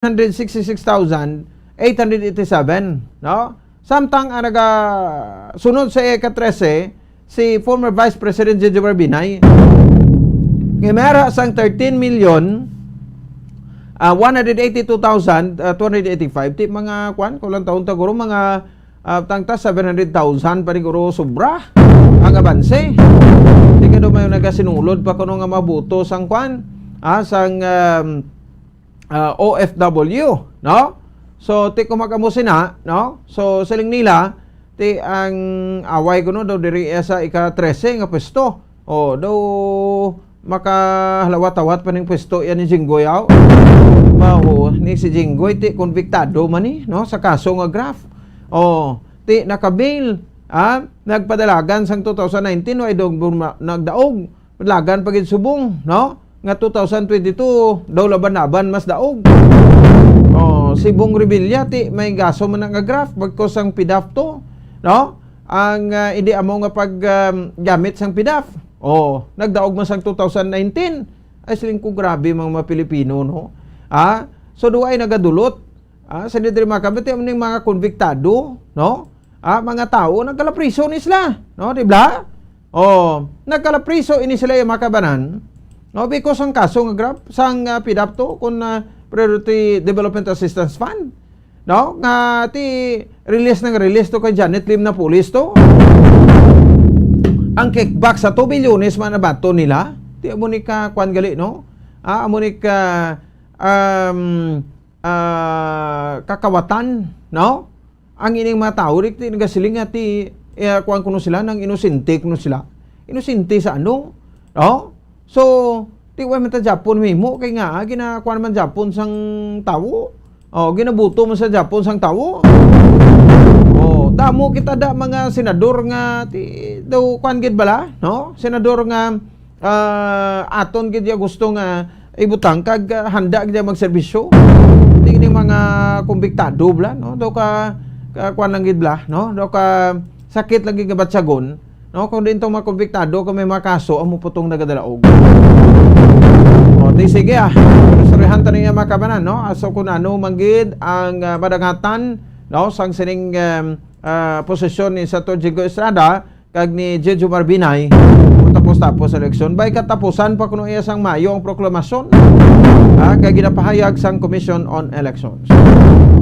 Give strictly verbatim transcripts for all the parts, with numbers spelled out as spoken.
hundred sixty-six thousand eight hundred eighty-seven, no? Samtang ang nagasunod sa ika-trese, si former Vice President Jojo Marbinay. Nga may ara sang thirteen million, ah, one hundred eighty-two thousand, ah, two hundred eighty-five. Ti mga, kwan, kulang taon ta, guro, mga, ah, tangta seven hundred thousand pa ni, guro, sobra ang abanse. Di ka daw may nagasinulod pa kuno nga mabuto sang, kwan, ah, sang, um, ah, O F W, no? So, ti kung mag-amo sina, no? So, siling nila, ti ang away kuno daw diri iya sa ika-trese nga pwesto. O, daw makahalawat-awat pa ning pwesto yan ni Jinggoy, aw. Mao ni si Jinggoy, ti konbiktado man ni, no, sa kaso nga graft. O, ti naka-bail, ah, nagpadalagan sang two thousand nineteen, wa daw buma-, nagdaog. Padalagan pa gid subong, no? Nga two thousand twenty-two, daw laban-laban mas daog. O, si Bong Revilla, ti may gaso man nga graft, bagkos sang PDAF to, no? Ang, ah, hindi amo nga pag, um, gamit sang PDAF. O, nagdaog man sang two thousand nineteen. Ay, siling ko, grabe, mga, mga Pilipino, no? Ah, so, duwa ay nagadulot. Ah, sa diri, mga kabati, amo ning mga konbiktado, no? Ah, mga tawo, nagkalapriso ni sila, no? Di ba? O, nagkalapriso ini sila, mga kabanan, no? Because ang kaso nga graft, sang, ah, PDAF to, kung, ah, Priority Development Assistance Fund, no? Nga ti release ng release to kay Janet Lim Napoles to. Ang kickback sa two bilyones man nabato nila. Ti amo ni ka, kwan gali, no? Ah, amo ni ka, um, ah, kakawatan, no? Ang ining mga tawo, di, di nagasiling nga ti, eh, kuwan kuno sila, nang inosente kuno sila. Inosente sa ano? No? So, di wa man ta Japon mimo, kay nga, ah, ginakuan man Japon sang tawo. O, ginabuto man sa Japon sang tawo. O, damo kita da mga senador nga, ti, daw, kuwan gid bala, no? Senador nga, ah, aton gid ya gusto nga ibutang kag, ah, handa gid ya magserbisyo. Di ni mga kumbiktado bala, no? Daw ka, ka kuwan lang gid bala, no? Daw ka sakit lagi nga batyagon, no? Kung din tong mga kumbiktado, kung may mga kaso, amo po tong nagadalaog. O, di sige, ah. Istoryahan ta niya, mga kabanan, no? Aso kung ano man gid ang, ah, madagatan, no? Sang sining, em, ah, posisyon ni Senator Jinggoy Estrada, kag ni Jojo Marbinay, kung tapos-tapos sa eleksyon. Bay katapusan pa kuno iya sang Mayo ang proklamasyon, ah, kay ginapahayag sang Commission on Elections.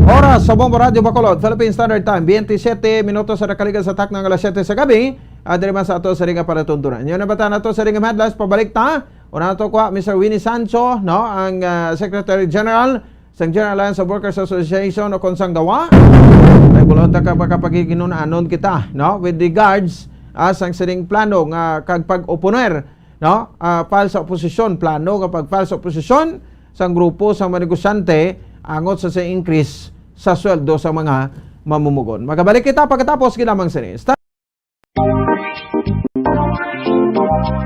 Oras sa Bombo Radyo Bacolod, Philippine Standard Time, twenty-seven minutos sa nakaligas sa takna nga alas siyete sa gabi, ah, diri man sa ato sa ring nga palatuntunan. Yun, nabata nato sa ring nga headlines, pabalik ta. Una nato kuha, Mister Winnie Sancho, no, ang, ah, Secretary General sang General Alliance of Workers Association o kon sang gawa. May bulong ta ka makapagiginun-anon kita, no? With regards, ah, sang sining plano nga kag pag-oponer, no? Ah, file sa oposisyon, plano nga pag-file sa oposisyon sang grupo sang mga negosyante angot sa, sa increase sa sweldo sa mga mamumugon. Magabalik kita pagkatapos gid lamang sini.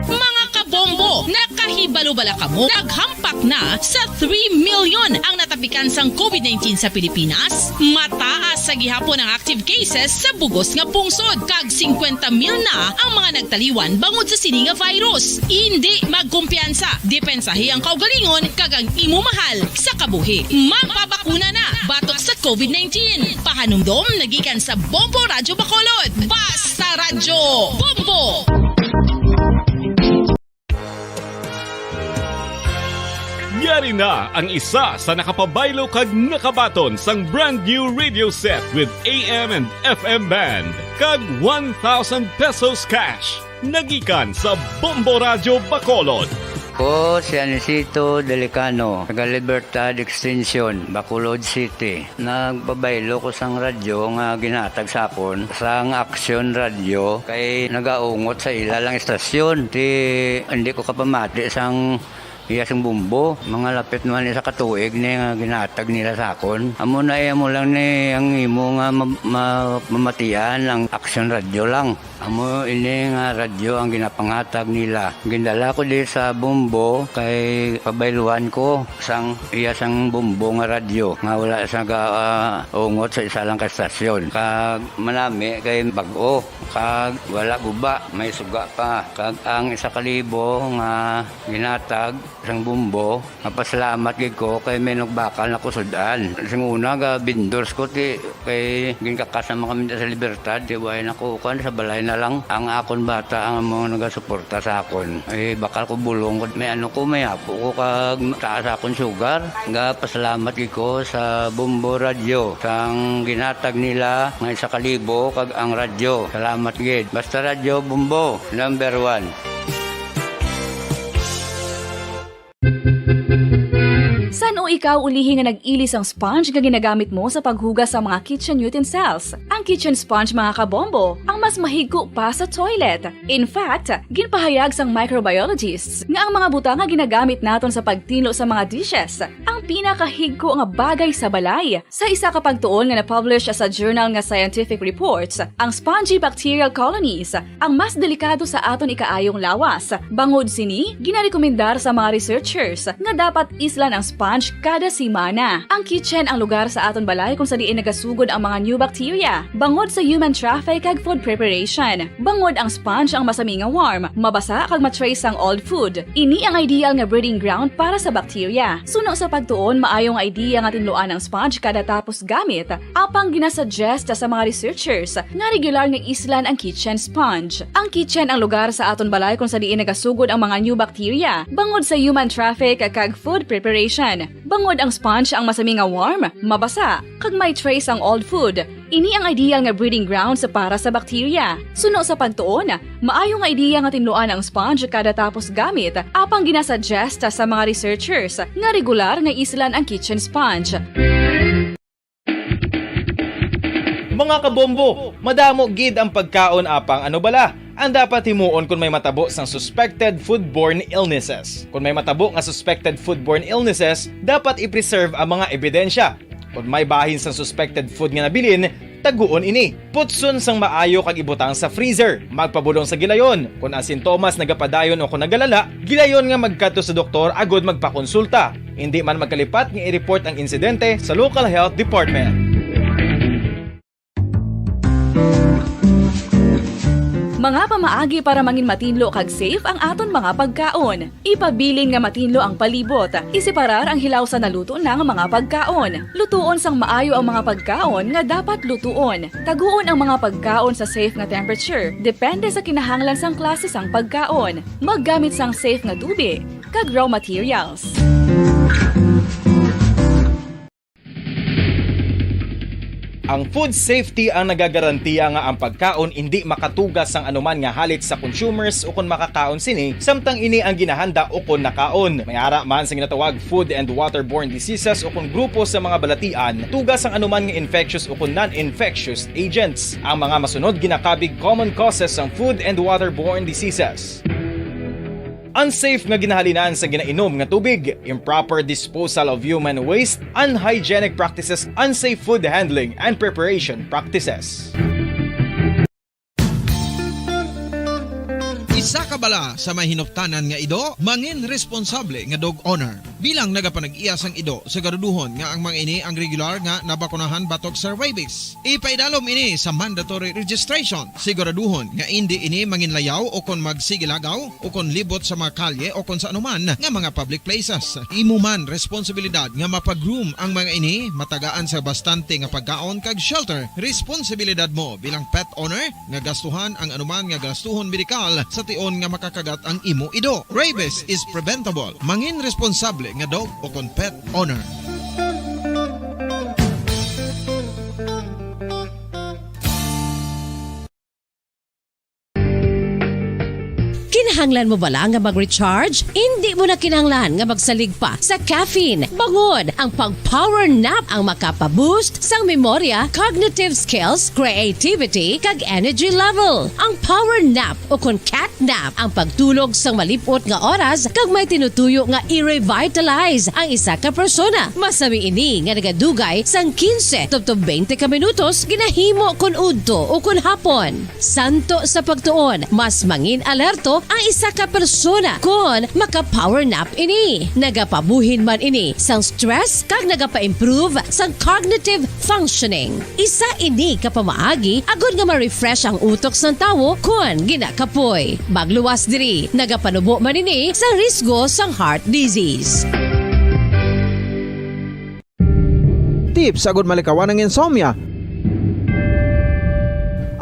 Mga kabombo, nakahibalo bala kamo? Naghampak na sa three million ang natapikan sang COVID nineteen sa Pilipinas. Mataas sa gihapon ang active cases sa bugos nga pungsod, kag singkwenta mil na ang mga nagtaliwan bangod sa sini nga virus. Indi magkumpiyansa, depensahi ang kaugalingon kag ang imo mahal sa kabuhi. Magpabakuna na batok sa COVID nineteen. Pahanumdom nagikan sa Bombo Radyo Bacolod. Basta Radyo Bombo! Yari na ang isa sa nakapabaylo kag nakabaton sang brand new radio set with A M and F M band kag one thousand pesos cash. Nagikan sa Bombo Radyo Bacolod. Ko si Anisito Delicano, taga Libertad Extension, Bacolod City. Nagpabaylo ko sang radyo nga ginhatag sa akon sang Aksyon Radyo kay nagaungot sa ila lang istasyon. Ti, hindi ko kapamati sang iya sing bumbo. Mga lapit naman isa ka tuig ni nga ginhatag nila sa akon. Amo na iya mo lang ni ang imo nga ma-, ma-, mamatian ang Aksyon Radyo lang. Amo ini nga radyo ang ginapanghatag nila. Gindala ko di sa Bombo kay pabayluhan ko sang iya sang Bombo nga radyo nga wala sa ga, ah, ungot sa isa lang ka stasyon. Kag manami kay bag-o, kag wala guba, may suga pa. Kag ang isa ka libo nga ginatag Sang Bombo, mapasalamat gid ko kay may nagbakal na kusud-an. Sing una, ga vendors ko, ti, kay ginkakas naman kami sa Libertad, ti, way na ko, kuwan, sa balay na lang. Ang akon bata, ang mga nagasuporta sa akon. Eh, bakal ko bulong, may ano ko, may apo ko, kag taas akon sugar. Ga pasalamat gid ko sa Bombo Radio, sang ginhatag nila nga isa ka libo, kag ang radyo. Salamat gid. Basta Radyo Bombo, number one. San-o ikaw ulihi nga nag-ili sang sponge nga ginagamit mo sa paghugas sa mga kitchen utensils? Ang kitchen sponge, mga kabombo, ang mas mahigko pa sa toilet. In fact, ginpahayag sang microbiologists nga ang mga butang nga ginagamit naton sa pagtinlo sa mga dishes ang pinakahigko nga bagay sa balay. Sa isa ka pagtuon nga na-publish sa journal nga Scientific Reports, ang spongy bacterial colonies ang mas delikado sa aton ikaayong lawas. Bangod sini, ginarekomendar sa mga researchers nga dapat islan ang sponge kada semana. Ang kitchen ang lugar sa aton balay kung sa diin nagasugod ang mga new bacteria, bangod sa human traffic kag food preparation. Bangod ang sponge ang masami nga warm, mabasa kag ma-trace sang old food. Ini ang ideal nga breeding ground para sa bacteria. Suno sa pagtuon, maayo nga idea nga tinluan ang sponge kada tapos gamit. Apang ginasuggest sa mga researchers nga regular nga islan ang kitchen sponge. Ang kitchen ang lugar sa aton balay kung sa diin nagasugod ang mga new bacteria, bangod sa human traffic kag food preparation. Bangod ang sponge ang masami nga warm, mabasa, kag may trace ang old food. Ini ang ideal nga breeding grounds para sa bacteria. Suno sa pagtuon, maayo nga idea nga tinluan ang sponge kada tapos gamit, apang ginasuggest sa mga researchers nga regular nga islan ang kitchen sponge. Mga kabombo, madamo gid ang pagkaon, apang ano bala ang dapat himuon kon may matabo sang suspected foodborne illnesses? Kon may matabo nga suspected foodborne illnesses, dapat i-preserve ang mga ebidensya. Kon may bahin sang suspected food nga nabilin, taguon ini. Putson sang maayo kag ibutang sa freezer. Magpabulong sa gilayon. Kon ang sintomas nagapadayon o kon nagalala, gilayon nga magkadto sa doktor agud magpakonsulta. Indi man magkalipat nga i-report ang insidente sa local health department. Mga pamaagi para mangin matinlo kag safe ang aton mga pagkaon. Ipabilin nga matinlo ang palibot. Iseparar ang hilaw sa naluto na nga mga pagkaon. Lutuon sang maayo ang mga pagkaon nga dapat lutuon. Taguon ang mga pagkaon sa safe nga temperature, depende sa kinahanglan sang klase sang pagkaon. Maggamit sang safe nga tubi kag raw materials. Ang food safety ang nagagarantiya nga ang pagkaon indi makatugas sang anuman nga halit sa consumers ukon makakaon sini, samtang ini ang ginahanda ukon nakaon. May ara man sa ginatawag food and waterborne diseases ukon grupo sa mga balatian, tugas sang anuman nga infectious ukon non-infectious agents. Ang mga masunod ginakabig common causes sang food and waterborne diseases. Unsafe nga ginahalinan sa ginainom nga tubig, improper disposal of human waste, unhygienic practices, unsafe food handling and preparation practices. Isa ka bala sa may hinuptanan nga ido, mangin responsable nga dog owner. Bilang nagapanag-iya sang ido, siguraduhon nga ang mga ini ang regular nga nabakunahan batok sa rabies. Ipaidalom ini sa mandatory registration. Siguraduhon nga indi ini manginlayaw o kon magsigilagaw o kon libot sa mga kalye o kon sa anuman nga mga public places. Imo man responsibilidad nga mapa-groom ang mga ini, matagaan sa bastante nga pagkaon kag shelter. Responsibilidad mo bilang pet owner nga gastuhan ang anuman nga gastuhon medikal sa tion nga makakagat ang imo ido. Rabies is preventable. Mangin responsable nga dog o kon pet owner. Kinahanglan mo bala nga mag-recharge? Indi mo na kinahanglan nga magsalig pa sa caffeine. Bangod ang pag-power nap ang makapa-boost sang memorya, cognitive skills, creativity, kag energy level. Ang power nap o kon cat nap ang pagtulog sang malip-ot nga oras kag may tinutuyo nga i-revitalize ang isa ka persona. Masami ini nga nagadugay sang quince tubtob twenty ka minutos ginahimo kon udto o kon hapon. Santo sa pagtuon, mas mangin alerto ang Isa ka persona kon maka-power nap ini. Nagapabuhin man ini sang stress kag nagapa-improve sang cognitive functioning. Isa ini ka pamaagi agud nga ma-refresh ang utok sang tawo kon ginakapoy. Magluwas diri, nagapanubo man ini sa risgo sang heart disease. Tips agud malikawan ang insomnia.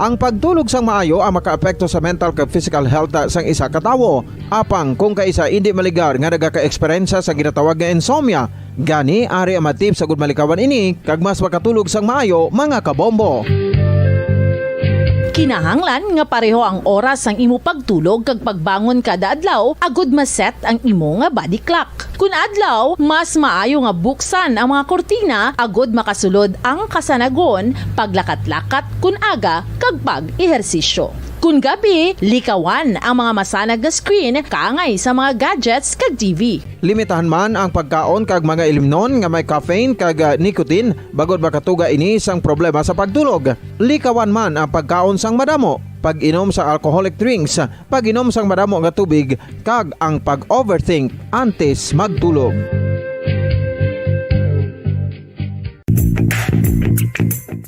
Ang pagtulog sang maayo ang makaapekto sa mental kag physical health sang isa ka tawo. Apang kung kaisa indi maligar nga nagaka-eksperyensya sa ginatawag nga insomnia, gani ari ang mga tips agud malikawan ini kag mas makatulog sang maayo, mga kabombo. Kinahanglan nga pareho ang oras sang imo pagtulog kag pagbangon kada adlaw agud ma-set ang imo nga body clock. Kun adlaw, mas maayo nga buksan ang mga kurtina agud makasulod ang kasanagon, paglakat-lakat kun aga, kag pag-ehersisyo. Kun gabi, likawan ang mga masanag nga screen kaangay sa mga gadgets kag T V. Limitahan man ang pagkaon kag mga ilimnon nga may caffeine kag ah, nicotine bangod makatuga ini sang problema sa pagtulog. Likawan man ang pagkaon sang madamo, pag-inom sa alcoholic drinks, pag-inom sang madamo nga tubig, kag ang pag-overthink antes magtulog.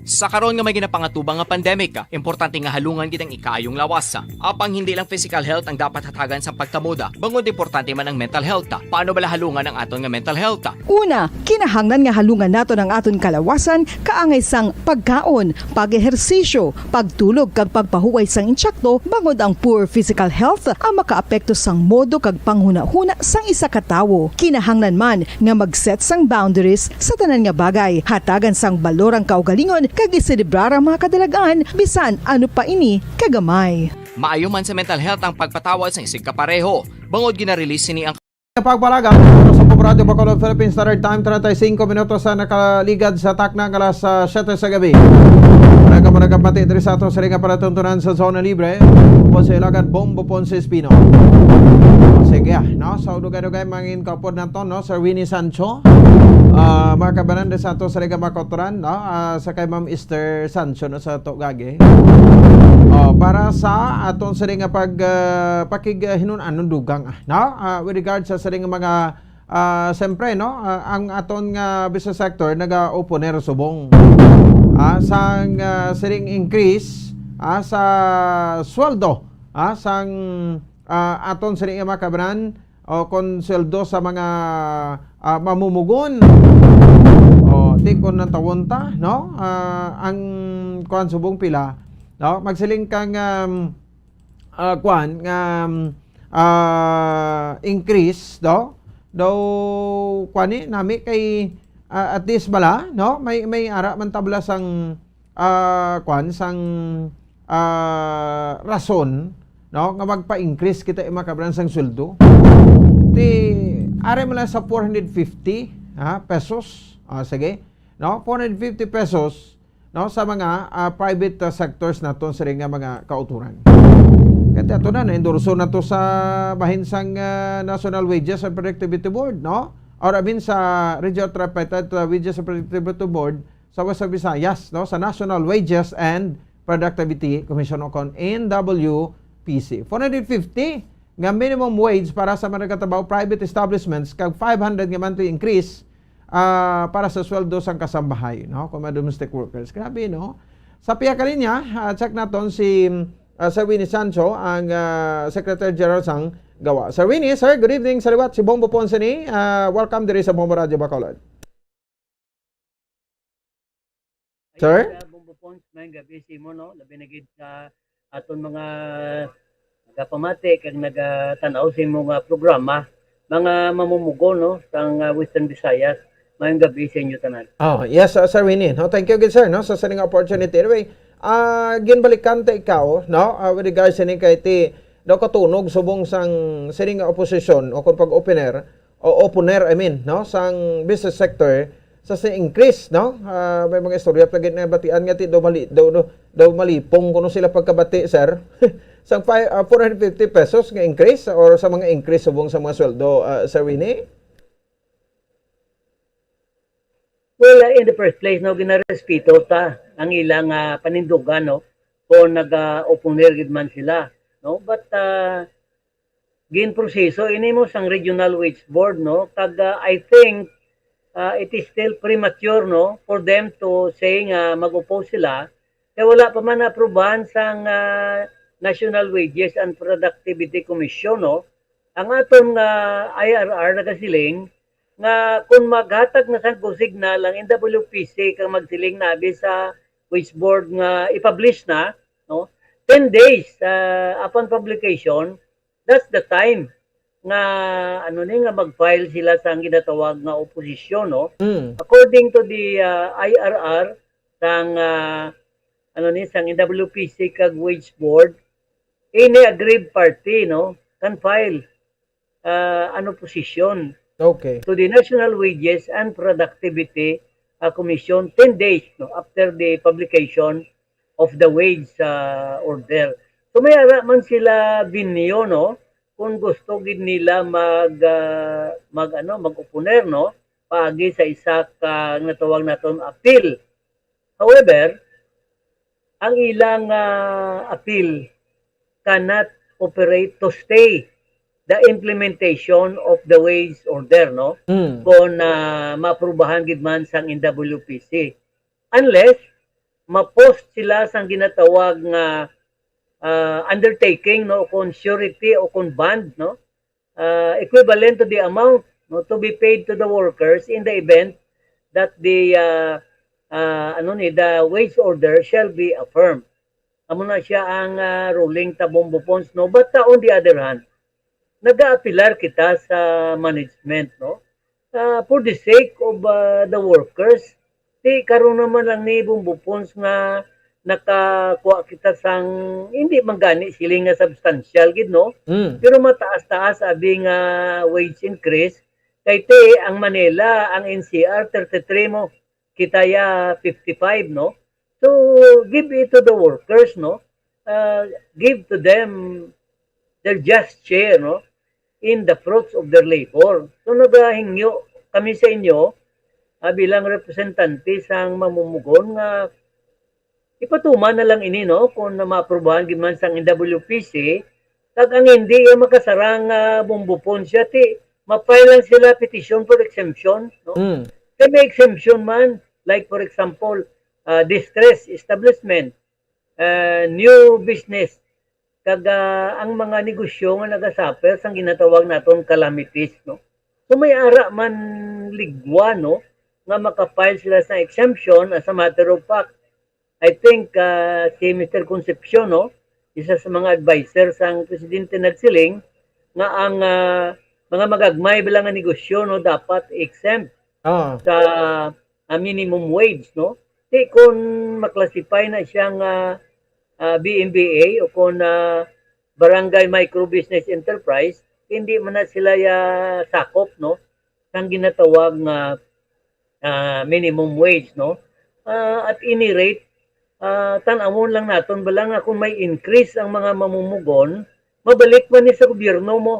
Sa karon nga may ginapangatubang nga pandemic, importante nga halungan gid ang ikaayong lawas. Apang hindi lang physical health ang dapat hatagan sang pagkamoda, bangod importante man ang mental health. Paano bala halungan ang aton nga mental health? Una, kinahanglan nga halungan naton ang aton kalawasan kaangay sang pagkaon, pag-ehersisyo, pagtulog kag pagpahuway sang intsakto, bangod ang poor physical health ang makaapekto sang modo kag panghunahuna sang isa ka tawo. Kinahanglan man nga mag-set sang boundaries sa tanan nga bagay, hatagan sang balor ang kaugalingon kag iselebrar ang mga kadalag-an bisan ano pa ini kagamay. Maayo man sa mental health ang pagpatawad sang isigkapareho, bangod gina-release sini ang Pagpalagan sa Pop Radio Bacolod, Philippine Standard Time, treinta y cinco minutos sa nakaligad sa takna nga alas ah, siete sa gabi. Wala ka mo nagapati diri sa ato sa ring nga palatuntunan sa Zona Libre. Ponce Ilagan, Bombo Ponce Espino. Sige, ah, no? So, dugay-dugay mangin kapod nato, no? Sir Winnie Sancho. Ah, mga kabanan, diri sa ato sa ring nga makotoran, no? Ah, sa kay Ma'am Esther Sancho, no? Sa to gagi. Oh, para sa aton sa ring nga pag ah, pakig ah, hinun-an, dugang, ah, no? Ah, with regard sa siring nga mga ah, siyempre, no, ah, ang aton nga business sector naga-oponer subong ah, sang ah, siring increase ah, sa sweldo ah, sang ah, aton siring nga mga kabanan o kon sweldo sa mga ah, mamumugon. O, ti kon natawon ta, no? Ah, ang kuan subong pila, no? Magsiling kang um, ah, kuan nga um, ah, increase daw daw kuan ni nami kay ah, at least bala, no, may may ara man tabla sang ah, kuan sang ah, rason, no, nga magpa-increase kita, eh, mga kabran, sang sweldo. Ti are man lang sa four hundred fifty ha, pesos. Ah, sige, no, four hundred fifty pesos, no, sa mga ah, private ah, sectors naton sila nga mga kauturan. Kati ato na, na-endorso na to sa bahin sang ah, National Wages and Productivity Board, no? Or I mean sa Regional Tripartite ah, Wages and Productivity Board sa Western Visayas, no, sa National Wages and Productivity Commission o kon N W P C. Four hundred fifty nga minimum wage para sa mga nagatabaho private establishments kag five hundred nga monthly increase ah, para sa sweldo sang kasambahay, no? Kung mga domestic workers. Grabe, no? Sa piya ka linya, ah, check naton si ah, Sir Winnie Sancho, ang ah, Secretary General sang gawa. Sir Winnie, sir, good evening sa liwat. Si Bombo Ponce ni. Ah, welcome diri sa Bombo Radio Bacolod. Sir? Sa Bombo Ponce, may gabi sa imo, no? Labi na gid sa aton mga nagapamati kag nagatan-aw sa imo nga programa, mga mamumugo, no, sang ah, Western Visayas. Mayong gabi sa inyo tanan. Oh, yes, uh, Sir Winnie. No, thank you gid, sir, no, sa sining opportunity. Anyway, ah, ginbalikan ta ikaw, no, ah, with regards sa ining kay ti daw katunog subong sang sining nga oposisyon o kung pag-opener o opener, I mean, no, sang business sector sa sa increase, no? Ah, may mga istorya pa gid na batian nga ti daw mali daw, daw, daw malipong kuno sila pagkabati, sir. Sang five, ah, four hundred fifty pesos nga increase or sa mga increase subong sa mga sweldo, ah, Sir Winnie? Well, uh, in the first place, no, ginarespeto ta ang ilang ah, panindugan, no, kung nag-opener gid man sila, no? But uh, ginproseso ini mo sang Regional Wage Board, no? Kag, ah, I think, ah, it is still premature, no, for them to say nga mag-oppose sila. Kay wala pa man naaprubahan sang, ah, National Wages and Productivity Commission, no? Ang aton nga I R R nagasiling nga kung maghatag na sang go signal ang N W P C kag magsiling na abi sa Wage Board nga i-publish na, no? Ten days, ah, upon publication, that's the time nga, ano ni, nga mag-file sila sang ginatawag nga opposition, no? Mm. According to the, ah, I R R, sang, ah, ano ni, sang N W P C kag Wage Board, any aggrieved party, no, can file, ah, an opposition Okay. to the National Wages and Productivity, ah, Commission ten days, no, after the publication of the wage, ah, order. So may ara man sila venue, no, kung gusto gid nila mag, ah, mag, ano, mag-oponer, no, paagi sa isa ka natawag naton appeal. However, ang ilang, ah, appeal cannot operate to stay the implementation of the wage order, no? Mm. Kung, ah, maaprubahan gid man sang N W P C. Unless ma-post sila sang ginatawag nga, ah, undertaking, no, kung surety o kung bond, no, ah, equivalent to the amount, no, to be paid to the workers in the event that the, ah, ah, ano ni, the wage order shall be affirmed. Amo na siya ang, ah, ruling ta, Bombo Pons, no? But, ah, on the other hand, nagaapilar kita sa management, no? Ah, for the sake of, ah, the workers, di karon naman lang ni, Bombo Pons, nga nakakuha kita sang hindi man gani siling nga substantial gid, no? Mm. Pero mataas-taas abi nga wage increase, kay ti ang Manila, ang N C R thirty-three mo, kita ya fifty-five, no? So give it to the workers, no? Uh, give to them their just share, no, in the fruits of their labor. So nagahingyo kami sa inyo, ah, bilang representante sang mamumugon nga ipatuman na lang ini, no, kung na maaprubahan gid man sang N W P C, kag ang hindi ya makasarang, ah, Bombo Pons, ti ma-file lang sila petition for exemption, no? Mm. Kay may exemption man, like for example, ah, distress establishment, ah, new business, kag, ah, ang mga negosyo nga nagasuffer sang ginatawag naton calamities, no? So may ara man ligwa, no, nga maka-file sila sa exemption. As a matter of fact, I think, ah, si Mister Concepcion, no, isa sa mga adviser sang presidente, nagsiling nga ang, ah, mga magagmay bala nga negosyo, no, dapat exempt Ah. sa, ah, minimum wage, no? Di kun maklasify na siya nga, ah, B M B A o kun, ah, barangay micro business enterprise, hindi man na sila ya sakop, no, sang ginatawag nga, ah, minimum wage, no? Ah, at any rate, ah, tan-awon lang naton bala nga kung may increase ang mga mamumugon, mabalik man ni sa gobyerno mo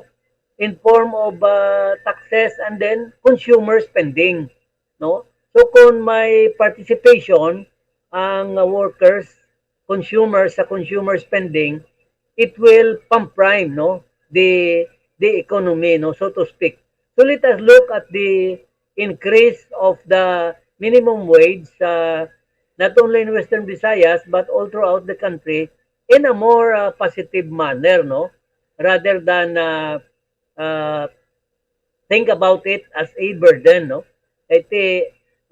in form of, ah, taxes and then consumer spending, no? So kung may participation ang, ah, workers, consumers sa consumer spending, it will pump prime, no, the the economy, no, so to speak. So let us look at the increase of the minimum wage, uh, not only in Western Visayas but all throughout the country in a more, uh, positive manner, no, rather than, uh, uh, think about it as a burden, no? Kay ti,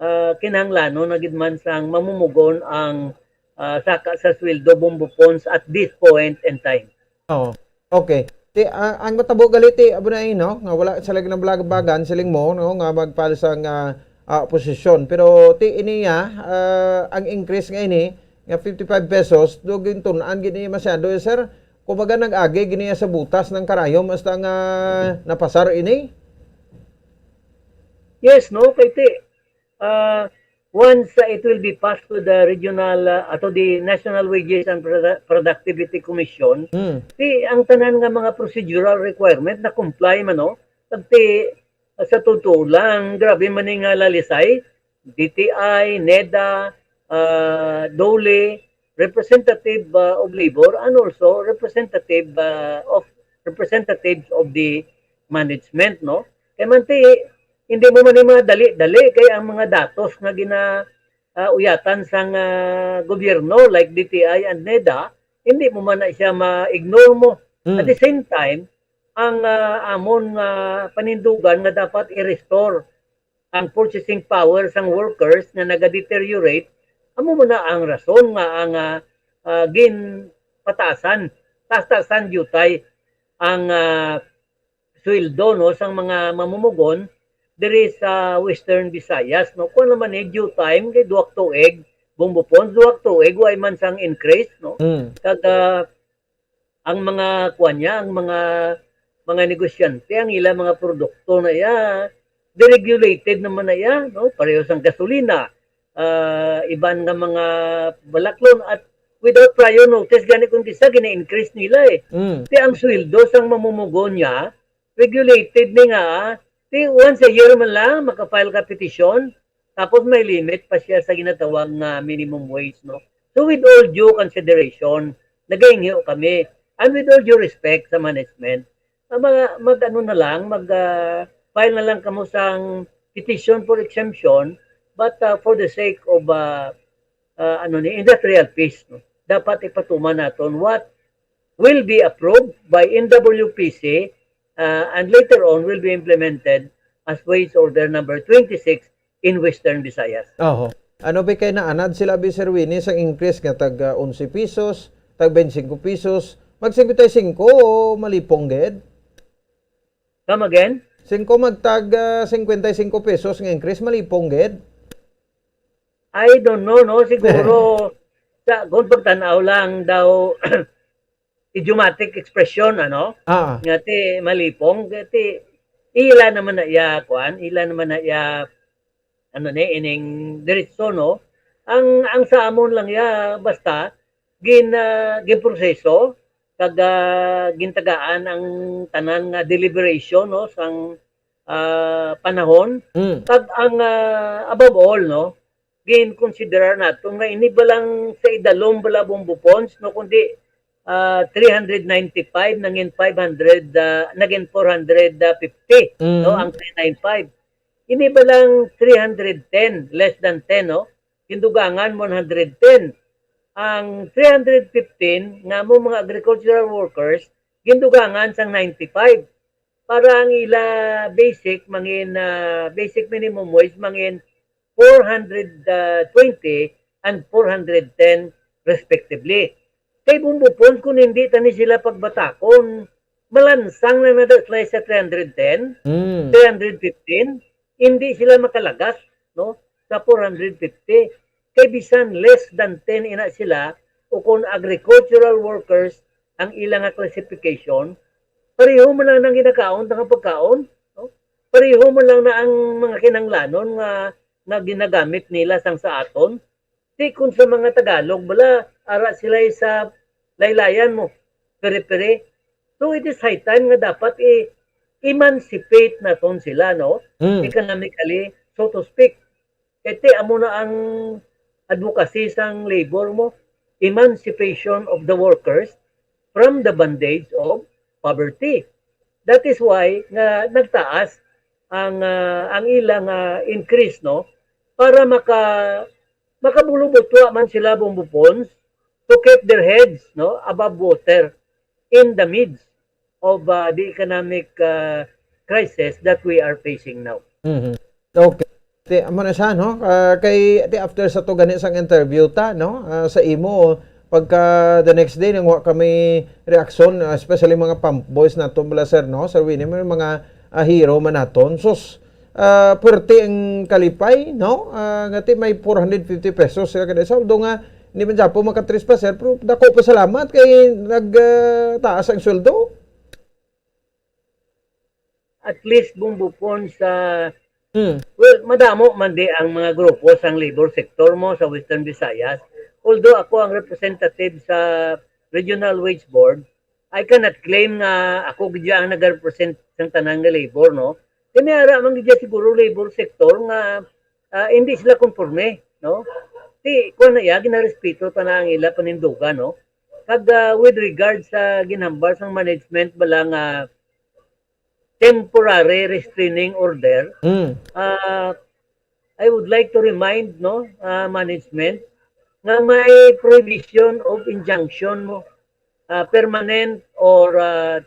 ah, kinahanglanon na gid man sang mamumugon ang, ah, saka sa sweldo, Bombo Pons, at this point in time. Oo. Okay. Ti, ah, ang matabo gali ti, abo na, eh, no, nga wala sila ginabalabagan, siling mo, no, nga magpal sa nga, ah, oposisyon. Pero ti ini, ah, ah, ang increase nga ini nga fifty-five pesos, do gintun-an gid ini masyado, eh, sir. Kumbaga, nag-agi gid niya sa butas ng karayom hasta nga napasar ini. Yes, no, kay ti, ah, once, ah, it will be passed to the regional, ah, to the National Wages and Produ-, Productivity Commission, Hmm. ti ang tanan nga mga procedural requirement na comply man, no? Kag ti, ah, sa totoo lang, grabe man ni nga lalisay, D T I, NEDA, ah, DOLE, representative, ah, of labor, and also representative, ah, of representatives of the management, no? Kay man ti, hindi mo man ni madali-dali kay ang mga datos nga gina ah, uyatan sang, ah, gobyerno like D T I and NEDA, hindi mo man na siya ma-ignore mo. At Mm. the same time, ang, ah, amon nga panindugan nga dapat i-restore ang purchasing power sang workers nga naga-deteriorate, amo man na ang rason nga ang, ah, ah, ginpataasan, taas-taasan diutay ang, ah, sweldo, no, sang mga mamumugon diri sa Western Visayas, no. Kuan naman ni due time kay duha ka tuig, Bumbo Pons, duha ka tuig, wa man sang increase, no. Mm. Kag, ah, ang mga kuan niya, ang mga, mga negosyante, ang ila mga produkto na iya, deregulated naman na iya, no? Pareho sang gasolina, ah, iban nga mga balaklon at without prior notice gani kung kisa gina-increase nila eh. Mm. Ti ang sweldo sang mamumugon niya, regulated ni nga, ah, ti once a year man lang maka-file ka petition, tapos may limit pa siya sa ginatawag nga minimum wage, no? So with all due consideration, nagahingyo kami, and with all due respect sa management, ah, mga, mag-ano na lang, mag, ah, file na lang kamo sang petition for exemption, but, ah, for the sake of, ah, ah, ano ni, industrial peace, no? Dapat ipatuman naton what will be approved by N W P C, ah, and later on will be implemented as Wage Order number twenty-six in Western Visayas. Oho. Ano ba kay naanad sila, bi, Sir Winnie, sang increase nga tag, ah, onse pesos, tag twenty-five pesos, mag singkwenta y singko o malipong gid? Come again? Singko magtag, ah, singkwenta y singko pesos nga increase, malipong gid? I don't know, no? Siguro, sa, kung pagtan-aw lang daw, idiomatic expression, ano? Ah. Nga ti malipong, nga ti ila naman na iya, kuan, ila naman na iya, ano ni, ining diretso, no? Ang, ang sa amon lang iya, basta, gin, ah, ginproseso, kag, ah, gintagaan ang tanan nga deliberation, no, sang, ah, panahon. Mm. Kag ang, ah, above all, no, ginkonsiderar nato nga ini ba lang sa idalom bala Bumbo Pons, no, kundi, ah, three hundred ninety-five, nangin five hundred, ah, nagin four hundred fifty, no, Mm. ang three nine five. Ini ba lang three hundred ten, less than ten, no? Gindugangan one hundred ten. Ang three hundred fifteen nga mo mga agricultural workers, gindugangan sang ninety-five. Para ang ila basic mangin, ah, basic minimum wage mangin four hundred twenty and four hundred ten respectively. Kay Bumbo Pons, kung hindi tani sila pagbatakon, malansang na na sila sa three hundred ten, Mm. three hundred fifteen, hindi sila makalagas, no, sa four hundred fifty. Kay bisan less than ten ina sila, o kung agricultural workers ang ila nga classification, pareho man lang nang ginakaon nga pagkaon, no? Pareho man lang na ang mga kinahanglanon nga, nga ginagamit nila sang sa aton. Ti kun sa mga Tagalog, bala, ara sila sa laylayan mo, pere-pere. So, it is high time nga dapat i-, emancipate naton sila, no? Mm. Economically, so to speak. Kay ti amo na ang advocacy sang labor mo, emancipation of the workers from the bondage of poverty. That is why nga nagtaas ang, ah, ang ilang, ah, increase, no? Para maka-, makabulubutwa man sila, Bumbo Pons, to keep their heads, no, above water in the midst of, uh, the economic, uh, crisis that we are facing now. Mhm. Okay. Ti, amo na siya, no? Ah, kay, ti, after sa to gani sang interview ta, no? Ah, sa imo, pagka the next day, nang wa kami reaksyon, ah, especially mga pump boys nato, bala, sir, no? Sir Winnie, may mga, ah, hero man naton. Sus, ah, puwerte ang kalipay, no? Ah, nga ti may four hundred fifty pesos sila kada isa. Although nga, hindi man dyan po makatris pa, sir, pero dako pa salamat kay nag, ah, taas ang sweldo. At least, Bumbo Pons, sa, Hmm. well, madamo man di ang mga grupo sang labor sector mo sa Western Visayas. Although ako ang representative sa Regional Wage Board, I cannot claim nga ako gid ang nag-represent sang tanan nga labor, no? Kani ara man gid siguro labor sector nga, ah, hindi sila konporme, no? Ti, kuwan na iya, ginarespeto ta na ang ila panindugan, no? Kag, ah, with regard sa ginhambal sang management bala nga temporary restraining order, Mm. ah, I would like to remind, no, ah, management nga may prohibition of injunction mo, ah, permanent or, ah,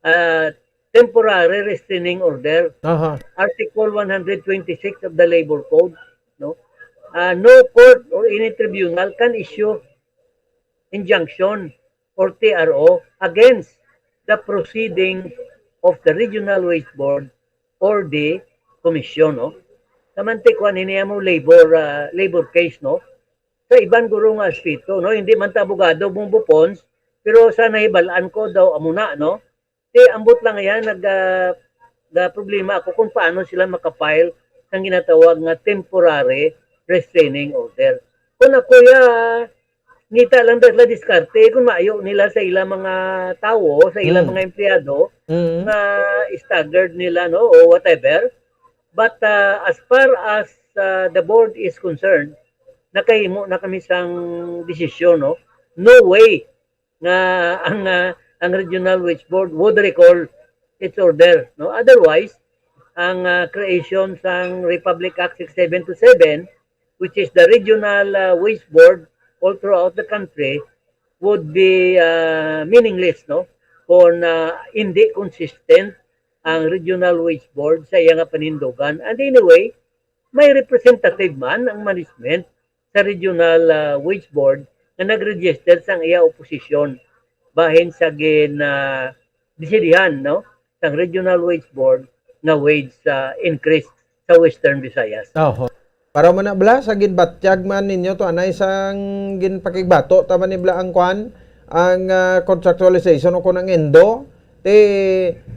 ah, temporary restraining order. Aha. Article one hundred twenty-six of the Labor Code, no? Ah, no court or any tribunal can issue injunction or T R O against the proceeding of the Regional Wage Board or the Commission, no? Naman ti kuan ini amo labor, ah, labor case, no? Sa iban guro nga aspeto, no? Hindi man ta abogado, Bumbo Pons, pero sa nahibalaan ko daw amo na, no? Ti ambot lang yan, nag, ah, ga problema ako kung paano sila makapile sang ginatawag nga temporary restraining order. Kung ako ya, ngita lang da sila diskarte kung maayo nila sa ila mga tawo, sa ila Mm. mga empleyado, Mm. nga staggered nila, no, o whatever. But, ah, as far as, ah, the board is concerned, nakahimo na kami sang desisyon, no? No way nga ang, ah, ang Regional Wage Board would recall its order, no? Otherwise, ang, ah, creation sang Republic Act six seven two seven, which is the Regional, ah, Wage Board all throughout the country, would be, ah, meaningless, no? Kung, ah, hindi consistent ang Regional Wage Board sa iya nga panindugan. And anyway, may representative man ang management sa Regional, ah, Wage Board nga nag-register sang iya oposisyon bahin sa gin, ah, desidihan, no, sang Regional Wage Board nga wage, ah, increase sa Western Visayas. Oho. Para man na bala sa ginbatyag man ninyo to, anay sang ginpakigbato ta man ni bala ang kwan, ang, ah, contractualization o kung ang ENDO, ti,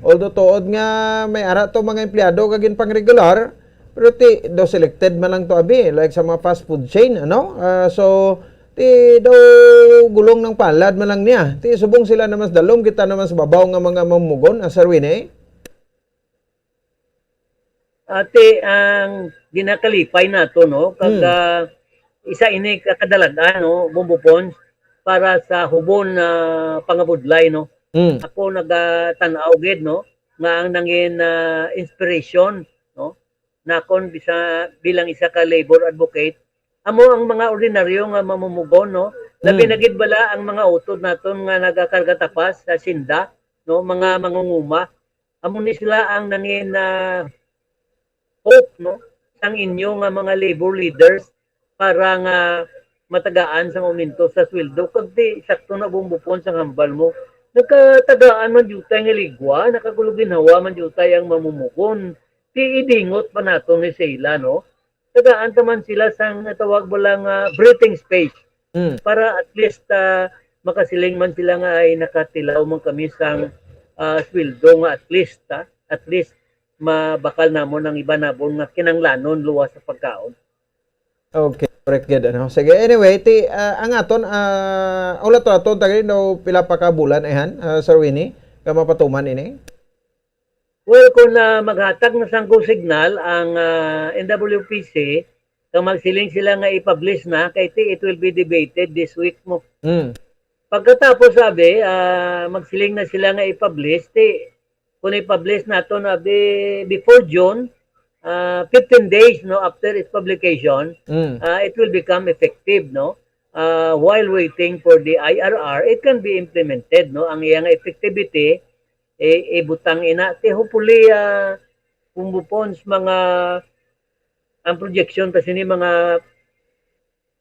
although tuod nga may ara to mga empleyado nga ginpangregular, pero ti, daw selected man lang to abi, like sa mga fast food chain, ano? Ah, so, ti, daw gulong ng palad man lang niya. Ti, subong sila naman sa dalom, kita naman sa babaw nga mga mamumugon, ah, Sir Winnie? Ati ang ginakalipay nato, no? Kag, Hmm. ah, isa ini ka kadalagan, no, Bumbo Pons, para sa hubon na pangabudlay, no? Hmm. Ako nagatan-aw gid, no, nga ang nangin, ah, inspiration, no, nakon bisa, bilang isa ka labor advocate, amo ang mga ordinaryo nga mamumugon, no? Labi Hmm. na gid bala ang mga utod naton nga nagakarga tapas sa sinda, no, mga mangunguma. Amo ni sila ang nangin, ah, hope, no, sang inyo nga mga labor leaders para nga matagaan sang aumento sa sweldo. Kag ti, sakto na, Bumbo Pons, ang hambal mo. Nagkatagaan man diutay nga ligwa, nakagulo ginhawa man diutay ang mamumugon. Ti idingot pa nato ni Sheila, no? Tagaan ta man sila sang tawag mo lang, ah, breathing space. Mm. Para at least, ah, makasiling man sila nga, "Ay, nakatilaw man kami sang, ah, sweldo nga at least, ah, at least mabakal namon ang iban namon nga kinahanglanon luwas sa pagkaon." Okay, correct gid, ano. Sige, anyway, ti, ah, ang aton, ah, ulat to aton, tagay daw pila pa ka bulan, eh, han, ah, Sir Winnie, ka mapatuman ini? Well, kung, ah, maghatag na sang go signal ang, ah, N W P C, kung magsiling sila nga i-publish na, kay ti, it will be debated this week mo. Mm. Pagkatapos, sabi, ah, magsiling na sila nga i-publish, ti, kung i-publish nato na be-, before June, ah, fifteen days, no, after its publication, Mm. ah, it will become effective, no? Ah, while waiting for the I R R, it can be implemented, no? Ang iyang effectivity, eh, ibutang ina. Ti hopefully, ah, Bumbo Pons, mga, ang projection ta sini mga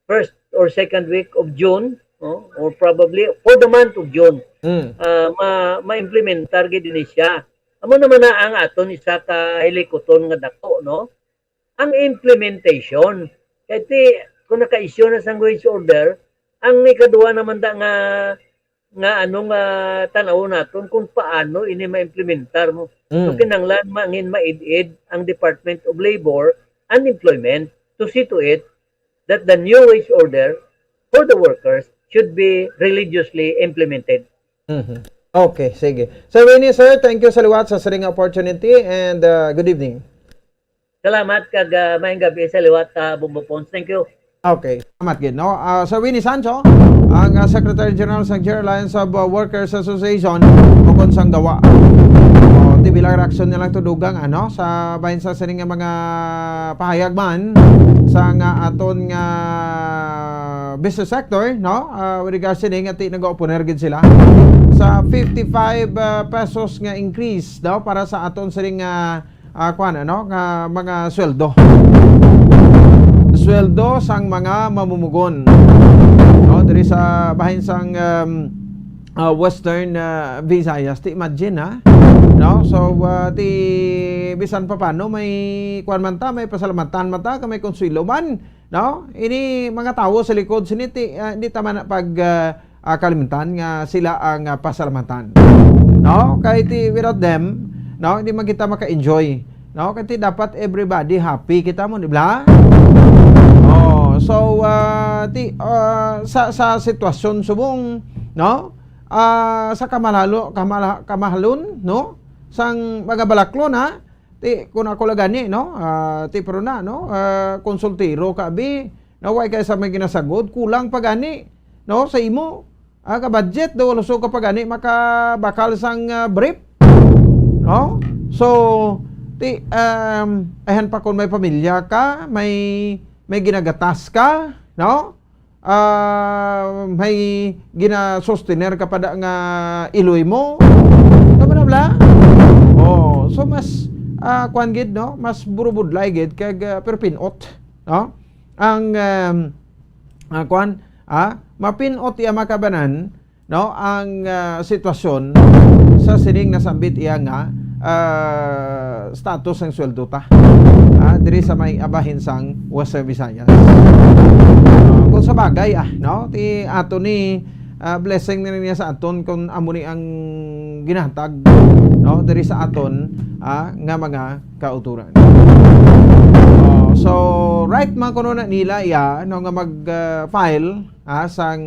first or second week of June, no? Or probably for the month of June, Mm. ah, ma-, ma-implementar gid ini siya. Amo naman na ang aton isa ka hilikuton nga dako, no? Ang implementation. Kay ti, kung naka-issue na sang wage order, ang ikaduha naman da nga, nga ano nga tan-awon naton kung paano ini ma-implementar mo. So, Mm. kinahanglan mangin maid-id ang Department of Labor and Employment to see to it that the new wage order for the workers should be religiously implemented. Mhm. Okay, sige. Sir Winnie, sir, thank you sa liwat sa siring nga opportunity and, uh, good evening. Salamat kag, uh, maayong gabi sa liwat, uh, Bumbo Pons. Thank you. Okay, salamat gid, no? Ah, Sir Winnie Sancho, ang, ah, Secretary General sa Nigeria Alliance of, ah, Workers Association, ukon sang gawa. Oh, ti bilang reaksyon niya lang to dugang, ano, sa bahin sa sining nga mga pahayag man sa nga aton nga business sector, no? Ah, with regards sini nga ti nag-oponer gid sila sa fifty-five, ah, pesos nga increase, no, para sa aton sining, ah, ah, kuwan, ano, nga mga sweldo. Sweldo sang mga mamumugon. No, diri sa bahin sang, um, ah, Western, ah, Visayas. Ti imagine, ha? No? So, ah, ti bisan pa paano may kuwan man ta, may pasalamatan man ta, ka may konsuelo man, no? Ini mga tawo sa likod sini ti, ah, hindi ta man pag, ah, ah, kalimtan nga sila ang, ah, pasalamatan. No? Kay ti without them, no, hindi man kita maka-enjoy. No? Kay ti dapat everybody happy kita mo, di ba? Oh, so, ah, ti, ah, sa, sa sitwasyon subong, no? Ah, sa kamalalo, kamala-, kamahalon, no? Sang mga balaklon, ha? Ti, kung ako lang gani, no? Ah, ti, pero na, no? Ah, konsultiro ka, abi. No, way kay sa may ginasagod, kulang pa gani, no? Sa imo, ah, ka budget, daw, lusog ka pa gani, makabakal sang, ah, brief. No? So, ti, um, ayan pa kung may pamilya ka, may, may ginagatas ka, no? Ah, may ginasustener ka pa da nga iloy mo. Tama na, bla? Oh, so mas, ah, kuwan gid, no? Mas burubudlay gid kag, ah, pero pinot, no? Ang, um, ah, kuwan, ah, mapinot iya makabanan, no? Ang, ah, sitwasyon sa sining nasambit iya nga, ah, status sang sweldo ta, ah, diri sa may abahin sang Western Visayas. Ah, kung sa bagay, ah, no? Ti ato ni, ah, blessing na niya sa aton kung amo ni ang ginatag, no? Diri sa aton, ah, nga mga kauturan. Oh, so, right man kuno na nila iya, no, nga mag, ah, file, ah, sang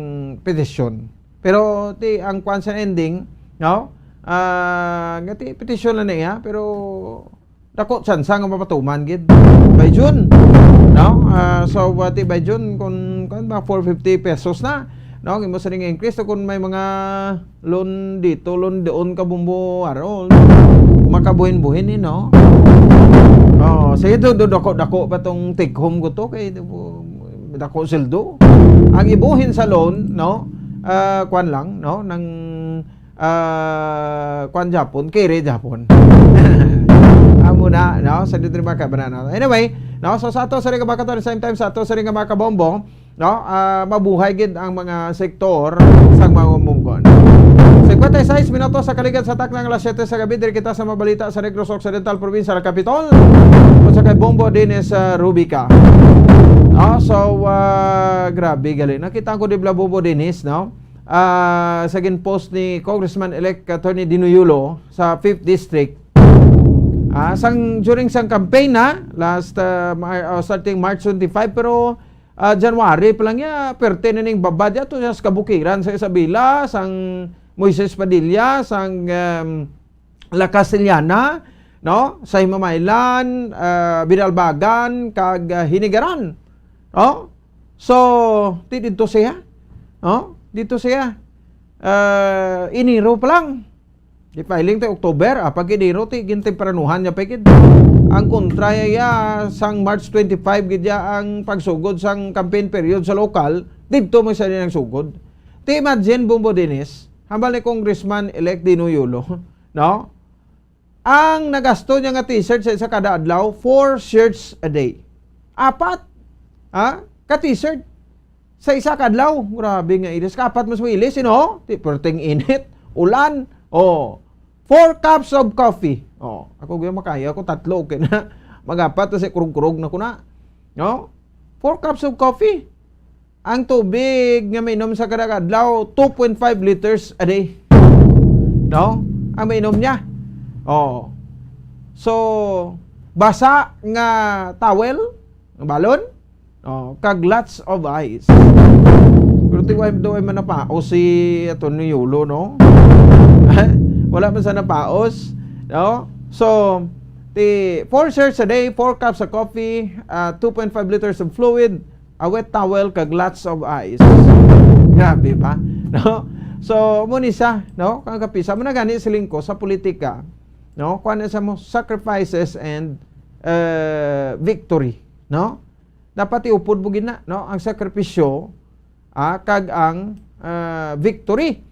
petition. Pero ti ang kwan sa ending, no? Ah, nga ti petition lang na iya, pero dako tsansa nga mapatuman gid by June, no? Ah, so, ah, ti by June, kung, kung mga four fifty pesos na, no? Ang imo sa ning increase, to kung may mga loan dito, loan doon ka, Bombo Harold. Makabuhin-buhin, eh, no? Oh, sige, do, do, dako-dako pa tong take home ko to, kay, dako sweldo. Ang ibuhin sa loan, no? Ah, kwan lang, no? Nang, ah, kwan Japon, kere Japon. Amo na, no? Sa dito rin mga kabanana. Anyway, no? So, sa ato sa rin nga mga katuan, same time sa ato sa rin nga mga kabombo, no? Ah, mabuhay gid ang mga sektor sa mga munggon. Cincuenta y seis minutos sa kaligad sa taknang alas siyete sa gabi, diri kita sa mabalita sa Negros Occidental, probinsya sa Capitol. Kung sa kay Bombo Dennis, ah, Rubica. No? So, ah, grabe gali. Nakita ko di bla Bombo Dennis, no? Ah, sa ginpost ni Congressman-elect Attorney Dino Yulo sa Fifth District. Ah, sang, during sang campaign na, last, ah, Mar-, ah, starting March twenty-five, pero, ah, January pa lang niya, perte na ning babad niya to sa kabukiran sa Isabela, sang Moises Padilla, sang, em, La Castellana, no? Sa Himamaylan, ah, Binalbagan, kag, ah, Hinigaran. No? So, ti dito siya, no? Dito siya. Ah, Enero pa lang. Di filing tayo October, ah, pag Enero, ti gintempranuhan niya pa gid. Ang kontra ya sang March twenty-five gid ya ang pagsugod sang campaign period sa lokal, didto mo sa niyang sugod. Ti imagine, Bombo Dennis, hambal ni Congressman-elect Dino Yulo, no? Ang nagasto niya nga t-shirt sa isa kada adlaw, four shirts a day. Apat, ha? Ka t-shirt sa isa ka adlaw. Grabe nga ilis. Kaapat mas mo ilis, you know? Ti, perting init, ulan. Oh, four cups of coffee. Oh, ako gyud makaya ko tatlo, okay na. Magapat na si kurog-kurog na ko na. No? Four cups of coffee. Ang tubig nga mainom sa kada adlaw, two point five liters a day. No? Ang mainom niya. Oh. So, basa nga towel, nga balon, oh, kag lots of ice. Pero ti way, do ay man napaos si Attorney Yulo, no? Wala man sa napaos, no? So, ti four shirts a day, four cups of coffee, ah, two point five liters of fluid, a wet towel kag lots of ice. Grabe ba? No? So, mo ni siya, no? Kang kapisa mo na gani siling ko sa politika, no? Kuan na sa mo sacrifices and uh, victory, no? Dapat iupod mo gina, no? Ang sakripisyo ah, kag ang ah, victory.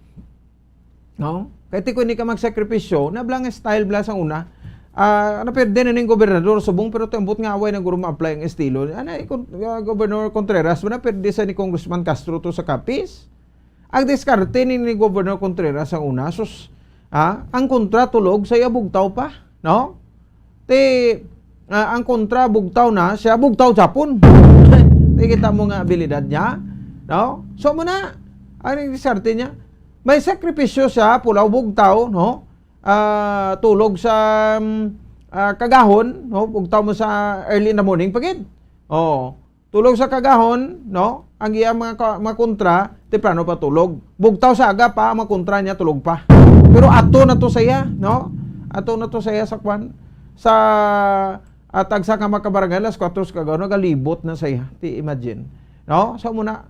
No? Kay ti ko ni ka magsakripisyo, nabla nga style bla sa una. Ah, naperde na ning gobernador subong pero tambot nga away na guro ma-apply ang estilo. Ana ikon uh, Governor Contreras ba naperde sa ni Congressman Castro to sa Capiz? Ang diskarte ni, ni Governor Contreras ang una, sus, ah, ang kontra tulog sa iya bugtaw pa, no? Ti ah, ang kontra bugtaw na, siya bugtaw Japon. Ti kita mo nga abilidad niya, no? So mo na ang diskarte niya. May sakripisyo siya, pulaw bugtaw, no? Ah, tulog sa um, ah, kagahon, no? Bugtaw mo sa early in the morning pagid. Oh, tulog sa kagahon, no? Ang iya mga, ka- mga kontra, temprano pa tulog. Bugtaw sa aga pa, ang mga kontra niya tulog pa. Pero ato na to saya, no? Ato na to saya sa kwan, sa ah, tagsa ka makabarangay, alas kuwatro sa kagahon, nagalibot na saya. Ti imagine, no? So muna,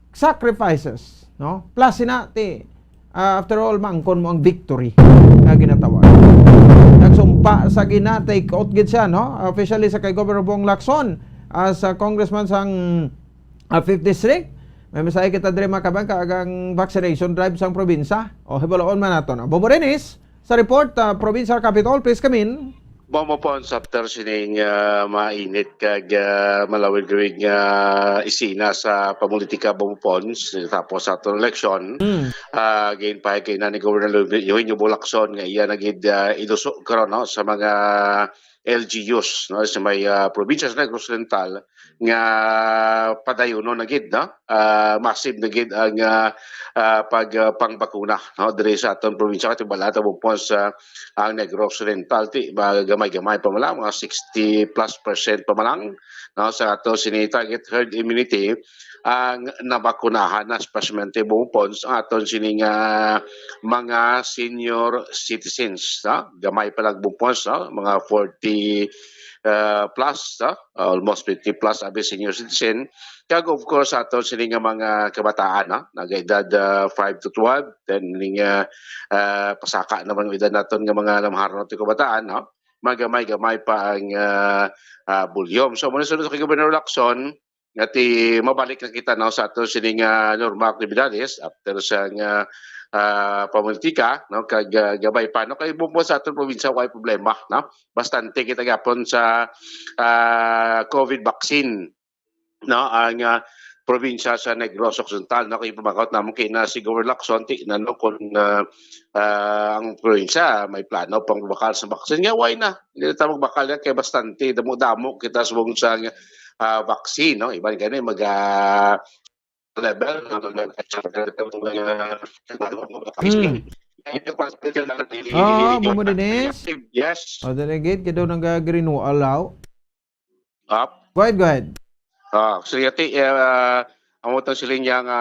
sacrifices, no? Plus sina ti ah, after all, maangkon mo ang victory nga ginatawag. Nagsumpa sa gina, take out gid siya, no? Officially sa kay Governor Bong Lacson as a congressman sang ah, fifth District. May mensahe kita diri, mga kabang, kag ang vaccination drive sang probinsya. O, hibaloon man nato, no? Bobo Renis, sa report, ah, Provincial Capitol, please come in. Bobo Pons, after sining ah, mainit kag ah, malawig-lawig nga isina sa pamulitika, Bobo Pons, tapos sa atong eleksyon, Mm. ah, ginpahayag kay na ni Governor Lu- Eugenio Bong Lacson nga iya na gid ah, iluso karon, no, sa mga L G Us, no, sa may ah, probinsya sa Negros Oriental nga padayunon na gid, no? Ah, massive na gid ang ah, ah, pag ah, pangbakuna, no, diri sa aton probinsya. Katibalaan ta, Bobo Pons, sa ang Negros Oriental, ti ba, gamay-gamay pa man lang, mga sixty plus percent pa man lang, no, sa ato sini target herd immunity ang nabakunahan na, especially, Bobo Pons, ang aton sining ah, mga senior citizens, no? Gamay pa lang, Bobo Pons, no? Mga forty ah, plus, no? Almost fifty plus abi senior citizen. Kag of course, ato sini nga mga kabataan, no? Nagaedad ah, five to twelve, then ning ah, ah, pasaka naman ang edad naton nga mga lamharon nato kabataan, no? Magamay-gamay pa ang ah, ah, bulyom. So, muna sunod kay Governor Lacson, nga ti mabalik na kita, no, sa ato sini nga normal aktibidades after sa nga ah, pamulitika, no, kag ah, gamay pa, no, kay bumbo sa aton probinsya way problema, no, bastante kita gapon sa ah, covid vaccine, no, ang ah, probinsya sa Negros Occidental, no, kay pamakaw namon kay na si Governor Lacson, ti na, no, kung ah, ah, ang probinsya may plano pang bakal sa vaccine nga way na. Hindi na ta magbakal yan kay bastante damo-damo kita subong sa ah, vaccine, no? Iban gani mag ah, level na mag Hmm. Ah, Bumo Dennis. Yes. O, dali gid, kaya daw nang-green wall out. Up. Go ahead, go ahead. Ah, so yati, uh, amo tong siling niya nga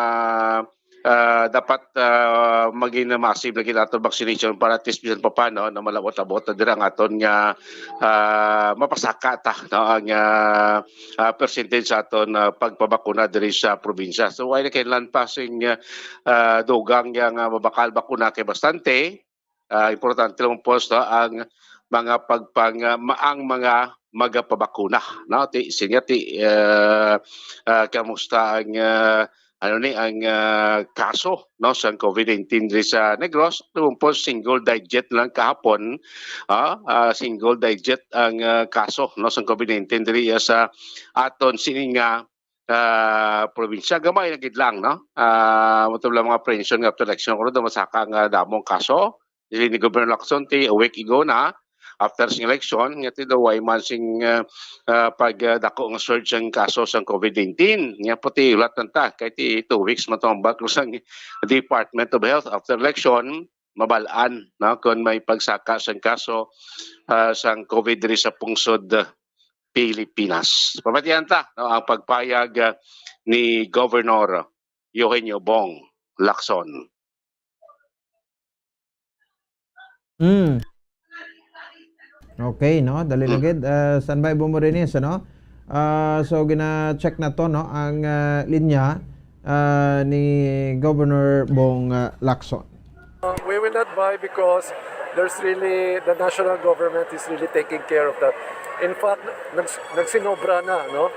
ah, dapat ah, maging massive lagi nato vaccination para at least bisan pa paano na malabot-abot na dira ang aton nga ah, mapasaka ta, no, ang ah, ah, percentage sa aton ah, pagpabakuna diri sa probinsya. So why na kinahanglan pa sing ah, dugang niya nga mabakal bakuna kay bastante ah, importante lang po sa ang mga pagpang ah, ma- ang mga magapabakuna, no? Ti sinya ti ah, ah, kamusta ang ah, ano ni ang ah, kaso, no, sa covid nineteen diri sa Negros? Tumpo single digit lang kahapon, ah, ah, single digit ang ah, kaso, no, sa covid nineteen diri sa aton sini nga ah, probinsya. Gamay na gid lang, no? Ah, mo lang mga apprehension nga after election ko daw masaka nga damong kaso. Dili ni Governor Lacson ti a week ago na after sing election nga ti daw way man sing ah, ah, pag ah, dako nga surge ang kaso sang covid nineteen. Nga puti ulat lang ta kay ti two weeks man tong back sang Department of Health after election mabal-an, no, kung may pagsaka sang kaso ah, sang covid diri sa pungsod ah, Pilipinas. Pamatian ta, no, ang pagpayag ah, ni Governor Eugenio Bong Lacson. Mm. Okay, no? Dali na gid. Uh, standby mo rin is, ano? Ah, so gina-check naton, no, ang, ah, linya, ah, ni Governor Bong, ah, Lacson. Uh, we will not buy because there's really, the national government is really taking care of that. In fact, nags-, nagsinobra na, no?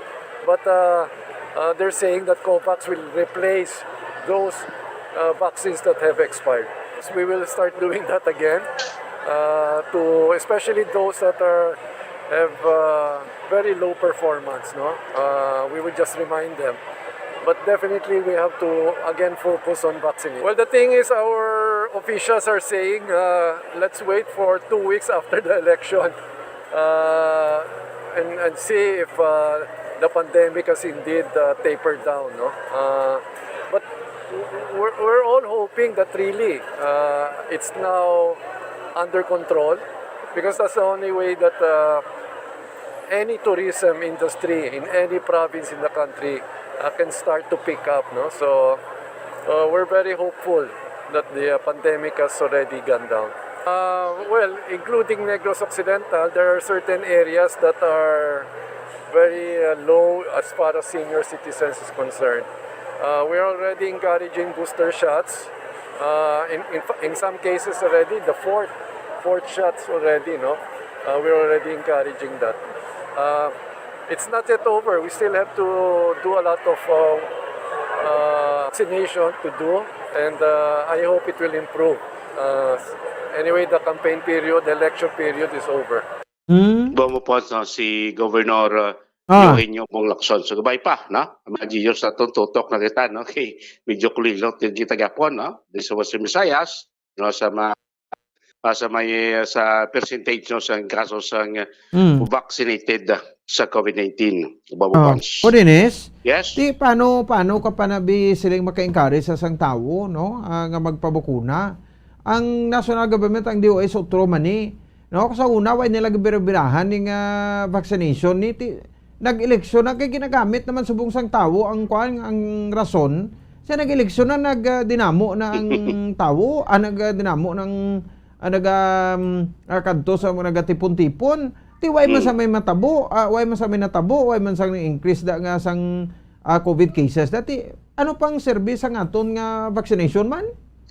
But, uh, uh, they're saying that COVAX will replace those, uh, vaccines that have expired. So we will start doing that again, uh, to, especially those that are, have, uh, very low performance, no? Uh, we will just remind them. But definitely, we have to again focus on vaccination. Well, the thing is, our officials are saying, uh, let's wait for two weeks after the election, uh, and, and see if, uh, the pandemic has indeed, uh, tapered down, no? Uh, but we're, we're all hoping that really, uh, it's now under control, because that's the only way that, uh, any tourism industry in any province in the country, uh, can start to pick up, no? So, uh, we're very hopeful that the, uh, pandemic has already gone down. Uh, well, including Negros Occidental, there are certain areas that are very, uh, low as far as senior citizens is concerned. Uh, we're already encouraging booster shots. Uh, in, in, fa-, in some cases already, the fourth, fourth shots already, no? Uh, we're already encouraging that. Uh, it's not yet over. We still have to do a lot of, uh, uh, vaccination to do, and, uh, I hope it will improve. Uh, anyway, the campaign period, the election period is over. Hmm? Bong Pons, no, si Governor, uh, Ah. Eugenio Bong Lacson. So, gabay pa, no? Mga Gio, sa atong tutok na kita, no? Okay, medyo kulilot din kita gapon, no? Di sa Western Visayas, no? Sa ma-, ah, sa may, ah, sa percentage, no, sa kaso sa, Mm. vaccinated, ah, sa COVID nineteen. Bong Oh. Pons. O, Dennis? Yes? Di, paano, paano ka pa nabi siling maka-encourage sa sang tawo, no? Ah, nga magpabakuna? Ang national government, ang D O H, utro man ni. No, sa una, way nila gibirabirahan ning, ah, vaccination ni ti-, nag-eleksyon na kay ginagamit naman subong sang tawo ang kwan, ang rason. Sa nag-eleksyon na nag, ah, dinamo na ang tawo, ah, nag, ah, dinamo ng, ah, nag, um, ah, kadto sa mga nagatipon-tipon. Ti way man Hmm. sa may matabo, ah, way man sa may natabo, way man sa nang increase da nga sang, ah, COVID cases. Dati, ano pang service ang aton nga vaccination man?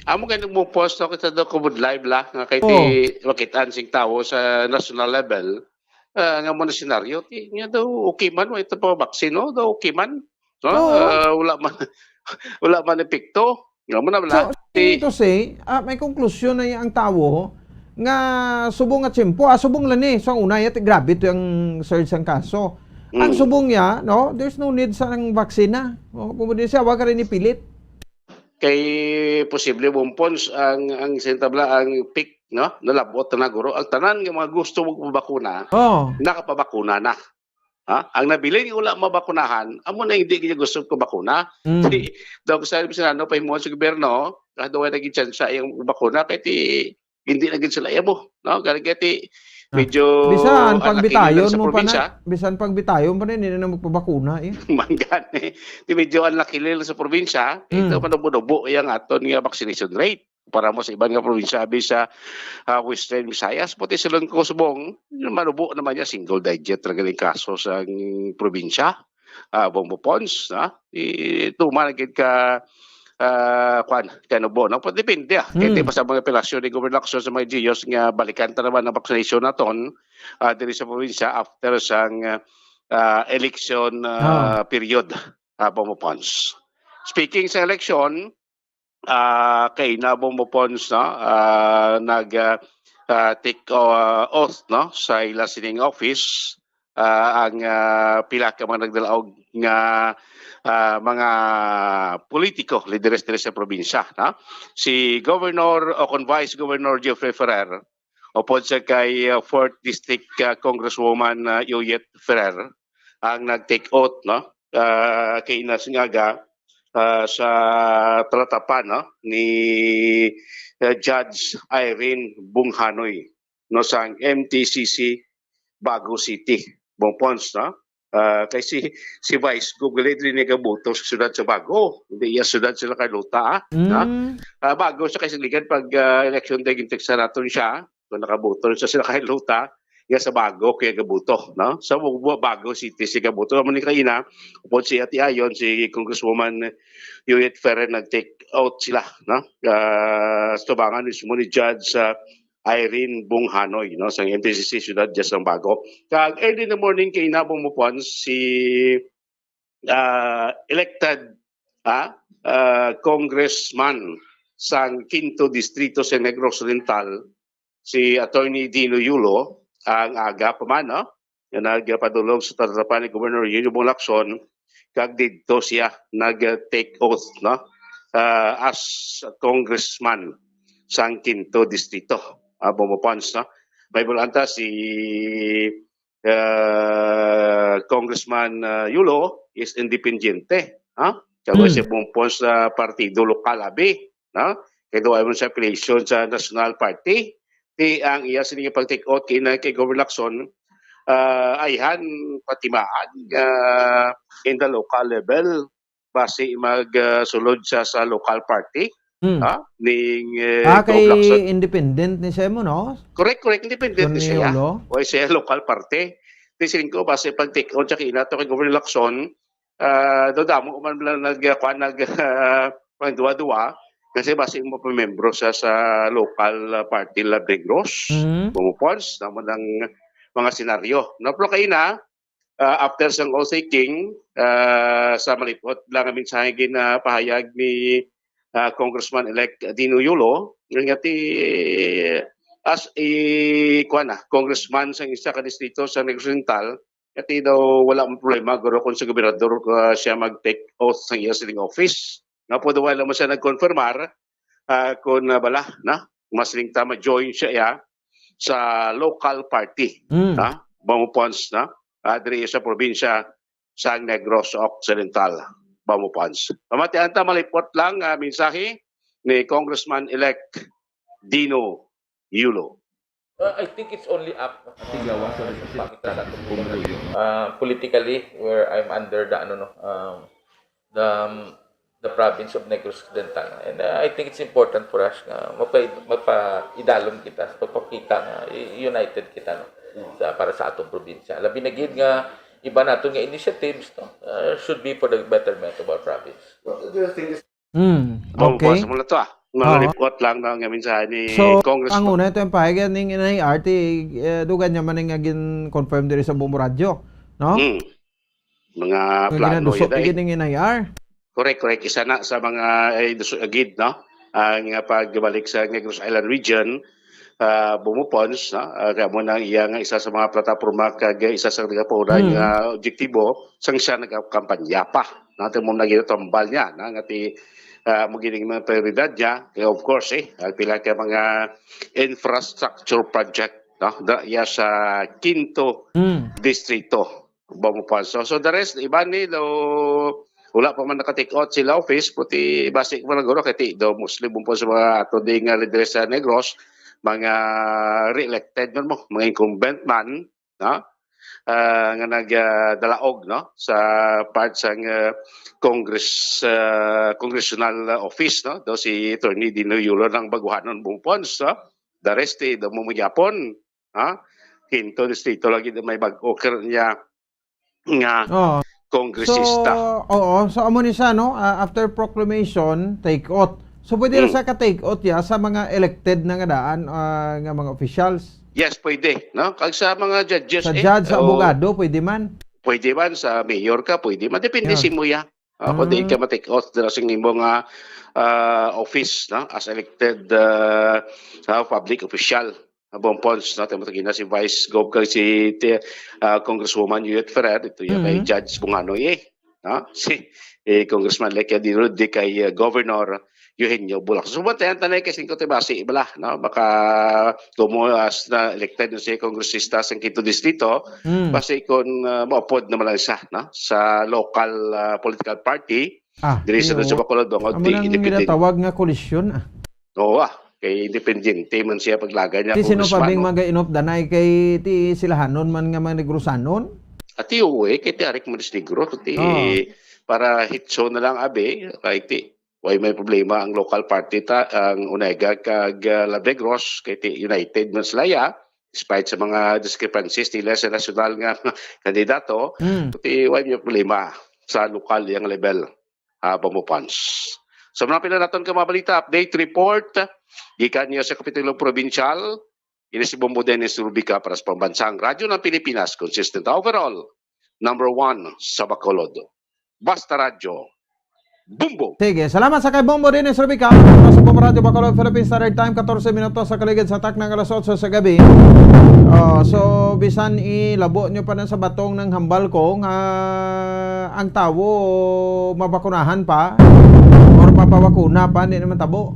Amo kay nagmupost ako sa Dokobod Live la, nga kay Oh. ti makitaan sing tawo sa national level, ah, nga mo na senaryo, ti, nga daw okay man, wa ito pa vaccine, no? Daw okay man, no? Oh. Ah, wala man, wala man epekto. Nga mo na, wala. So, Ti- meaning to say, ah, may konklusyon na ang tawo nga subong nga tiyempo, ah, subong lang ni, sa una, yat, grabe to ang surge sang kaso. Ang Mm. subong niya, no, there's no need sa ang vaccine na. No? Kung di siya, wag ka rin ipilit. Kay posible, Bong Pons, ang, ang sintabla, ang peak, no? Nalabot na guro. Ang tanan nga mga gusto magpabakuna, Oh. nakapabakuna na. Ha? Ang nabilin nga wala mabakunahan, amo na hindi niya gusto ko bakuna. Mm. Di, daw ko sa, sa ano, pahimuon sa gobyerno, ah, daw ay naging tsansa yung bakuna, kay ti, hindi na gid sila amo, no? Kaya kaya ti, Ah. medyo Bisan ang pag-, nakilala bitayon sa mo pa probinsya. na, bisan pag-bitayon pa rin, hindi na magpabakuna, eh. Manggan, eh. Di medyo ang nakilala sa probinsya, Mm. ito manubo-nubo yung aton nga vaccination rate. Para mo sa iban nga probinsya, abi sa, ah, Western Visayas, pati sa Lungko, Subong, manubo naman niya, single digit na galing kaso sa probinsya. Ah, Bong Pons, ha? Ituman na gid ka, ah, kwan, kanubo, no? Pero depende, ah. Kaya Hmm. di pa sa mga operasyon ni Governor Lacson sa mga G Os nga balikan ta naman ang vaccination naton, ah, diri sa probinsya after sang, ah, election, ah, Ah. period, ah, Bong Pons. Speaking sa election, ah, kay na, Bong Pons, no? Ah, nag, ah, ah, take, ah, oath, no, sa ila sining office, ah, ang, ah, pila ka mga nagdalaog nga, ah, mga politiko, lideres diri sa probinsya, no? Si Governor o kon Vice Governor Geoffrey Ferrer, upod sa kay, ah, Fourth District, ah, Congresswoman, ah, Yuyet Ferrer, ang nag-take oath, no? Ah, kay Inas Ngaga, ah, sa talatapan, no, ni, ah, Judge Irene Bunghanoy, no, sang M T C C Bago City, Bong Pons, no? Ah, kay si, si Vice Gov gali diri nagaboto sa siyudad sa Bago, hindi iya siyudad sa Carlota, ah, no? Mm. Ah, Bago sa kay singligan pag, ah, election day, ginteksa naton siya, kung nakaboto na siya sa Carlota, nga sa Bago kay gabuto, no? Sa Bago City si gabuto. Amo ni kaina, upod si Atiayon, si Congresswoman Yuyet Ferrer, nag-take out sila, no? Ah, sa tubangan mismo ni Judge, ah, Irene Bunghanoy, no, sa M T C C Siyudad dya sa Bago. Kag early in the morning kay nabong mo puan si, ah, elected, ah, ah, congressman sang Quinto Distrito sa Negros Oriental, si Attorney Dino Yulo, ang aga pa man, no, nga nagpadulong sa tatapan ni Governor Eugenio Bong Lacson, kag didto siya nag-take oath, no, ah, as congressman sang Quinto Distrito. Ah, Bombo Pons, no? May bulanta si, ah, Congressman, ah, Yulo is independiente, ha? Kag wala Hmm. siya bumpon sa partido lokal, abi, no? Kay daw ay mo sa affiliation sa National Party. Ti ang iya sini nga pag-take out kay na kay Governor Lacson, ah, ayhan patimaan nga in the local level, basi mag, ah, sulod siya sa local party, Hmm. ha? Ning, eh, Ah, Gov kay Lacson. Independent ni siya mo, no? Correct, correct. Independent ni Attorney siya. Yulo? O siya local party. Ti siling ko, basi pag-take out siya kay inato kay Governor Lacson, ah, do damo man lang nag, kuwan, nag, ah, pang duwa-duwa, kasi basi mo pamembro sa, sa local, ah, party La Negros, Mm. Bumupons, namo ng mga senaryo. No, pero kaina, ah, after sang oath-taking, ah, sa malipot lang ang mensahe ginapahayag ni, ah, Congressman-elect Dino Yulo, nga ti, as a, kuwan na, congressman sa isa ka distrito sa Negros Oriental, Kati daw wala man problema, guro, kung sa gobernador, ah, siya mag-take oath sa iya sining office. Nga po, daw wala mo siya nagkonfirmar, ah, kung, ah, bala, na, mas ning tama, join siya, ya, sa local party, Mm. na, Bamupons, na, ah, diri sa probinsya sa Negros Occidental, Bamupons. Pamatian ta, malipot lang, ah, mensahe ni Congressman-elect Dino Yulo. Uh, I think it's only up. Sigawa sa Pakita sa atong pumuluyo. Uh, politically, where I'm under the, ano, no, um, the, um, the province of Negros Occidental. And, uh, I think it's important for us nga mapa-, mapaidalom kita, magpakita nga i-, united kita, no, sa, para sa atong probinsya. Labi na gid nga iba naton nga initiatives, no, uh, should be for the betterment of our province. Well, the thing is, Mm, Bang okay. Buwas mo na to, ah. Mga Oo. Report lang na nga mensahe ni So, Congressman. Ang una, ito yung pahayag ning N I R, ti, eh, dugan niya man nga gin-confirm diri sa Bombo Radyo, no? Hmm. Mga Ang plano ginaduso yun, eh. Gid ning N I R. Correct, correct. Isa na sa mga, eh, duso agid, no? Ang, ah, pagbalik sa Negros Island region, ah, Bumupons, no? Ah, kaya mo na iya nga isa sa mga plataporma kag isa sa nagapauna Hmm. nga objektibo sang siya nagakampanya pa. Natin mo na ginatambal niya, na nga ti, ah, mo gining mga prioridad niya. Kaya of course, eh, ang pila ka mga infrastructure project, no? Da, iya sa Quinto Hmm. Distrito, Bambupanso. So, so the rest, iban ni daw wala pa man naka-take out sila office, puti basi ko man guro kay ti daw mostly bumpo sa mga ato di nga leader sa Negros, mga re-elected man mo, mga incumbent man, no? Ah, nga nag, ah, dalaog, no, sa part sang, ah, Congress, ah, congressional, ah, office, no, do si Attorney Dino Yulo ng baguhanon Bumupons, no? The rest, eh, do mo magyapon, ha? Quinto distrito lagi do may bag-o kar niya nga Oo. Kongresista. So, oo. So, amo ni siya, no? Ah, after proclamation, take out. So, pwede na Hmm. siya ka-take out ya sa mga elected na nga daan, ah, nga mga officials? Yes, pwede, no? Kag sa mga judges, Sa eh, judge, sa o abogado, pwede man. Pwede man, sa mayor ka, pwede man. Depende Yeah. si mo, ya. Ah, kung di Ah. ka ma-take out dira sa imo nga, ah, office, no? As elected, ah, ah, public official. Abong Pons, no? Tama, tagina si Vice Gov kag si, ti-, ah, Congresswoman Yuyet Ferrer, ito yung kay Mhm. Judge Bunganoy, eh. No? Si, eh, Congressman Lecia Dino, di kay, ah, Governor Eugenio Bulak. So, bantayan tanay kay singko ti basi, bala, no? Baka kumuas na elected na si Kongresista sa Quinto Distrito, Mm. basi kung, ah, maupod naman lang siya, no? Sa local, ah, political party, Ah, diri sa iyo. Sa Bacolod, bangod Amo ti nang independent. Ginatawag nga kolisyon, ah. Oo, ah. Kay independente man siya paglagay niya, Ti sino pa congressman, bing no? Mag-inop danay kay ti silahanon man nga mga Negrosanon? Ati, oo, eh, kay ti Arik Maris Negro, ti Oh. Para hitso na lang, abi, kay ti, way may problema ang local party ta, ang Onega kag, ah, La Negros, kay ti united man sila, ya. despite sa mga discrepancies nila sa nasyonal nga kandidato, Mm. ti way may problema sa lokal yang level, ah, Bombo Pons. So, mga pila naton ka mga balita, update report, gikan niya sa Kapitulong Probinsyal, ini si Bombo Dennis Rubica para sa Pambansang Radyo ng Pilipinas, consistent overall, number one sa Bacolod. Basta Radyo, Bombo! Sige, salamat sa kay Bombo Dennis Rubica. Sa Bombo Radyo Bacolod, Philippine Standard Time, katorse minutos sa kaligid sa takna nga alas otso sa gabi. Oh, so, bisan ilabo nyo pa na sa batong ng hambal ko nga ang tawo mabakunahan pa or mapabakuna pa, hindi naman tabo.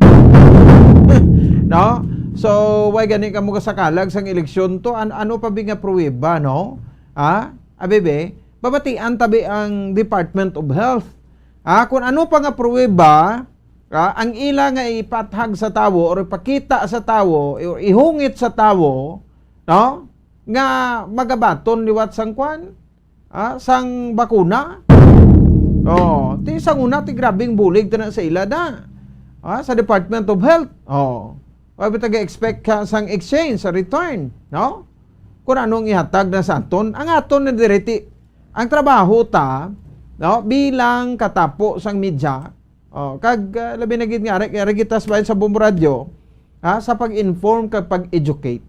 No? So, why gani ka mo kasakalag sang eleksyon to? An-, ano pa bi nga pruweba, no? Ha? Abi, be, babatian tabi ang Department of Health. Ah, kung ano pa nga pruweba, ah, ang ila nga ipathag sa tawo or ipakita sa tawo or ihungit sa tawo, no? Nga magabaton liwat sang kwan, ah, sang bakuna. Oh, ti sang una ti grabing bulig ta na sa ila da. Ah, sa Department of Health. Oh. Wa ba taga-expect ka sang exchange, sa return, no? Kung anong ihatag na sa aton, ang aton na diri ti, ang trabaho ta, no, bilang katapo sang media, oh, kag, ah, labi na gid nga ari, ari kita sa bayan sa Bombo Radyo, ha, sa pag-inform kag pag-educate.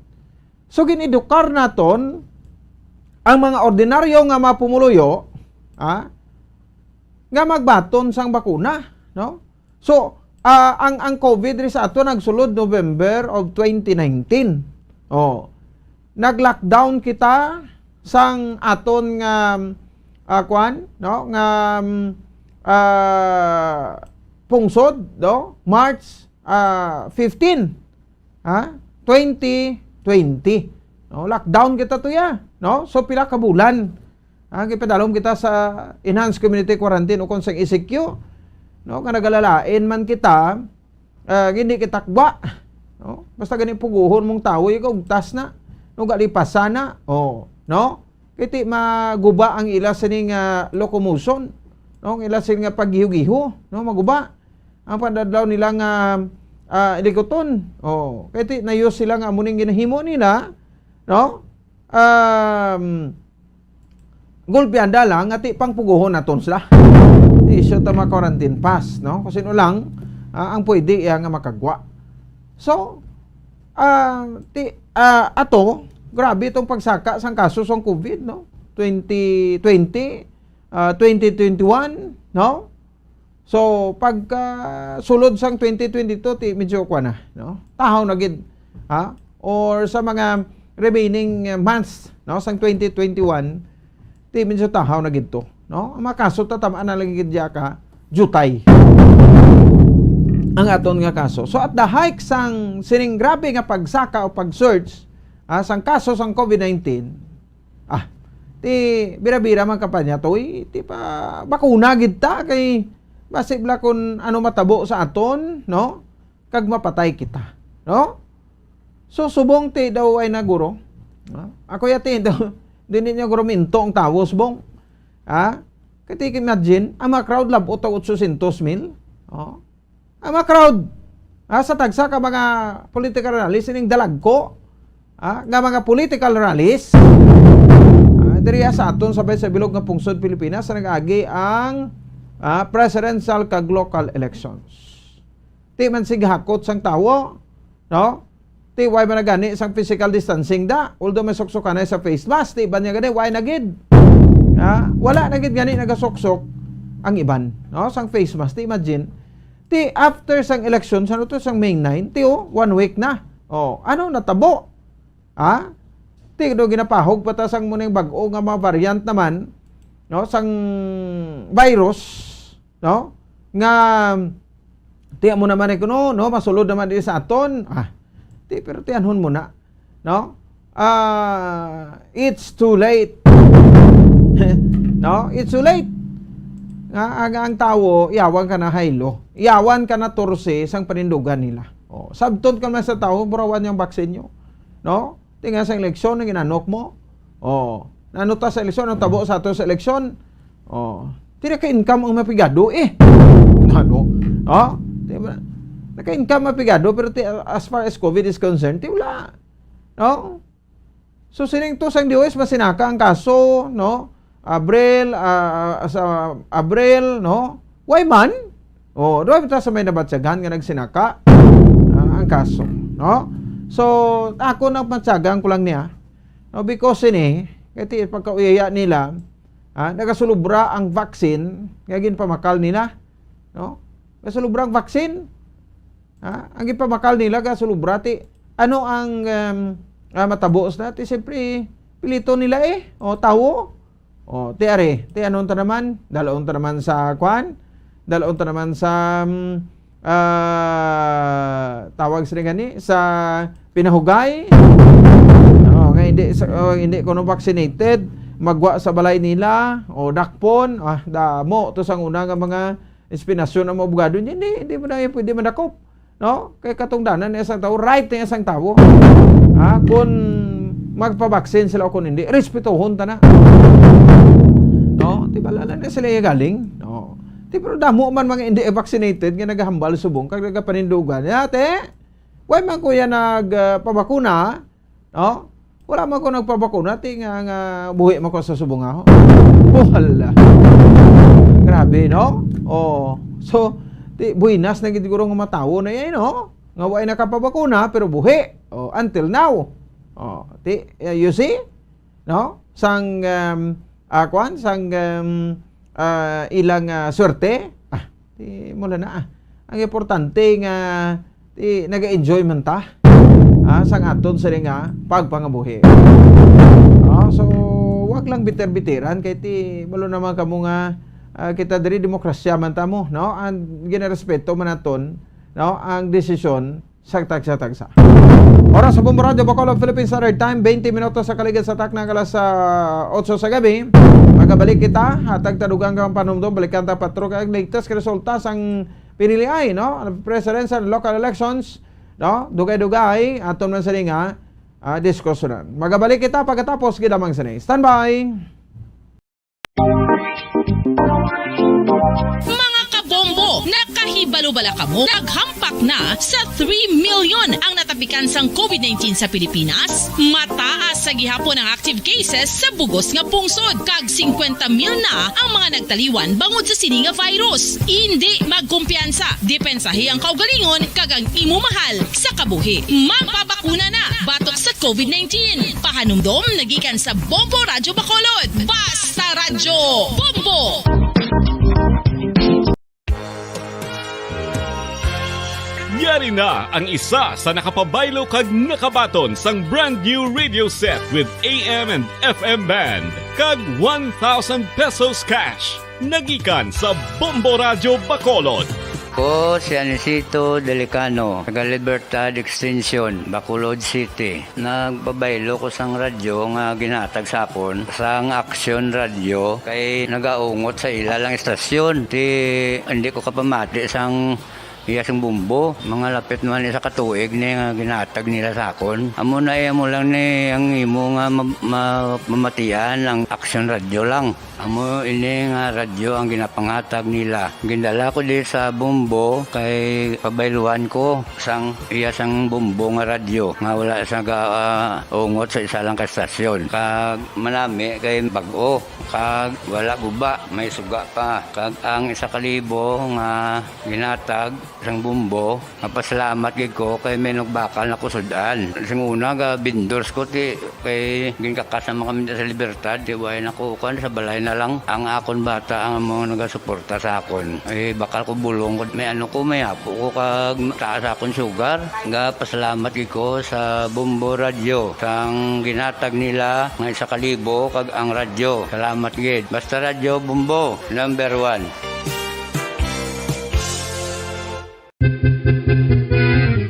So, gin-edukar naton ang mga ordinaryo nga mga pumuluyo, ha, nga magbaton sang bakuna, no? So, ah, ang, ang COVID ri sa ato nagsulod November of twenty nineteen. Oh. Nag-lockdown kita sang aton nga, ah, kwan, no? Nga, um, ah, pungsod, no? March, ah, fifteen, ha? Twenty twenty. No? Lockdown kita to ya, no? So, pila ka bulan. Ah, gipadalom kita sa enhanced community quarantine o kung sang E C Q, no, nga nagalalain man kita, ah, hindi kita gwa, no? Basta gani puguhon mong tawo, ikaw, tas na, no, galipasan na, oh, no? Kay ti maguba ang ila sining, ah, locomotion, no? Ang ila sining nga paggiho-giho, no? Maguba ang padadlaw nila nga, ah, ilikuton. Oh, kay ti nayos sila nga amo ning ginahimo nila, no? Um, gulpianda lang nga ti pang puguhon naton sila. Ti issue ta mga quarantine pass, no? Kung sino lang, ah, ang pwede iya nga makagwa. So, ah, ti, ah, ato, grabe itong pagsaka sang kaso sang COVID, no? Twenty twenty, ah, twenty twenty-one, no? So, pagka sulod sang twenty twenty-two, ti medyo kwa na, no? Tahaw na gid, ha? Or sa mga remaining, uh, months, no, sang twenty twenty-one, ti medyo tahaw na gid to, no? Ang mga kaso tatamaan na lagi gid diya ka jutay ang aton nga kaso. So, at the height sang sining grabe nga pagsaka o pag-surge, ah, sang kaso sang COVID nineteen, ah, ti bira-bira man kampanya to, eh, ti pa bakuna gid ta kay basi bala kun ano matabo sa aton, no? Kag mapatay kita, no? So, subong ti daw ay naguro. Ah, ako yati daw, dili niya guro minto ang tawo, subong. Ha? Kay ti imagine, ang mga crowd labot ang otsosentos mil. Oh. Ang mga crowd, ah, sa tagsa ka mga political rallies, sining dalagko, ah, nga mga political rallies, ah, diri sa aton sa, sa bilog nga pungsod Pilipinas sa nag-agi ang, ah, presidential kag local elections. Ti man sig hakot sang tawo, no? Ti way man na gani sang physical distancing da. Although may suksukan na sa face mask, ti iban niya gani, way na gid. Ha? Wala na gid gani nagasuksok ang iban, no? Sang face mask, ti imagine. Ti after sang election, sa to sang May nine, ti, oh, one week na. Oh, ano natabo? Ha? Ti do ginapahog pa ta sang muning bag-o nga mga variant naman, no? Sang virus, no? Nga, ti amo naman ni kuno, no? Masulod naman di sa aton. Ah, ti, pero tianhon mo na, no? Ah, it's too late. No? It's too late. Nga, ang, ang tawo, yawan ka na haylo. Yawan ka na torse sang panindugan nila. Oh, sabton ka man sa tawo, burawan yung baksin nyo. No? Tinga sa eleksyon, ang inanok mo. Oh, nano ta sa eleksyon, ang tabo sa ato sa eleksyon. Oh, ti naka-income ang mapigado, eh. Ano? Oh, di ba? Naka-income mapigado, pero ti, as far as COVID is concerned, ti wala. No? So, sining to sang D O S, masinaka ang kaso, no? Abril, ah, sa Abril, no? Why man? Oh, duha bitaw sa may nabatyaghan nga nagsinaka, ah, ang kaso, no? So, ako nang matyagan ko lang niya, no? Because ini, kay ti pagkauyaya nila, ah, nagasulubra ang vaccine nga ginpamakal nila, no? Gasulubra ang vaccine, ha? Ang ginpamakal nila gasulubra, ti ano ang, um, ah, matabo sa ti? Siyempre, pilito nila eh. O, tawo. O, ti ari, ti anon ta naman? Dalaon ta naman sa kwan? Dalaon ta naman sa, um, ah, tawag sila gani? Sa pinahugay? O, nga hindi, sa, o, hindi kuno vaccinated, magwa sa balay nila, o dakpon, ah, damo to sang una nga mga espinasyon ang mga abogado. Hindi, hindi mo na pwede madakop. No? Kay katungdanan niya sang tawo, right niya sang tawo. Ha? Kung magpabaksin sila o kung hindi, respetuhon ta na. No? Di ba, lala na sila iya galing? No? Di, pero damo man mga hindi vaccinated nga nagahambal subong kag nagapanindugan. Ate, why man kuya nagpabakuna? No? Wala man ko nagpabakuna, ti nga, nga buhi man ko sa subong ako. Oh, hala. Grabe, no? Oh. So, ti, buhinas na gid siguro nga matawo na yan, no? Nga wala nakapabakuna, pero buhi. Oh, until now. Oh, ti, eh, you see? No? Sang, um, ah, kwan, sang, um, ah, ilang, ah, swerte. Ah, ti, mula na, ah. Ang importante nga, ti, naga-enjoy man ta, ah, sang aton sini nga pagpangabuhi. Ah, so, wag lang biter-biteran kay ti, malo naman kamo nga, ah, kita diri demokrasya man ta mo, no? Ang ginarespeto man naton, no, ang desisyon sa tagsa-tagsa. Oras sa Bombo Radio Bacolod, Philippine Standard Time, twenty minutos sa kaligid sa takna nga alas, ah, otso sa gabi. Magabalik kita, hatag ta dugang kang panumdom, balikan ta patro kag latest resulta sang piniliay, no? Presidential local elections, no? Dugay-dugay, aton man sini nga, ah, diskusyonan. Magabalik kita pagkatapos gid lamang sini. Standby! Mga kabombo, nakahibalo bala kamo? Naghampak na sa three million ang natapikan sang covid nineteen sa Pilipinas. Mataas sa gihapon ang active cases sa bugos nga pungsod, kag singkwenta mil na ang mga nagtaliwan bangod sa sini nga virus. Indi magkumpiyansa, depensahi ang kaugalingon kag ang imo mahal sa kabuhi. Magpabakuna na batok sa covid nineteen. Pahanumdom nagikan sa Bombo Radyo Bacolod. Basta Radyo Bombo! Yari na ang isa sa nakapabaylo kag nakabaton sang brand new radio set with A M and F M band kag one thousand pesos cash. Nagikan sa Bombo Radyo Bacolod. Ko si Anisito Delicano, taga Libertad Extension, Bacolod City. Nagpabaylo ko sang radyo nga ginhatag sa akon sang Action Radio kay nagaungot sa ila lang istasyon. Ti, hindi ko kapamati sang iya sing bumbo. Mga lapit naman isa ka tuig ni nga ginhatag nila sa akon. Amo na iya mo lang ni ang imo nga ma-, ma-, mamatian ang Action Radio lang. Amo ini nga radyo ang ginapanghatag nila. Gindala ko di sa Bombo kay pabayluan ko sang iya sang Bombo nga radyo nga wala sa ga, ah, ungot sa isa lang ka stasyon. Kag manami kay bag-o, kag wala guba, may suga pa. Kag ang isa ka libo nga ginatag sang Bombo, mapasalamat gid ko kay may nagbakal na ko sud-an. Sing una, ga vendors ko ti kay ginkakas naman kami sa Libertad, ti way na ko kuan, sa balay na lang. Ang akon bata ang mga nagasuporta sa akon. Eh, bakal ko bulong ko, may ano ko, may apo ko, kag taas akon sugar. Ga pasalamat gid ko sa Bombo Radyo sang ginatag nila nga isa ka libo kag ang radyo. Salamat gid. Basta Radyo Bombo, number one.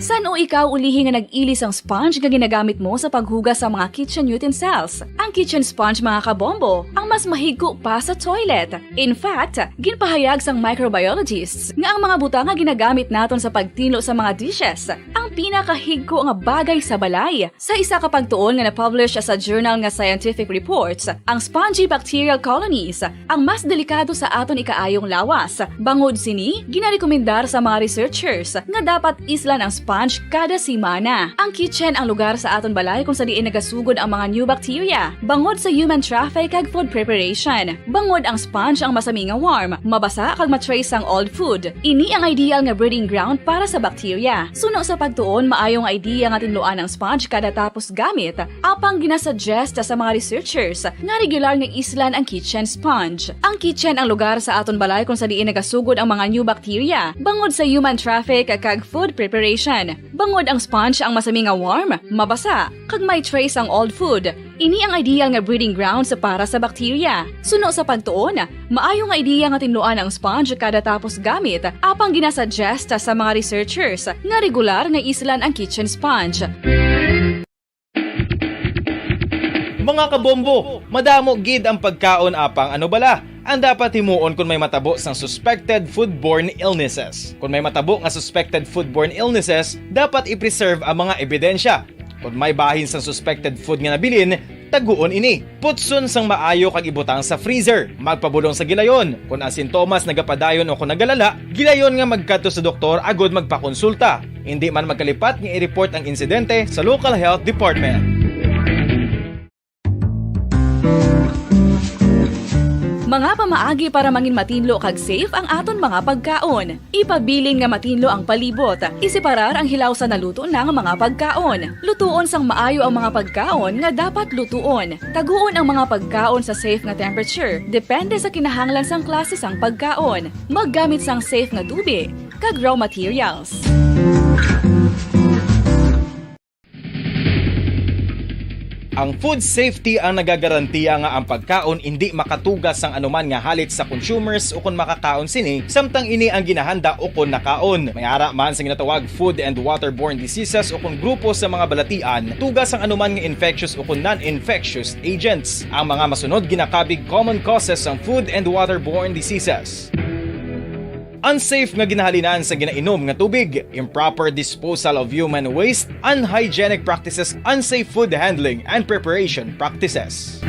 San-o ikaw ulihi nga nag-ili sang sponge nga ginagamit mo sa paghugas sa mga kitchen utensils? Ang kitchen sponge, mga kabombo, ang mas mahigko pa sa toilet. In fact, ginpahayag sang microbiologists nga ang mga butang nga ginagamit naton sa pagtinlo sa mga dishes ang pinakahigko nga bagay sa balay. Sa isa ka pagtuon nga na-publish sa journal nga Scientific Reports, ang spongy bacterial colonies ang mas delikado sa aton ikaayong lawas. Bangod sini, ginarekomendar sa mga researchers nga dapat islan ang sponge kada semana. Ang kitchen ang lugar sa aton balay kung sa diin nagasugod ang mga new bacteria bangod sa human traffic kag food preparation. Bangod ang sponge ang masami nga warm, mabasa kag ma-trace ang old food. Ini ang ideal nga breeding ground para sa bacteria. Suno sa pagtuon, maayo nga idea nga tinluan ang sponge kada tapos gamit. Apang ginasuggest sa mga researchers nga regular nga islan ang kitchen sponge. Ang kitchen ang lugar sa aton balay kung sa diin nagasugod ang mga new bacteria bangod sa human traffic kag food preparation. Bangod ang sponge ang masami nga warm, mabasa, kag may trace ang old food. Ini ang ideal nga breeding grounds para sa bacteria. Suno sa pagtuon, maayo nga ideya nga tinluan ang sponge kada tapos gamit, apang ginasuggest sa mga researchers nga regular nga islan ang kitchen sponge. Mga kabombo, madamo gid ang pagkaon, apang ano bala ang dapat himuon kon may matabo sang suspected foodborne illnesses? Kon may matabo nga suspected foodborne illnesses, dapat i-preserve ang mga ebidensya. Kon may bahin sang suspected food nga nabilin, taguon ini. Putson sang maayo kag ibutang sa freezer. Magpabulong sa gilayon. Kon ang sintomas nagapadayon o kon nagalala, gilayon nga magkadto sa doktor agud magpakonsulta. Indi man magkalipat nga i-report ang insidente sa local health department. Mga pamaagi para mangin matinlo kag safe ang aton mga pagkaon. Ipabilin nga matinlo ang palibot. Iseparar ang hilaw sa naluto na nga mga pagkaon. Lutuon sang maayo ang mga pagkaon nga dapat lutuon. Taguon ang mga pagkaon sa safe nga temperature, depende sa kinahanglan sang klase sang pagkaon. Maggamit sang safe nga tubi kag raw materials. Ang food safety ang nagagarantiya nga ang pagkaon indi makatuga sang anuman nga halit sa consumers ukon makakaon sini, samtang ini ang ginahanda ukon nakaon. May ara man sa ginatawag food and waterborne diseases ukon grupo sa mga balatian, tuga sang anuman nga infectious ukon non-infectious agents. Ang mga masunod ginakabig common causes sang food and waterborne diseases. Unsafe nga ginahalinan sa ginainom nga tubig, improper disposal of human waste, unhygienic practices, unsafe food handling and preparation practices.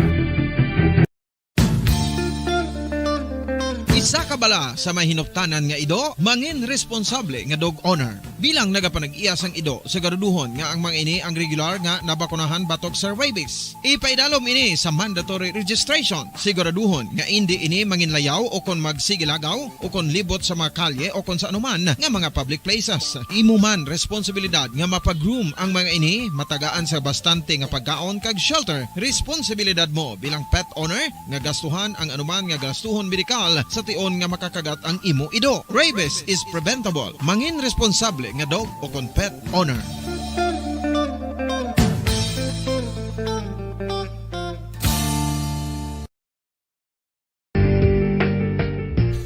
Isa ka bala sa may hinuktanan nga ido, mangin responsable nga dog owner. Bilang nagapanag-iya sang ido, siguraduhon nga ang mga ini ang regular nga nabakunahan batok sa rabies. Ipaidalom ini sa mandatory registration. Siguraduhon nga indi ini manginlayaw o kon magsigilagaw o kon libot sa mga kalye o kon sa anuman nga mga public places. Imo man responsibilidad nga mapa-groom ang mga ini, matagaan sa bastante nga pagkaon kag shelter. Responsibilidad mo bilang pet owner nga gastuhan ang anuman nga gastuhon medikal sa tion nga makakagat ang imo ido. Rabies is preventable. Mangin responsable nga dog o kon pet owner.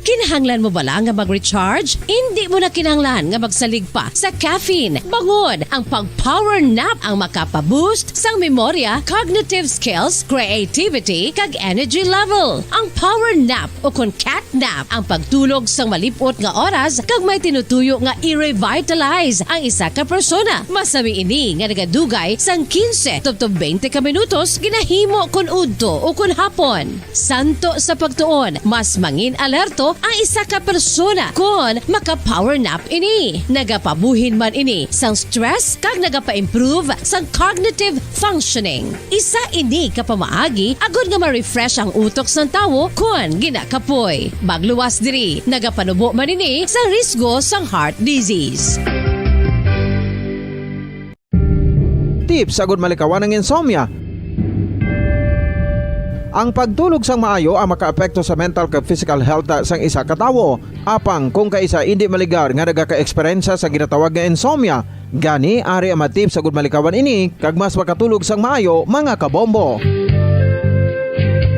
Kinahanglan mo bala nga mag-recharge? Indi mo na kinahanglan nga magsalig pa sa caffeine. Bangod ang pag-power nap ang makapa-boost sang memorya, cognitive skills, creativity, kag energy level. Ang power nap o kon cat nap ang pagtulog sang malip-ot nga oras kag may tinutuyo nga i-revitalize ang isa ka persona. Masami ini nga nagadugay sang quince tubtob twenty ka minutos ginahimo kon udto o kon hapon. Santo sa pagtuon, mas mangin alerto ang isa ka persona kon maka-power nap ini. Nagapabuhin man ini sang stress kag nagapa-improve sang cognitive functioning. Isa ini ka pamaagi agud nga ma-refresh ang utok sang tawo kon ginakapoy. Magluwas diri, nagapanubo man ini sa risgo sang heart disease. Tips agud malikawan ang insomnia. Ang pagtulog sang maayo ang makaapekto sa mental kag physical health sang isa ka tawo. Apang kung kaisa indi maligar nga nagaka-eksperyensya sa ginatawag nga insomnia, gani ari ang mga tips agud malikawan ini kag mas makatulog sang maayo, mga kabombo.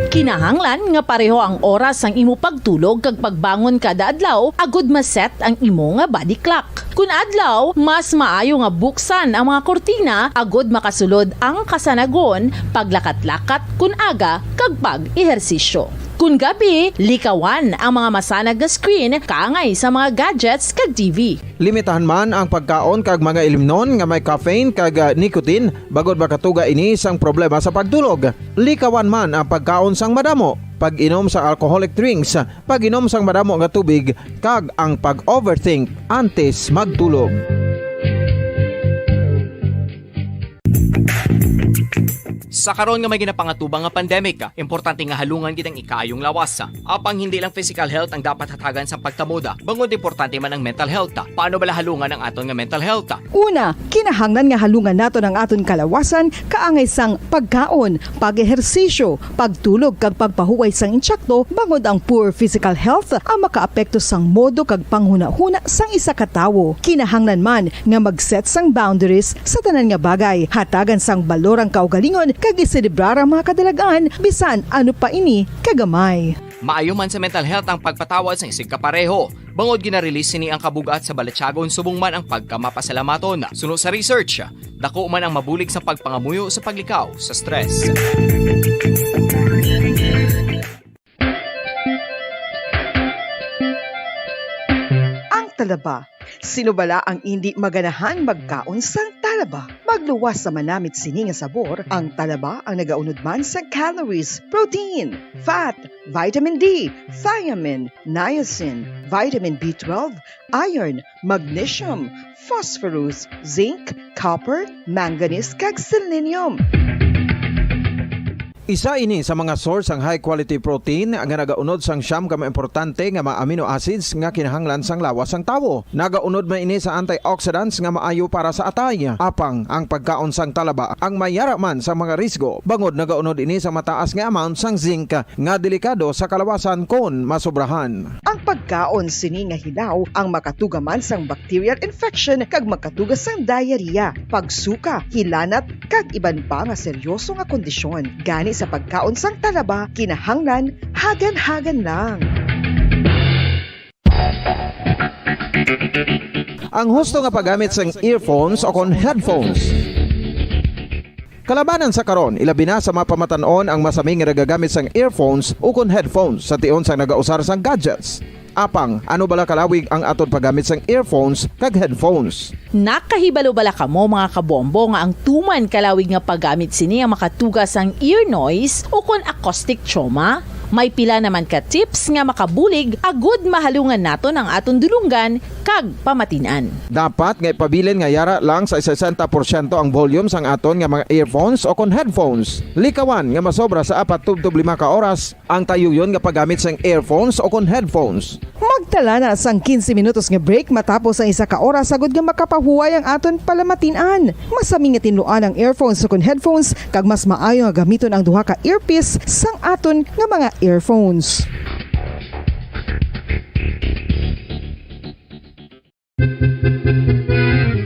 Kinahanglan nga pareho ang oras sang imo pagtulog kag pagbangon kada adlaw agud ma-set ang imo nga body clock. Kun adlaw, mas maayo nga buksan ang mga kurtina agud makasulod ang kasanagon, paglakat-lakat kun aga, kag pag-ehersisyo. Kun gabi, likawan ang mga masanag nga screen kaangay sa mga gadgets kag T V. Limitahan man ang pagkaon kag mga ilimnon nga may caffeine kag, ah, nicotine, bangod makatuga ini sang problema sa pagtulog. Likawan man ang pagkaon sang madamo, pag-inom sang alcoholic drinks, pag-inom sang madamo nga tubig, kag ang pag-overthink antes magtulog. Sa karon nga may ginapangatubang nga pandemic, importante nga halungan gid ang ikaayong lawas. Apang hindi lang physical health ang dapat hatagan sang pagtamod, bangod importante man ang mental health. Paano bala halungan ang aton nga mental health? Una, kinahanglan nga halungan naton ang aton kalawasan kaangay sang pagkaon, pag-ehersisyo, pagtulog kag pagpahuway sang intsakto, bangod ang poor physical health ang makaapekto sang modo kag panghunahuna sang isa ka tawo. Kinahanglan man nga mag-set sang boundaries sa tanan nga bagay, hatagan sang balor ang kaugalingon kag iselebrar ang mga kadalag-an, bisan ano pa ini kagamay. Maayo man sa mental health ang pagpatawad sang isigkapareho, bangod gina-release sini ang kabug-at sa balatyagon subong man ang pagkamapasalamaton. Suno sa research, dako man ang mabulig sa pagpangamuyo sa paglikaw sa stress. Ang talaba. Sino bala ang indi maganahan magkaon sang talaba? Magluwas sa manamit sini nga sabor, ang talaba ang nagaunod man sa calories, protein, fat, vitamin D, thiamine, niacin, vitamin B twelve, iron, magnesium, phosphorus, zinc, copper, manganese, kag selenium. Isa ini sa mga source sang high quality protein nga nagaunod sang siyam ka mga importante nga mga amino acids nga kinahanglan sang lawas sang tawo. Nagaunod man ini sa antioxidants nga maayo para sa atay. Apang ang pagkaon sang talaba ang mayara man sa mga risgo, bangod nagaunod ini sa mataas nga amount sang zinc nga delikado sa kalawasan kon masobrahan. Ang pagkaon sini nga hilaw ang makatuga man sang bacterial infection kag makatuga sang diarrhea, pagsuka, hilanat, kag iban pa nga seryoso nga kondisyon. Gani sa pagkaon sang talaba, kinahanglan hagan-hagan lang. Ang husto nga paggamit sang earphones o kon headphones. Kalabanan sa karon, ilabi na sa mga pamatan-on ang masami nga nagagamit sang earphones ukon headphones sa tion sang nagausar sang gadgets. Apang, ano bala kalawig ang aton paggamit sang earphones kag headphones? Nakahibalo bala kamo, mga kabombo, nga ang tuman kalawig nga paggamit sini ang makatuga sang ear noise ukon acoustic trauma? May pila naman ka tips nga makabulig agud mahalungan naton ang aton dulonggan kag pamatin-an. Dapat nga ipabilin nga yara lang sa sesenta porsyento ang volume sang aton nga mga earphones o kon headphones. Likawan nga masobra sa apat tubtob lima ka oras ang tayuyon nga paggamit sang earphones o kon headphones. Magtala na sang quince minutos nga break matapos ang isa ka oras agud nga makapahuway ang aton palamatin-an. Masami nga tinluan ang earphones o kon headphones, kag mas maayo nga gamiton ang duha ka earpiece sang aton nga mga earphones.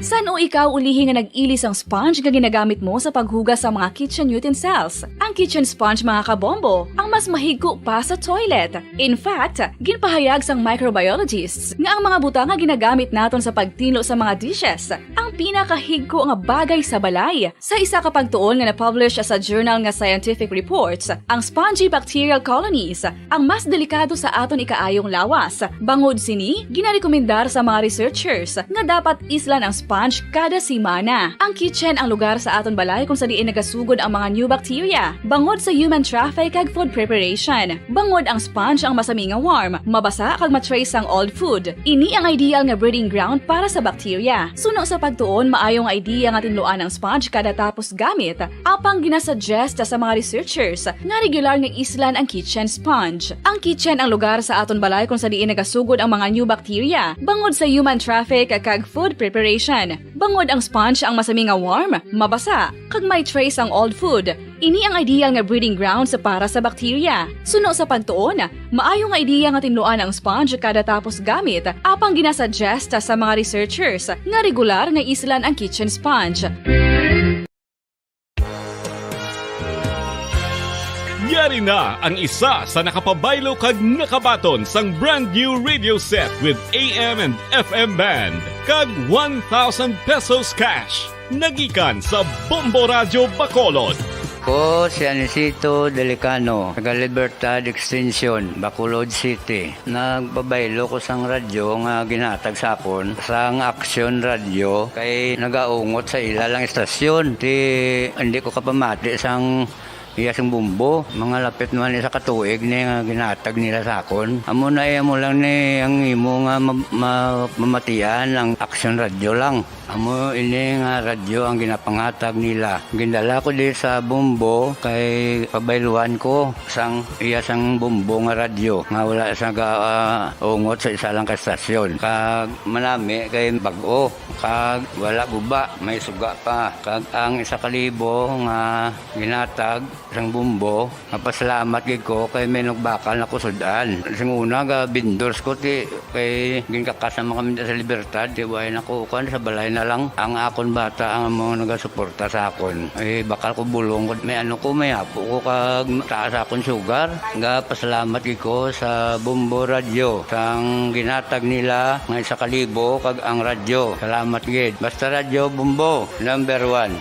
San-o ikaw ulihi nga nag-ili sang sponge nga ginagamit mo sa paghugas sa mga kitchen utensils? Ang kitchen sponge, mga kabombo, ang mas mahigko pa sa toilet. In fact, ginpahayag sang microbiologists nga ang mga butang nga ginagamit naton sa pagtinlo sa mga dishes ang pinakahigko nga bagay sa balay. Sa isa ka pagtuon nga na-publish sa journal nga Scientific Reports, ang spongy bacterial colonies ang mas delikado sa aton ikaayong lawas. Bangod sini, ginarekomendar sa mga researchers nga dapat islan ang sponge kada semana. Ang kitchen ang lugar sa aton balay kung sa diin nagasugod ang mga new bacteria, bangod sa human traffic kag food preparation. Bangod ang sponge ang masami nga warm, mabasa kag ma-trace sang old food. Ini ang ideal nga breeding ground para sa bacteria. Suno sa pagtuon, maayo nga idea nga tinluan ang sponge kada tapos gamit. Apang ginasuggest sa mga researchers nga regular nga islan ang kitchen sponge. Ang kitchen ang lugar sa aton balay kung sa diin nagasugod ang mga new bacteria, bangod sa human traffic kag food preparation. Bangod ang sponge ang masami nga warm, mabasa, kag may trace ang old food. Ini ang ideal nga breeding grounds para sa bacteria. Suno sa pagtuon, maayo nga ideya nga tinluan ang sponge kada tapos gamit, apang ginasuggest sa mga researchers nga regular nga islan ang kitchen sponge. Yari na ang isa sa nakapabaylo kag nakabaton sang brand new radio set with A M and F M band kag one thousand pesos cash. Nagikan sa Bombo Radyo Bacolod. Ko si Anisito Delicano, taga Libertad Extension, Bacolod City. Nagpabaylo ko sang radyo nga ginhatag sa akon sang Action Radio kay nagaungot sa ila lang istasyon. Ti, hindi ko kapamati sang Iya sang Bombo, mga lapit naman isa ka tuig ni nga ginatag nila sa akon. Amo na, iya mo lang ni ang imo nga ma-, ma-, mamatian ang Aksyon Radyo lang. Amo ini nga radyo ang ginapangatag nila. Gindala ko di sa Bombo kay pabayluan ko sang iya sang Bombo nga radyo nga wala sa ga-, ah, ungot sa isa lang ka estasyon. Kag manami kay bag-o, kag wala guba, may suga pa. Kag ang isa ka libo nga ginatag sang Bombo, mapasalamat gid ko kay may nagbakal na ko sud-an. Sing una, ga vendors ko, ti, kay ginkakas naman kami sa Libertad, ti, way na ko, kuwan, sa balay na lang. Ang akon bata ang mga nagasuporta sa akon. Eh, bakal ko bulong ko, may ano ko, may apo ko, kag taas akon sugar. Ga pasalamat gid ko sa Bombo Radyo, sang ginatag nila nga isa ka libo, kag ang radyo. Salamat gid. Basta Radyo Bombo, number one.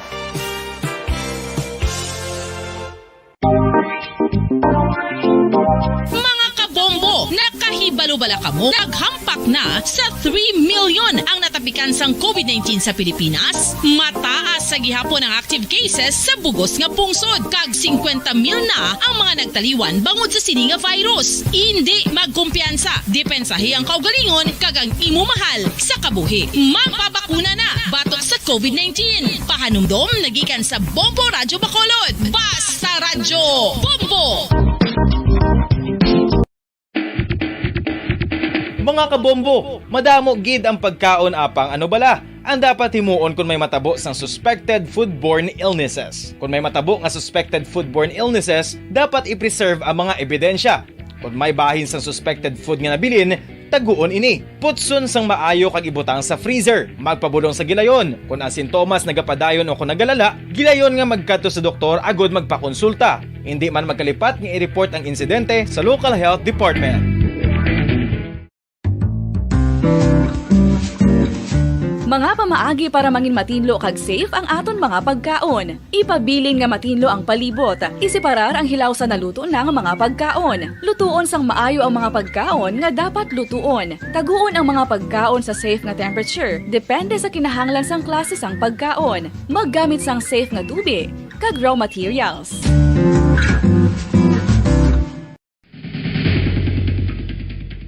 Mga kabombo, nakahibalo bala kamo? Naghampak na sa three million ang natapikan sang COVID nineteen sa Pilipinas. Mataas sa gihapon ang active cases sa bugos nga pungsod, kag singkwenta mil na ang mga nagtaliwan bangod sa sini nga virus. Indi magkumpiyansa, depensahi ang kaugalingon kag ang imo mahal sa kabuhi. Magpabakuna na batok sa COVID nineteen. Pahanumdom nagikan sa Bombo Radyo Bacolod. Basta Radyo Bombo! Mga kabombo, madamo gid ang pagkaon, apang ano bala ang dapat himuon kon may matabo sang suspected foodborne illnesses? Kon may matabo nga suspected foodborne illnesses, dapat i-preserve ang mga ebidensya. Kon may bahin sang suspected food nga nabilin, taguon ini. Putson sang maayo kag ibutang sa freezer. Magpabulong sa gilayon. Kon ang sintomas nagapadayon o kon nagalala, gilayon nga magkadto sa doktor agud magpakonsulta. Indi man magkalipat nga i-report ang insidente sa local health department. Mga pamaagi para mangin matinlo kag safe ang aton mga pagkaon. Ipabilin nga matinlo ang palibot. Iseparar ang hilaw sa naluto na nga mga pagkaon. Lutuon sang maayo ang mga pagkaon nga dapat lutuon. Taguon ang mga pagkaon sa safe nga temperature, depende sa kinahanglan sang klase sang pagkaon. Maggamit sang safe nga tubi kag raw materials.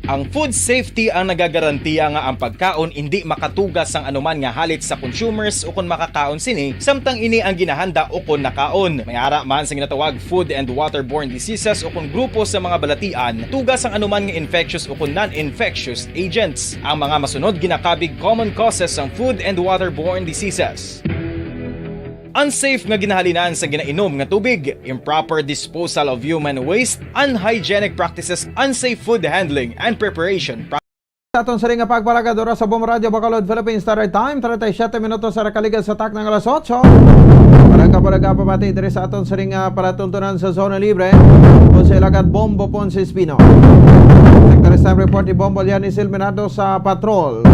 Ang food safety ang nagagarantiya nga ang pagkaon indi makatugas sang anuman nga halit sa consumers ukon makakaon sini, samtang ini ang ginahanda ukon nakaon. May ara man sa ginatawag food and waterborne diseases ukon grupo sa mga balatian, tugas sang anuman nga infectious ukon non-infectious agents. Ang mga masunod ginakabig common causes sang food and waterborne diseases. Unsafe nga ginahalinan sa ginainom nga tubig, improper disposal of human waste, unhygienic practices, unsafe food handling and preparation. Sa aton siring nga pagpalagad, oras sa Bombo Radyo Bacolod, Philippine Standard Time, treinta y siete minutos sa nakaligad sa takna nga alas otso. Palagka, palagka, pamati diri sa aton siring nga palatuntunan sa Zona Libre, kung sa ilagad Bombo Ponce Espino. Nagtaris time report ni Bombo Liani Silminado sa patrol.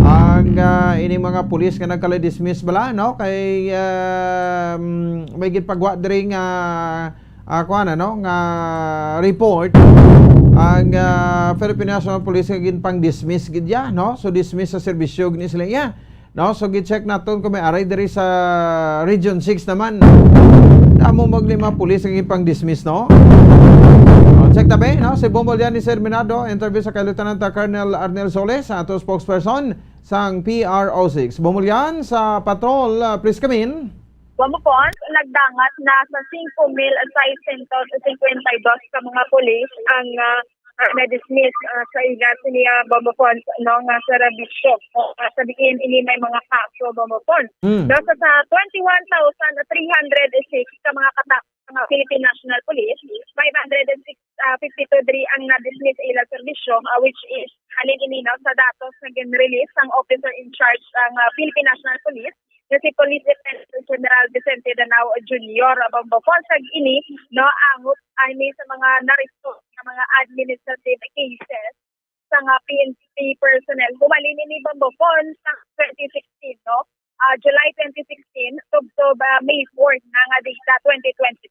Ang, ah, ining mga pulis nga nagkala-dismiss bala, no? Kay, um, may ginpagwa diri nga, ah, kuwan, ano, nga report ang, ah, Philippine National Police nga ginpang-dismiss gid ya, no? So, dismiss sa serbisyo gid ni sila ya, no? So, gi-check naton kung may aray diri sa Region six naman. Amo mo gid mga pulis nga ginpang-dismiss, no? Oh, check tabi, no? Si Bombo Liani Silminado, interview sa kay Lieutenant Colonel Arnel Soles, sa ato spokesperson sang P R O six. Bombo Lian sa patrol, ah, please come in. Bombo Ponce, nagdangat na sa singko mil seiscientos cincuenta y dos ka mga pulis ang, ah, ah, na-dismiss, ah, sa ila sini, ah, Bombo Ponce, no, nga serbisyo. Ah, sa diin ini may mga kaso, Bombo Ponce. Mm. No, sa, sa twenty-one thousand three hundred six ka mga kata-, mga Philippine National Police, five hundred and six, ah, fifty-two diri ang na-dismiss sa ilang serbisyo, ah, which is halin ini, no, sa datos nga gin-release sang officer in charge sang, ah, Philippine National Police, nga si Police Lieutenant General Vicente Danao Junior. Bombo Ponce, ini, no, angop ini sa mga na-report nga mga administrative cases sa nga P N P personnel. Humalin ini, Bombo Ponce, sa twenty sixteen, no? Ah, July twenty sixteen, tubtob, ah, May four na nga data, twenty twenty.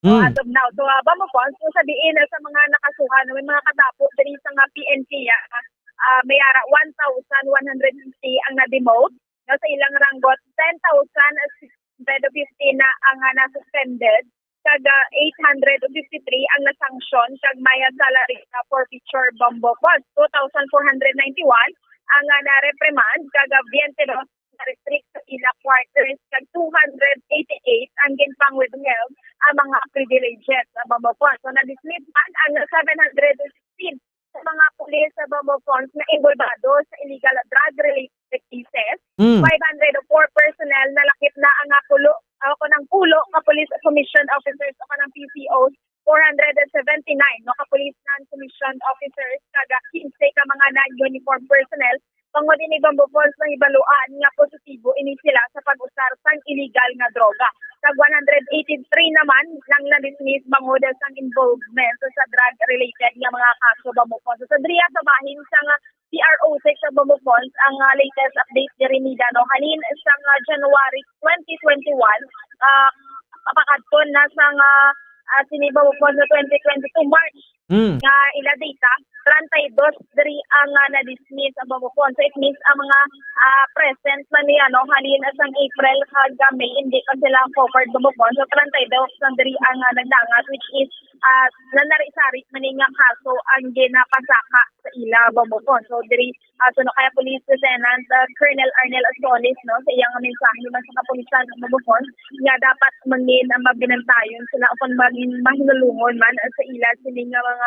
Mm. As of now. So, ah, Bombo Ponce, kung sa diin, ah, sa mga nakasuhan, may mga katapo diri sa nga P N P, ah, ah, may ara one thousand one hundred fifty ang na-demote. No, sa ilang ranggot, ten thousand six hundred fifty na ang, ah, na-suspended. kag, ah, eight hundred fifty-three ang nasanksyon kag may, ah, salary na forfeiture, Bombo Pons. Two thousand four hundred ninety-one ang, ah, na-reprimand kag, ah, twenty-two na-restrict sa ila quarters kag two hundred eighty-eight ang ginpang-withheld ang mga privileges, ah, Bombo Pons. So, na-dismiss man ang seven hundred sixteen sa mga pulis sa Bombo Pons na involbado sa illegal drug-related cases. Mm. Five hundred four personnel nalakip na ang, ah, pulo, ah, kanang pulo ka police commissioned officers o kanang P C Os, four hundred seventy-nine no ka police non-commissioned officers, kag quince ka mga non-uniform personnel. Tungod ini, Bombo Pons, nahibaluan nga positibo ini sila sa pag-usar sang illegal nga droga. Kag one hundred eighty-three naman ang na-dismiss bangod sang involvement sa drug-related nga mga kaso, Bombo Pons. So, diriya sa bahin sang, ah, P R O six sa Bombo Pons ang, ah, latest update diri nila, no? Halin sang, ah, January twenty twenty-one, ah, pakadto na sang, ah, ah, sini, Bombo Pons, sa twenty twenty-two March Mm. nga ila data, treinta y dos diri ang, ah, na-dismiss ang Bombo Pons. So, it means ang mga, ah, present man ni, ano, halin sang April kag, ah, May, hindi pa sila covered, Bombo Pons. So, treinta y dos lang diri ang, ah, nagdangat, which is, ah, nanari-sari man ni nga kaso ang ginapasaka sa ila, Bombo Pons. So, diri, ah, suno kay Police Lieutenant, ah, Colonel Arnel Asoles, no, sa iyang mensahe man sa kapulisan, Bombo Pons, nga dapat mangin ang mabinantayon sila kung maging mahinulungon man sa ila sini nga mga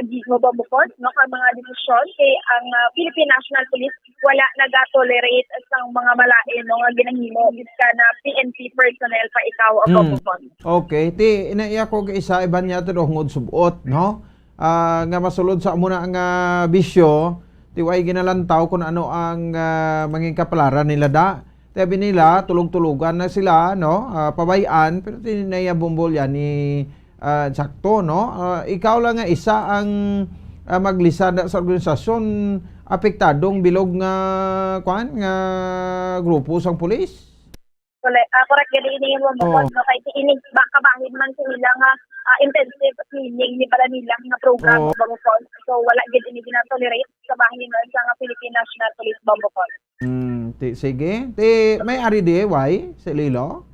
agiho, Bombo Pons, no, kag mga desisyon, kay ang, ah, Philippine National Police wala nagatolerate sang mga malain, no, nga ginahimo gikan na P N P personnel pa ikaw, Mm. Bombo Pons. Okay, ti ina iya ko isa iban niya to hungod subot, no? Ah, nga masulod sa amo na nga bisyo, ti way ginalantaw kung ano ang, ah, mangin kapalaran nila da. Ti abi nila, tulog-tulogan na sila, no? Ah, pabay-an, pero ti naiya bumbol yan ni, ah, sakto, no? Ah, ikaw lang nga isa ang, ah, maglisada sa organisasyon, apektadong bilog nga, kwan, nga grupo sang pulis? Correct, ah, correct gid ini, Bombo Pons, no, kay ini ba kabahin man sa ilang, ah, ah, intensive cleaning ni pala nila nga program, Oo. Bombo Pons. So, wala gid ini ginatolerate sa bahin man sa nga Philippine National Police, Bombo Pons. Hmm, ti, sige. Ti, may ari di, why? Si Lilo?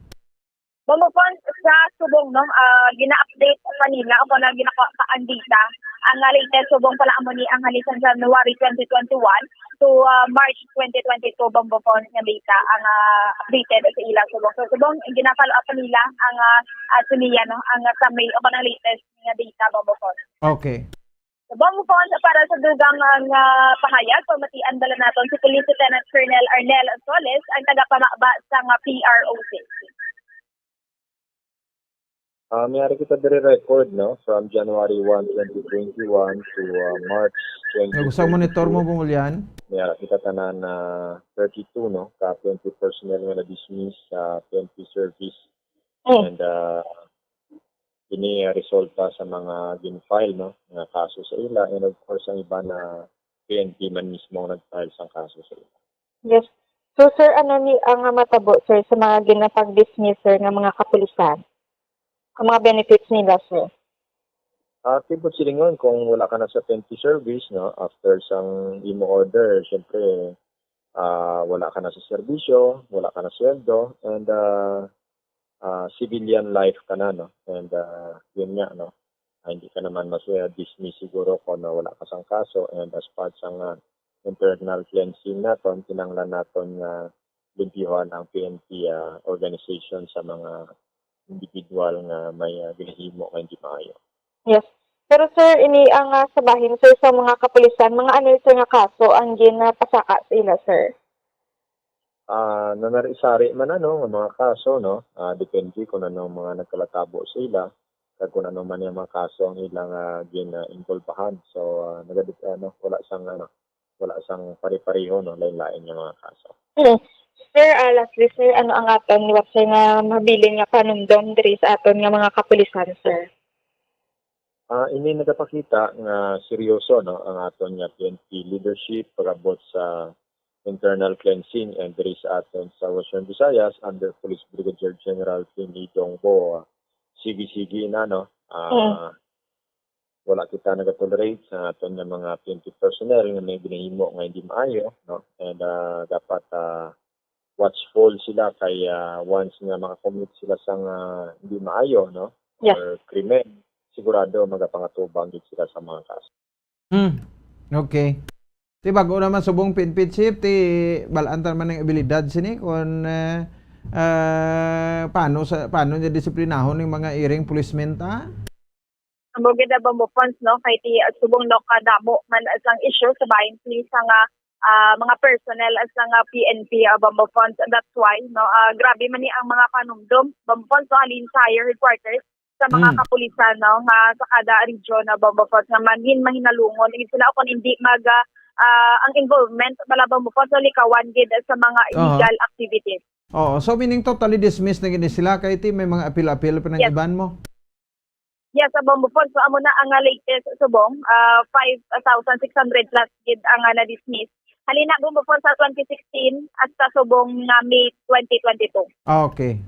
Bombo Pons, sa subong, no, ah, gina-update pa nila o kung ano, ginakuha pa ang data. Ang, ah, latest subong pala amo ni ang halin sang January twenty twenty-one to, ah, March twenty twenty-two, Bombo Pons, nga data ang, ah, updated sa ilang subong. So, subong, gina-follow up pa nila ang, ah, ah, sulian, no, ang, ah, sa May o kanang latest nga data, Bombo Pons. Okay. So, Bombo Pons, para sa dugang, ah, nga pahayag, pamatian bala naton si Police Lieutenant Colonel Arnel Soles, ang tagapamaba sa nga P R O six. Ah, may ari kita diri record, no, from January one, twenty twenty-one to, ah, March twenty twenty-two. Nag-, sa monitor mo, Bungulyan? May ari kita tanan na thirty-two, no, ka P N P personnel nga na-dismiss sa P N P service. Mm. And, ah, ini, ah, resulta sa mga gin-file, no, nga kaso sa ila, and of course, ang iba na P N P man mismo ang nag-file sang kaso sa ila. Yes. So, sir, ano ni ang, ah, matabo, sir, sa mga ginapag-dismiss, sir, nga mga kapulisan? Ang mga benefits nila, sir? Ah, tibod silingon, kung wala ka na sa P N P service, no, after sang imo order, syempre, ah, wala ka na sa serbisyo, wala ka na sweldo, and, ah, ah, civilian life ka na, no? And, ah, yun nga, no? Ah, hindi ka naman mas, ah, dismiss siguro kung, ah, wala ka sang kaso. And as part sang, ah, internal cleansing naton, kinahanglan naton nga limpyuhan ang P N P, ah, organization sa mga individual nga may, ah, ginahimo nga hindi maayo. Yes. Pero, sir, ini ang, ah, sa bahin, sir, sa mga kapulisan, mga ano, sir, nga kaso ang ginapasaka sa ila, sir? Ah, nanari-sari man, ano, nga mga kaso, no? Ah, depende kung ano ang mga nagkalatabo sa ila, kag kung ano man yung mga kaso ang ilang, ah, gin-, ah, involbahan. So, ah, nagadep-, ano, wala sang, ano, wala sang pare-pareho, no? Lain-lain nga mga kaso. Hmm. Sir, ah, lastly, sir, ano ang aton liwat, sir, nga mabilin nga panumdom diri sa aton nga mga kapulisan, sir? Ah, ini nagapakita nga seryoso, no, ang aton nga P N P leadership pag-abot sa internal cleansing and diri sa aton sa Western Visayas under Police Brigadier General Timmy Dongbo. Sige-sige na, no? Ah, Mm. Wala kita nagatolerate sa aton nga mga P N P personnel nga may ginahimo nga hindi maayo, no? And, ah, dapat, ah, watchful sila kay, ah, once nga makakommit sila sang, ah, hindi maayo, no? Yes. Or krimen, sigurado magapangatubang gid sila sa mga kaso. Hmm. Okay. Ti bag-o naman subong P N P chief, ti bal-an ta naman ang abilidad sini kung, eh, eh, paano sa, paano niya disiplinahon ning mga iring policemen ta? Amo gid, ah, Bombo Fons, no? Kay ti, ah, subong, no, kadamo man sang issue sa bahin sini sa nga, ah, mga personnel sa nga P N P, ah, Bombo Fons. That's why, no, ah, grabe man ni ang mga panumdom, Bombo Fons, no, halin sa higher headquarters sa mga Mm. kapulisan, no, nga sa kada region na Bombo Fons nga mangin mahinalungon gid sila o kung hindi mag, ah, ah, ang involvement bala Bombo Fons, no, likawan gid sa mga Aha. illegal activities. Oo, so meaning totally dismissed na gid ni sila kay ti may mga apil-apil pa ng Yes. iban mo? Yes, sa Bombo Fons. So, amo na ang, ah, latest subong, ah, five thousand six hundred plus gid ang, ah, na-dismiss. Halina, Bombo Fons, sa twenty sixteen hasta subong nga May twenty twenty-two. Ah, okay.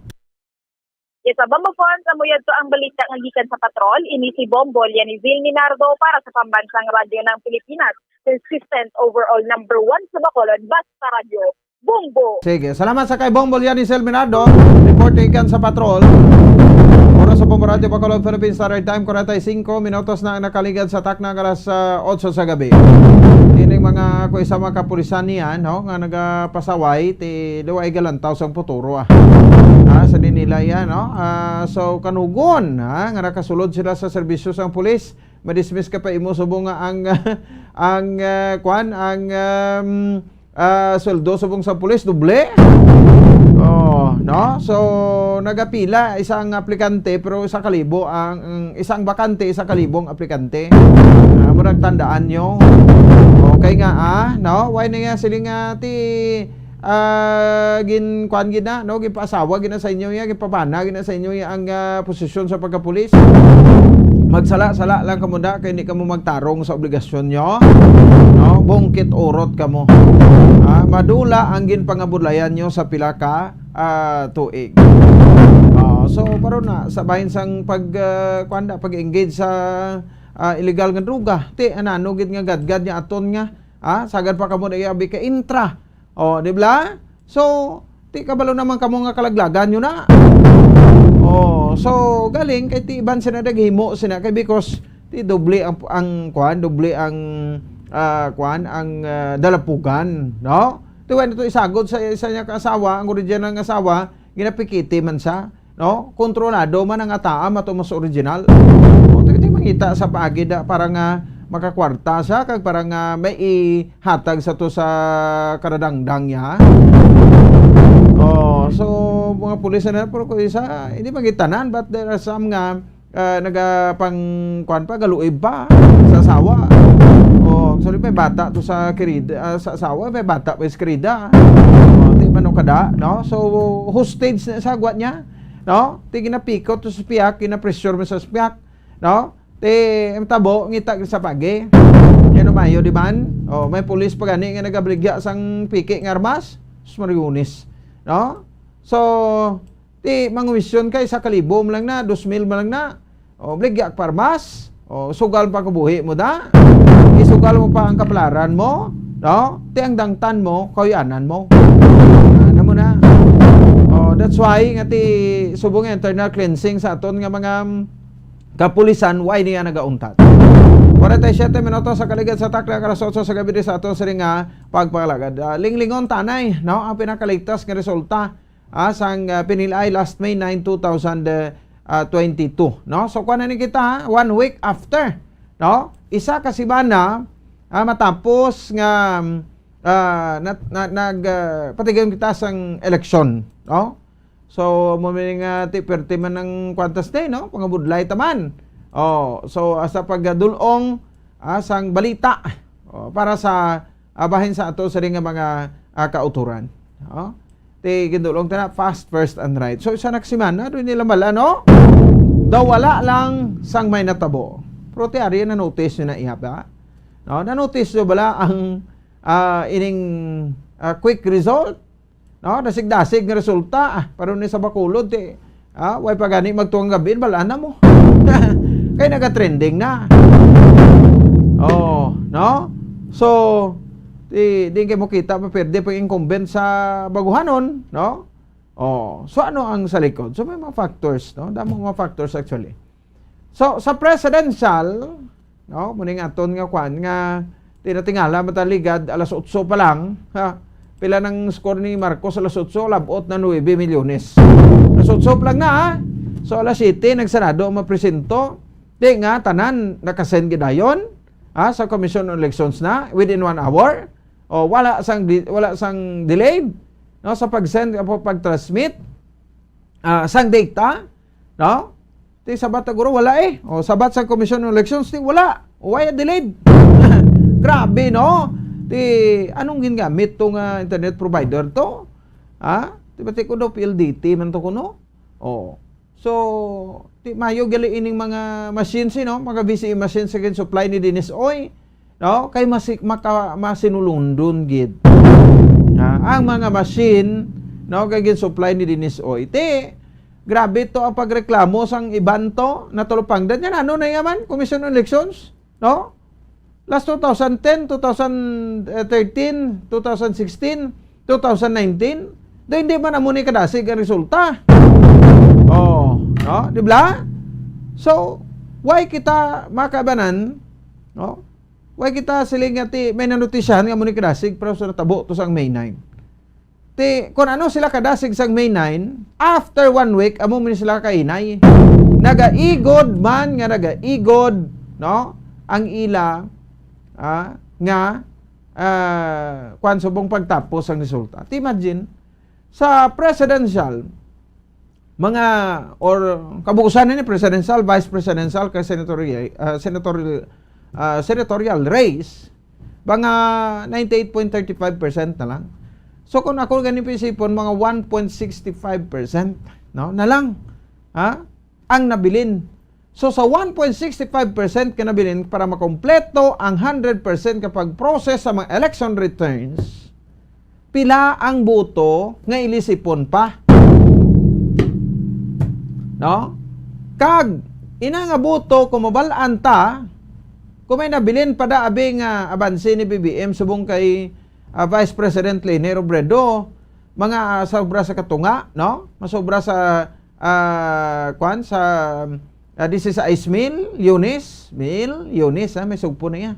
Yes, sa Bombo Fons, amo yadto ang balita nga gikan sa patrol. Ini si Bombo Lianizil Minardo para sa Pambansang Radyo ng Pilipinas. Consistent overall number one sa Bacolod, basta radyo. Bombo. Sige, salamat sa kay Bombo Lianizil Minardo. Report gikan sa patrol. Oras sa Bombo Radyo Bacolod, Philippine Standard Time, forty-five minutos na ang nakaligad sa takna nga alas, ah, otso sa gabi. Ining mga, kung isa mga kapulisan niya, no, nga nagapasaway, ti, daw ay galantaw sang puturo, ah. Ah, sa nila yan, no? Ah, so, kanugon, ha, nga nakasulod sila sa serbisyo sang pulis, madismiss ka pa imo subong nga ang, ang, ah, kwan, ang, um, ah, sweldo subong sa pulis, doble. Oh, no? So, nagapila, isang aplikante, pero isa kalibo ang, ang isang bakante, isa kalibong aplikante. Ah, murag tandaan nyo. Okay nga, ah, no? Why na nga sila nga ti, ah, gin, kwan gid na, no? Ginpaasawa gid na sa inyo ya, ginpabana gid na sa inyo ya ang, ah, posisyon sa pagkapulis. Magsala-sala lang kamo da, kay hindi kamo magtarong sa obligasyon nyo. No? Bungkit urot kamo. Ah, madula ang ginpangabudlayan nyo sa pila ka, ah, tuig. Ah, so, pero na, sa bahin sang pag, ah, kwan da, pag-engage sa, ah, illegal nga droga, ti, anano gid nga gadgad niya aton nga, ah, sagad pa kamo na iabi ka intra. Oh, di ba? So, ti kabalo naman kamo nga kalaglagan nyo na. Oh, so, galing kay ti iban sila naghimo sila kay because ti doble ang, ang kwan, doble ang, ah, kwan, ang, ah, dalapugan, no? Ti wala to isagod sa isa niya ka asawa, ang original nga asawa, ginapikiti man sa, no? Kontrolado man ang ataam ato mas original. O, ti, ti mangita sa paagi da, para nga makakwarta sa, kag para nga may ihatag sa to sa karadangdang niya. Oh, so, mga pulis na, pero kung isa, hindi magitanan, but there are some nga, ah, nagapang, kwan pa, galuib pa sa asawa. Oh, sorry, may bata to sa kirida, ah, sa asawa, may bata pa sa kirida. Oh, di man o kada, no? So, hostage na sa agwat niya, no? Ti ginapikot to sa piyak, ginapressure mo sa piyak, no? Ti, ang tabo, ngita sa pagi. Yan ang mayo, di man? Oh, may pulis pa gani nga nagabaligya sang piki nga armas. Sus, Mariones, no? So, ti, mangumisyon kay sa kalibo mo lang na, dos mil mo lang na. O, baligya pa armas. O, sugal pa kabuhi mo da. Isugal mo pa ang kapalaran mo, no? Ti ang dangtan mo, kauyanan mo. Ano mo na? Oh, that's why nga ti subong nga internal cleansing sa aton nga mga, mm, kapulisan, why niya nagauntat? Forty-seven minutos sa kaligad sa takna, alas otso sa gabi di sa aton siring nga pagpangalagad. Ah, linglingon tanay, no? Ang pinakaligtas nga resulta, ah, sang, ah, pinilay last May nine, two thousand, ah, twenty-two, no? So, kuha na ni kita, one week after, no? Isa ka semana, ah, matapos nga, ah, nat-, na-, nag, ah, patigayon kita sang eleksyon, no? So, mo nga ti perti man ang kwantas day, no? Pangabudlay taman. Oh, so, asa pagdulong, ah, sang balita, oh, para sa, ah, bahin sa ato sa nga mga, ah, kauturan, no? Ti gindulong ta na, fast, first, and right. So, isa na ka semana, doon nila mala, no? Daw wala lang sang may natabo. Pero ti ari, na-notice nyo na iya ba? No? Na-notice nyo bala ang, ah, ining, ah, quick result? No? Dasig-dasig nga resulta. Ah, pero ni sa Bacolod, ti, ah, way pa gani magtuong gabi, balaan na mo. Kay naga-trending na. Oh, no? So, di, di kayo mo kita, maperde pa yung incumbent sa baguhanon, no? Oh, so ano ang sa likod? So may mga factors, no? Damo mga factors actually. So, sa presidential, no, muna nga aton nga kwan, nga tinatingala, mataligad, alas otso pa lang, ha? Pila nang score ni Marcos alas otso? Labot na nuebe milyones. Alas otso pa lang na, ha? So, alas siyete, nagsarado ang mga presinto. Di nga, tanan, nakasend gidayon, ha, sa Commission on Elections na, within one hour. O, wala sang di-, wala sang delayed, no, sa pag-send, o pag-transmit, ah, sang data, no? Ti sabat ta guro, wala eh. O, sabat sa Commission on Elections, ti wala. O, why delayed? Grabe, no? Ti, anong gingamit to nga internet provider to? Ha? Ti ba ti ko daw P L D T man to kuno? O. So, ti mayo gali ining mga machines, eh, no? Mga V C A machines sa gin-supply ni Dennis Uy. No? Kay masi-, maka-, masinulundon gid. Ah, ang mga machine, no, kay gin-supply ni Dennis Uy. Ti, grabe to ang pagreklamo sang iban to, natalupangdan. Yan, ano na yaman? Commission on Elections, no? Last two thousand ten, two thousand thirteen, two thousand sixteen, two thousand nineteen, do hindi man amo ni kadasig ang resulta. Oh, no? Di ba? So, why kita makabanan, no? Why kita siling nga ti may nanutisyahan nga amo ni kadasig, pero sa natabo to sang May nine. Ti, kung ano sila kadasig sang May nine, after one week, amo man sila kainay. Nagaigod man nga nagaigod, no? Ang ila, ah, nga, ah, kwan subong pagtapos ang resulta. Ti imagine, sa presidential, mga, or kabuusan ni presidential, vice presidential, kay senatorial, ah, senatorial, ah, senatorial race, mga ninety-eight point thirty-five percent na lang. So, kung ako gani isipon, mga one point six five percent, no, na lang, ha, ang nabilin. So, sa one point six five percent ka nabilin, para makompleto ang hundred percent ka pag-process sa mga election returns, pila ang boto nga ilisipon pa? No? Kag, ina nga boto, kung mabal-an ta, kung may nabilin pa da abi nga abanse ni B B M subong kay, ah, Vice President Leni Robredo, mga, ah, sobra sa katunga, no? Masobra sa, ah, kwan, sa, ah, disisais mil, milyones, milyones, ha? May sugpo na iya.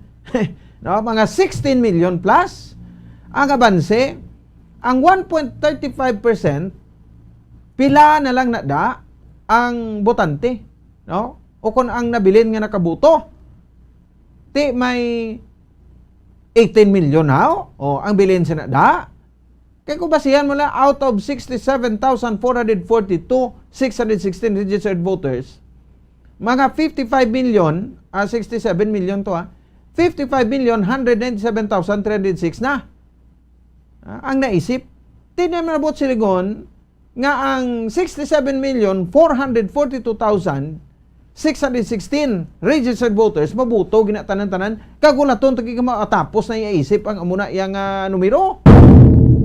No? Mga sixteen million plus ang abanse. Ang one point thirty-five percent, pila na lang na da ang botante, no? O kung ang nabilin nga nakaboto, ti may eighteen million na, o, ang bilin sa na da. Kay kung basihan mo lang, out of sixty-seven thousand four hundred forty-two, six hundred sixteen registered voters, mga fifty-five million, ah, sixty-seven million to, ah, fifty-five million, one hundred ninety-seven thousand three hundred six na, ah, ang naisip. Ti na man abot siligon nga ang sixty-seven million four hundred forty-two thousand six hundred sixteen registered voters mabuto gina tanan-tanan, kag wala ton tagi ka makatapos na iya isip ang amo na iya nga numero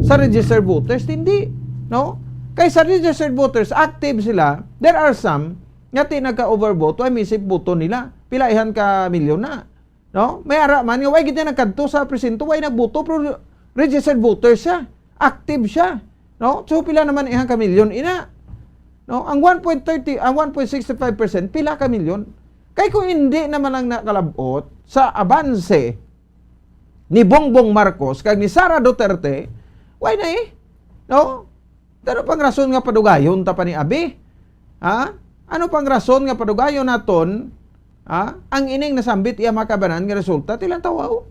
sa registered voters, hindi, no? Kay sa registered voters, active sila. There are some nga ti nagka-overvote, ay misip boto nila. Pila ihan ka milyon na, no? May ara man nga, way gid niya nagkadto sa presinto, way nagboto, pero registered voter siya. Active siya, no? So, pila naman ihan ka milyon ina? No? Ang one point thirty, ang one point six five percent, pila ka milyon? Kay kung hindi naman ang nakalabot sa abanse ni Bongbong Marcos kag ni Sara Duterte, way na eh, no? Ano pang rason nga padugayon ta pa ni abi? Ha? Ano pang rason nga padugayon naton, ha? Ang ining nasambit iya makabanan nga resulta, tilang tawaw.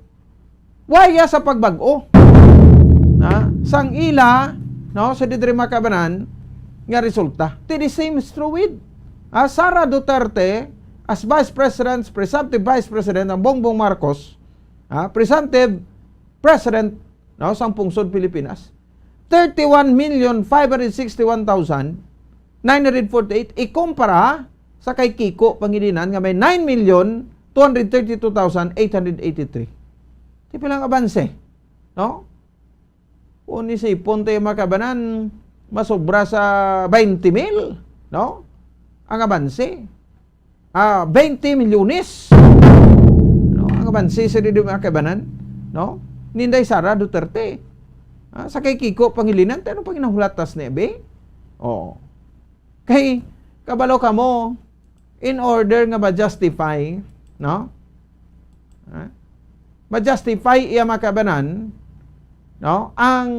Waya sa pagbag-o. Ha? Sang ila, no, sa didri makabanan nga resulta. Ti the same is true with, ha, Sara Duterte as Vice President, presumptive Vice President ang Bongbong Marcos, ha, presumptive President, no, sang pungsod Pilipinas. Thirty-one million five hundred sixty-one thousand nine hundred forty-eight ikumpara sa kay Kiko Pangilinan nga may nine million two hundred thirty-two thousand eight hundred eighty-three. Ti pila ang abanse, no? Kung isipon tayo makabanan, masobra sa twenty mil, no? Ang abanse. Ah, twenty milyones. No? Ang abanse sa didi makabanan, no? Ninday Sara Duterte. Ah, sa kay Kiko Pangilinan, ti ano pang inahulatas ni abi? Oo. Kay, kabalo ka mo, in order nga ma-justify, no? Ha? Ma-justify iya makabanan, no? Ang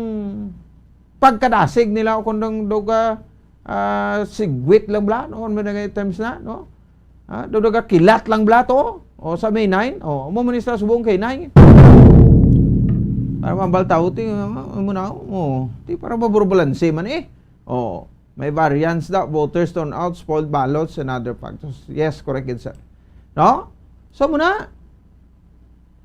pagkadasig nila o kung nang duga, ah, sigwit lang bala, no? Ano man nga terms na, no? Ah, duga kilat lang bala to. O sa May nine, o, mo minister subong kay nine. Para mambal tao, ti, ah, mo na, o, ti para maburbulanse man eh. O, may variance daw, voters turnout, spoiled ballots, and other factors. Yes, correct gid, sir. No? So, muna,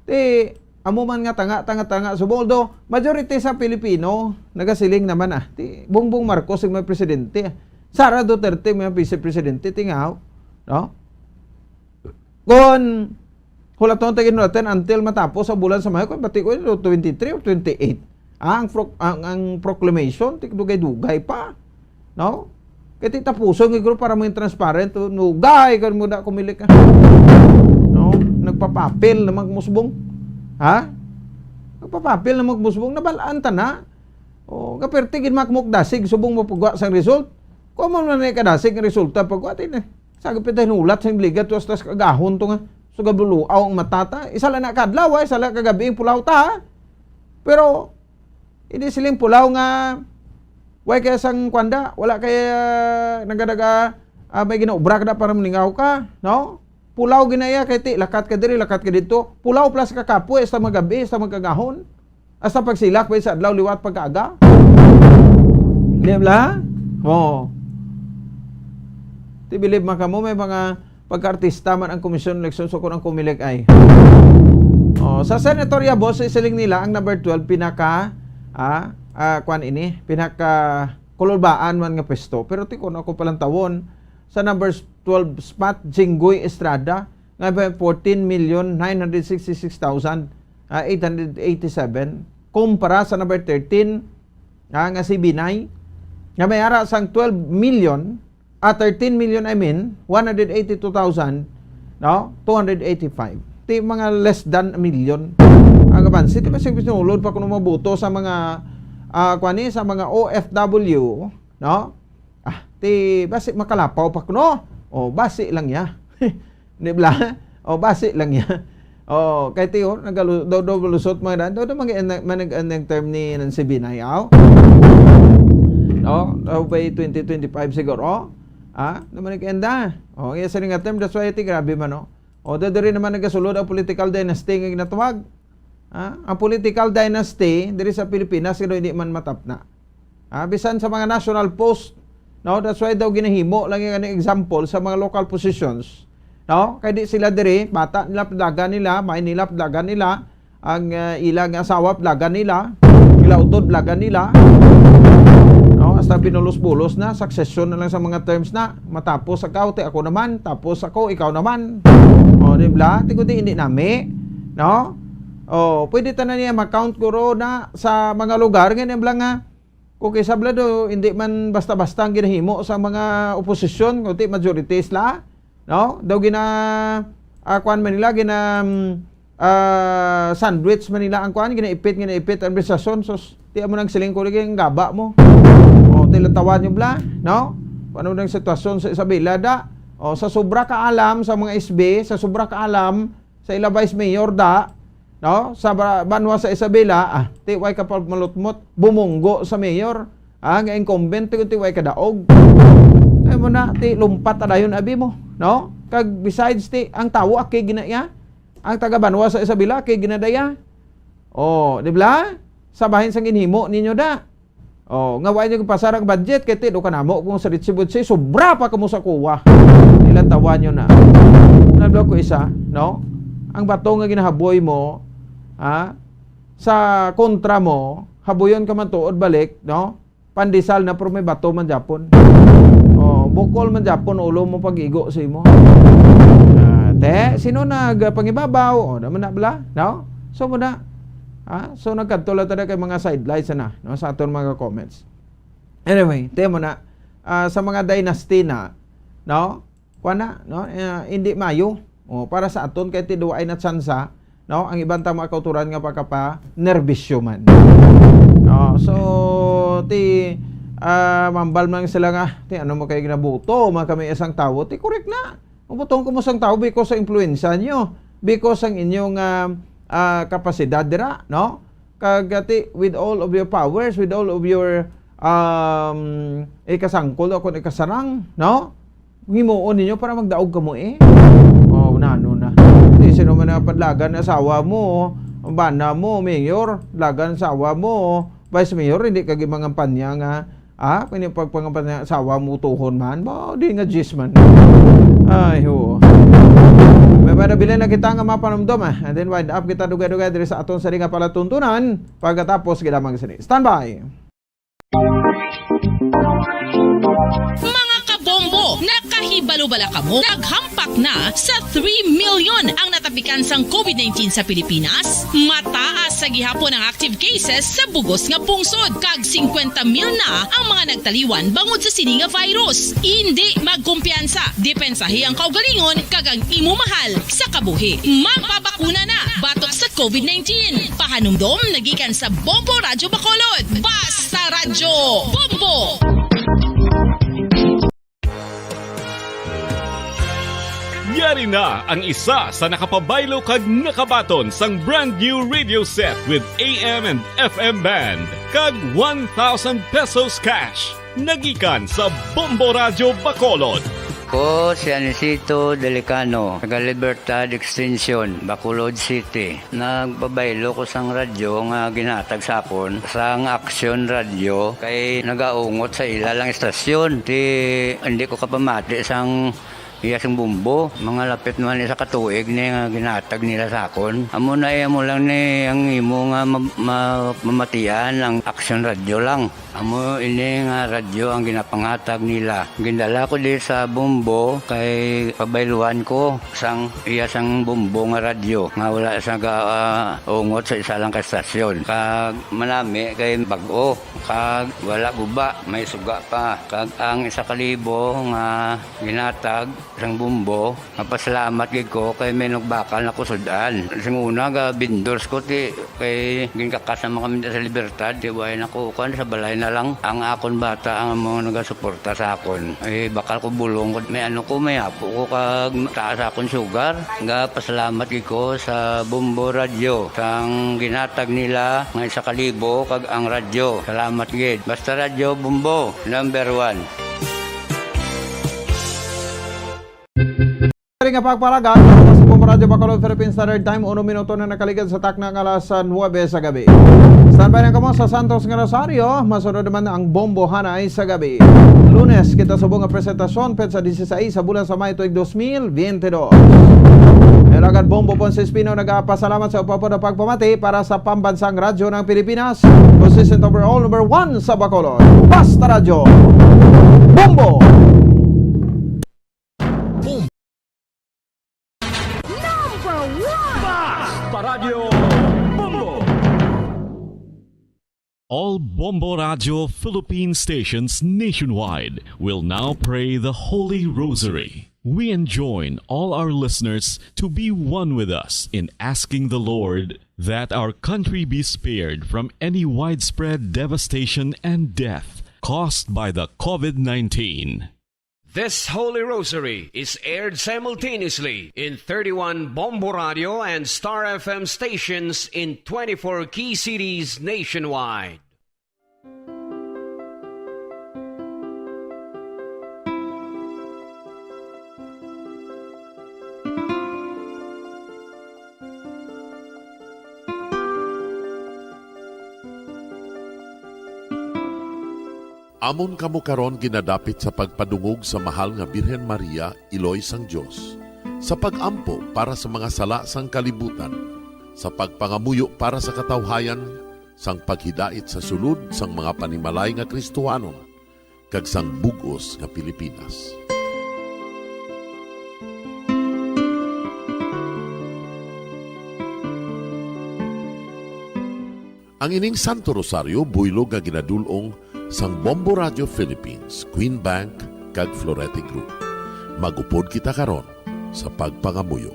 ti, amo man nga tanga, tanga, tanga, subong, although, majority sa Pilipino, nagasiling naman, ah, ti, Bongbong Marcos ang may presidente. Sara Duterte may vice presidente, tingaw. No? Kon hulaton ta ginhulatan until matapos ang bulan sa Mayo, kung bati ko, twenty-three or twenty-eight. Ah, ang, pro- ang, ang proclamation, ti dugay-dugay pa. No? Kaya ti tapuson nga grupo para mo yung transparent, nugay ka mo da kumilik ka. No? Nagpapapel naman kumusbong. Ha? Nagpapapel naman kumusbong, nabalaan ta na. O, kaperte gid makmok dasig subong mo pagwa sang result. Kung mo na kadasig ang resulta pagwa, ti na. Sa kapit hinulat sang ligat, tuwas tas kagahon to nga. So, gabuluaw ang matata. Isa lang na kadlaw, ah, isa lang kagabi ang pulaw ta, ha? Pero, hindi siling pulaw nga, way kaya sang kwanda, wala kaya nagadaga, ah, may ginaobra ka na para malingaw ka, no? Pulaw ginaya kay ti, lakat ka diri, lakat ka dito. Pulaw plus ka kapoy, hasta magabi, hasta magkagahon. Hasta pagsilak pa sa adlaw liwat pagkaaga. Di ba? Oo. Ti bilib man kamo, may mga pagkaartista man ang Komisyon Eleksyon, so kung ang Comelec ay. Oh, sa senatorial boss, isiling nila ang number twelve pinaka, ah, ah, kwan ini, pinaka kululbaan man nga pwesto. Pero ti kung ako palang tawon, sa number twelve spot, Jinggoy Estrada, nga may fourteen million nine hundred sixty-six thousand, ah, eight hundred eighty-seven, kumpara sa number thirteen, ah, nga si Binay, nga may ara sang twelve million, ah, thirteen million, I mean, one hundred eighty-two thousand, no? Two hundred eighty-five. Ti mga less than a million. Ang abanse, ti basi sinulod pa kuno mabuto sa mga, ah, kuwan ni, sa mga O F W, no? Ah, ti basi makalapaw pa kuno. O, basi lang ya. Di ba? O, basi lang ya. O, kay ti, o, nagalu-, do, do, lusot mga dan. Do, do, mag-, mag-, mag-, term ni Nancy Binay, aw. No? Daw by twenty twenty-five siguro. Ah, naman nag-enda. O, iya sa nga term, that's why ti grabe man, no? O, da diri naman nagasulod ang political dynasty nga ginatawag. Ah, ang political dynasty diri sa Pilipinas, kay hindi man matapna. Ah, bisan sa mga national post, no? That's why daw ginahimo lang yung ano, example sa mga local positions, no? Kay di sila diri, bata nila, plaga nila, may nila, plaga nila, ang, ah, ilang asawa, plaga nila, ila utod, plaga nila, no? Hasta binulos-bulos na, succession na lang sa mga terms na, matapos ikaw, ti ako naman, tapos ako, ikaw naman. O, di ba? Ti kundi hindi nami, no? O, pwede tanan niya ma-count guro na sa mga lugar, ngayon, bala nga, kung kay sabla do, hindi man basta-basta ang ginahimo sa mga oposisyon, kundi majority sila, no? Daw gina, ah, kuwan man nila, gina, mm, ah, sandwich man nila ang kuwan, ginaipit, ginaipit ang administrasyon. Sus, ti amo nang siling ko lagi ang gaba mo. O, ti latawan nyo bala, no? Kung ano nang sitwasyon sa Isabela, da? O, sa sobra ka alam sa mga S B, sa sobra ka alam sa ila vice mayor, da? No? Sa ba-, banwa sa Isabela, ah, ti way ka pa malutmot, bumunggo sa mayor. Ah, nga incumbent, ti, ti way ka daog. Ay mo na, ti lumpat ta dayon abi mo, no? Kag besides, ti, ang tawo aki ginaya. Ang taga banwa sa Isabela, aki ginadaya. O, di ba? Sa bahin sang ginhimo ninyo da. O, nga wa nyo gipasar ang budget, kay ti, do ka namo kung sa Ritchie Butsi, sobra pa kamo sa kuwa. Nilantawan nyo na. Nablo ko isa, no? Ang bato nga ginahaboy mo, ha? Sa kontra mo, habuyon ka man tuod balik, no? Pandesal na, pero may bato man japon. O, bukol man japon, ulo mo pag-igo sa imo. Ah, te, sino nagpangibabaw? O, naman na bala, no? So, mo na. Ha? So, nagkadto lang tayo kay mga sidelights na, no? Sa aton mga comments. Anyway, te mo na. Ah, sa mga dynasty na, no? Kuwan na, no? Eh, hindi mayo. O, para sa aton, kay ti duwa ay na tsansa, no? Ang iban ta mga kauturan nga pagkapa-, nerbisyo man. No? So, ti, ah, mambal man sila nga, ti, ano mo kayo ginabuto, mga kami isang tawo, ti, correct na. Mabuton kamo sang tawo because sa impluwensya niyo, because sang inyong, ah, ah, kapasidad dira, no? Kag ati, with all of your powers, with all of your, um, ikasangkol o kon ikasarang, no? Himuon ninyo para magdaog kamo, eh. Oh, nano na. Di sino man ang padlagan asawa mo, bana mo, mayor, padlagan asawa mo, vice mayor, hindi ka gimangampanya nga, ah, kung yung pagpangampanya asawa mo tuhon man, ba, di nga jis man. Ay, oo. May mga nabilin na kita nga mapanumdom, ah. And then wind up kita dugay-dugay diri sa aton sa nga palatuntunan. Pagkatapos, gid lamang sini. Standby! Mga kabombo, nakahibalo bala kamo? Naghampak na sa three million ang natapikan sang covid nineteen sa Pilipinas. Mataas sa gihapon ang active cases sa bugos nga pungsod, kag singkwenta mil na ang mga nagtaliwan bangod sa sini nga virus. Indi magkumpiyansa, depensahi ang kaugalingon kag ang imo mahal sa kabuhi. Magpabakuna na batok sa covid nineteen. Pahanumdom nagikan sa Bombo Radyo Bacolod. Basta Radyo Bombo! Yari na ang isa sa nakapabaylo kag nakabaton sang brand new radio set with A M and F M band kag one thousand pesos cash. Nagikan sa Bombo Radyo Bacolod. Ko si Anisito Delicano, taga Libertad Extension, Bacolod City. Nagpabaylo ko sang radyo nga ginhatag sa akon sang Action Radio kay nagaungot sa ila lang istasyon. Ti, hindi ko kapamati sang iya sing bumbo. Mga lapit naman isa ka tuig ni nga ginhatag nila sa akon. Amo na, eh, amo lang ni ang imo nga ma-, ma-, mamatian ang Action Radio lang. Amo ini nga radyo ang ginapanghatag nila. Gindala ko di sa Bombo kay pabayluan ko sang iya sang Bombo nga radyo nga wala sa ga-, ah, ungot sa isa lang ka estasyon. Kag manami kay bag-o, kag wala guba, may suga pa. Kag ang isa ka libo nga ginatag sang Bombo, mapasalamat gid ko kay may nagbakal na ko sud-an. Sing una, ga vendors ko, ti, kay ginkakas naman kami sa Libertad, ti, way na ko, kuwan, sa balay na lang. Ang akon bata, ang mga nagasuporta sa akon. Eh, bakal ko bulong, may ano ko, may apo ko, kag taas akon sugar. Ga pasalamat gid ko sa Bombo Radio, sang ginatag nila nga isa ka libo, kag ang radyo. Salamat gid. Basta Radyo Bombo, number one. Kari nga pagpalagan, sa Bombo Radyo Bacolod, Philippine Standard Time, uno minuto na nakaligad sa takna nga alas nuebe sa gabi. Standby na kamo sa Santos nga Rosario, masunod naman ang Bombo Hanay sa gabi. Lunes, kita subong nga presentasyon, petsa dieciséis sa bulan sa May, tuig dos mil veinte dos. Ang alagad Bombo Ponce Espino nagapasalamat sa upapod na pagpamati para sa Pambansang Radyo ng Pilipinas. Consistent overall, number one sa Bacolod. Basta Radyo. Bombo! Number one! Basta Radyo Bombo! All Bombo Radio Philippine stations nationwide will now pray the Holy Rosary. We enjoin all our listeners to be one with us in asking the Lord that our country be spared from any widespread devastation and death caused by the covid nineteen. This Holy Rosary is aired simultaneously in thirty-one Bombo Radio and Star F M stations in twenty-four key cities nationwide. Amon kamo karon ginadapit sa pagpadungog sa Mahal nga Birhen Maria, Iloy sang Dios, sa pag-ampo para sa mga sala sang kalibutan, sa pagpangamuyo para sa katawhayan, sang paghidait sa sulod sang mga panimalay nga Kristohanon, kag sang bug-os nga Pilipinas. Ang ining Santo Rosario buylog nga ginadul-ong sang Bombo Radio Philippines, Queen Bank, kag Florete Group. Mag-upod kita karon sa pagpangamuyo.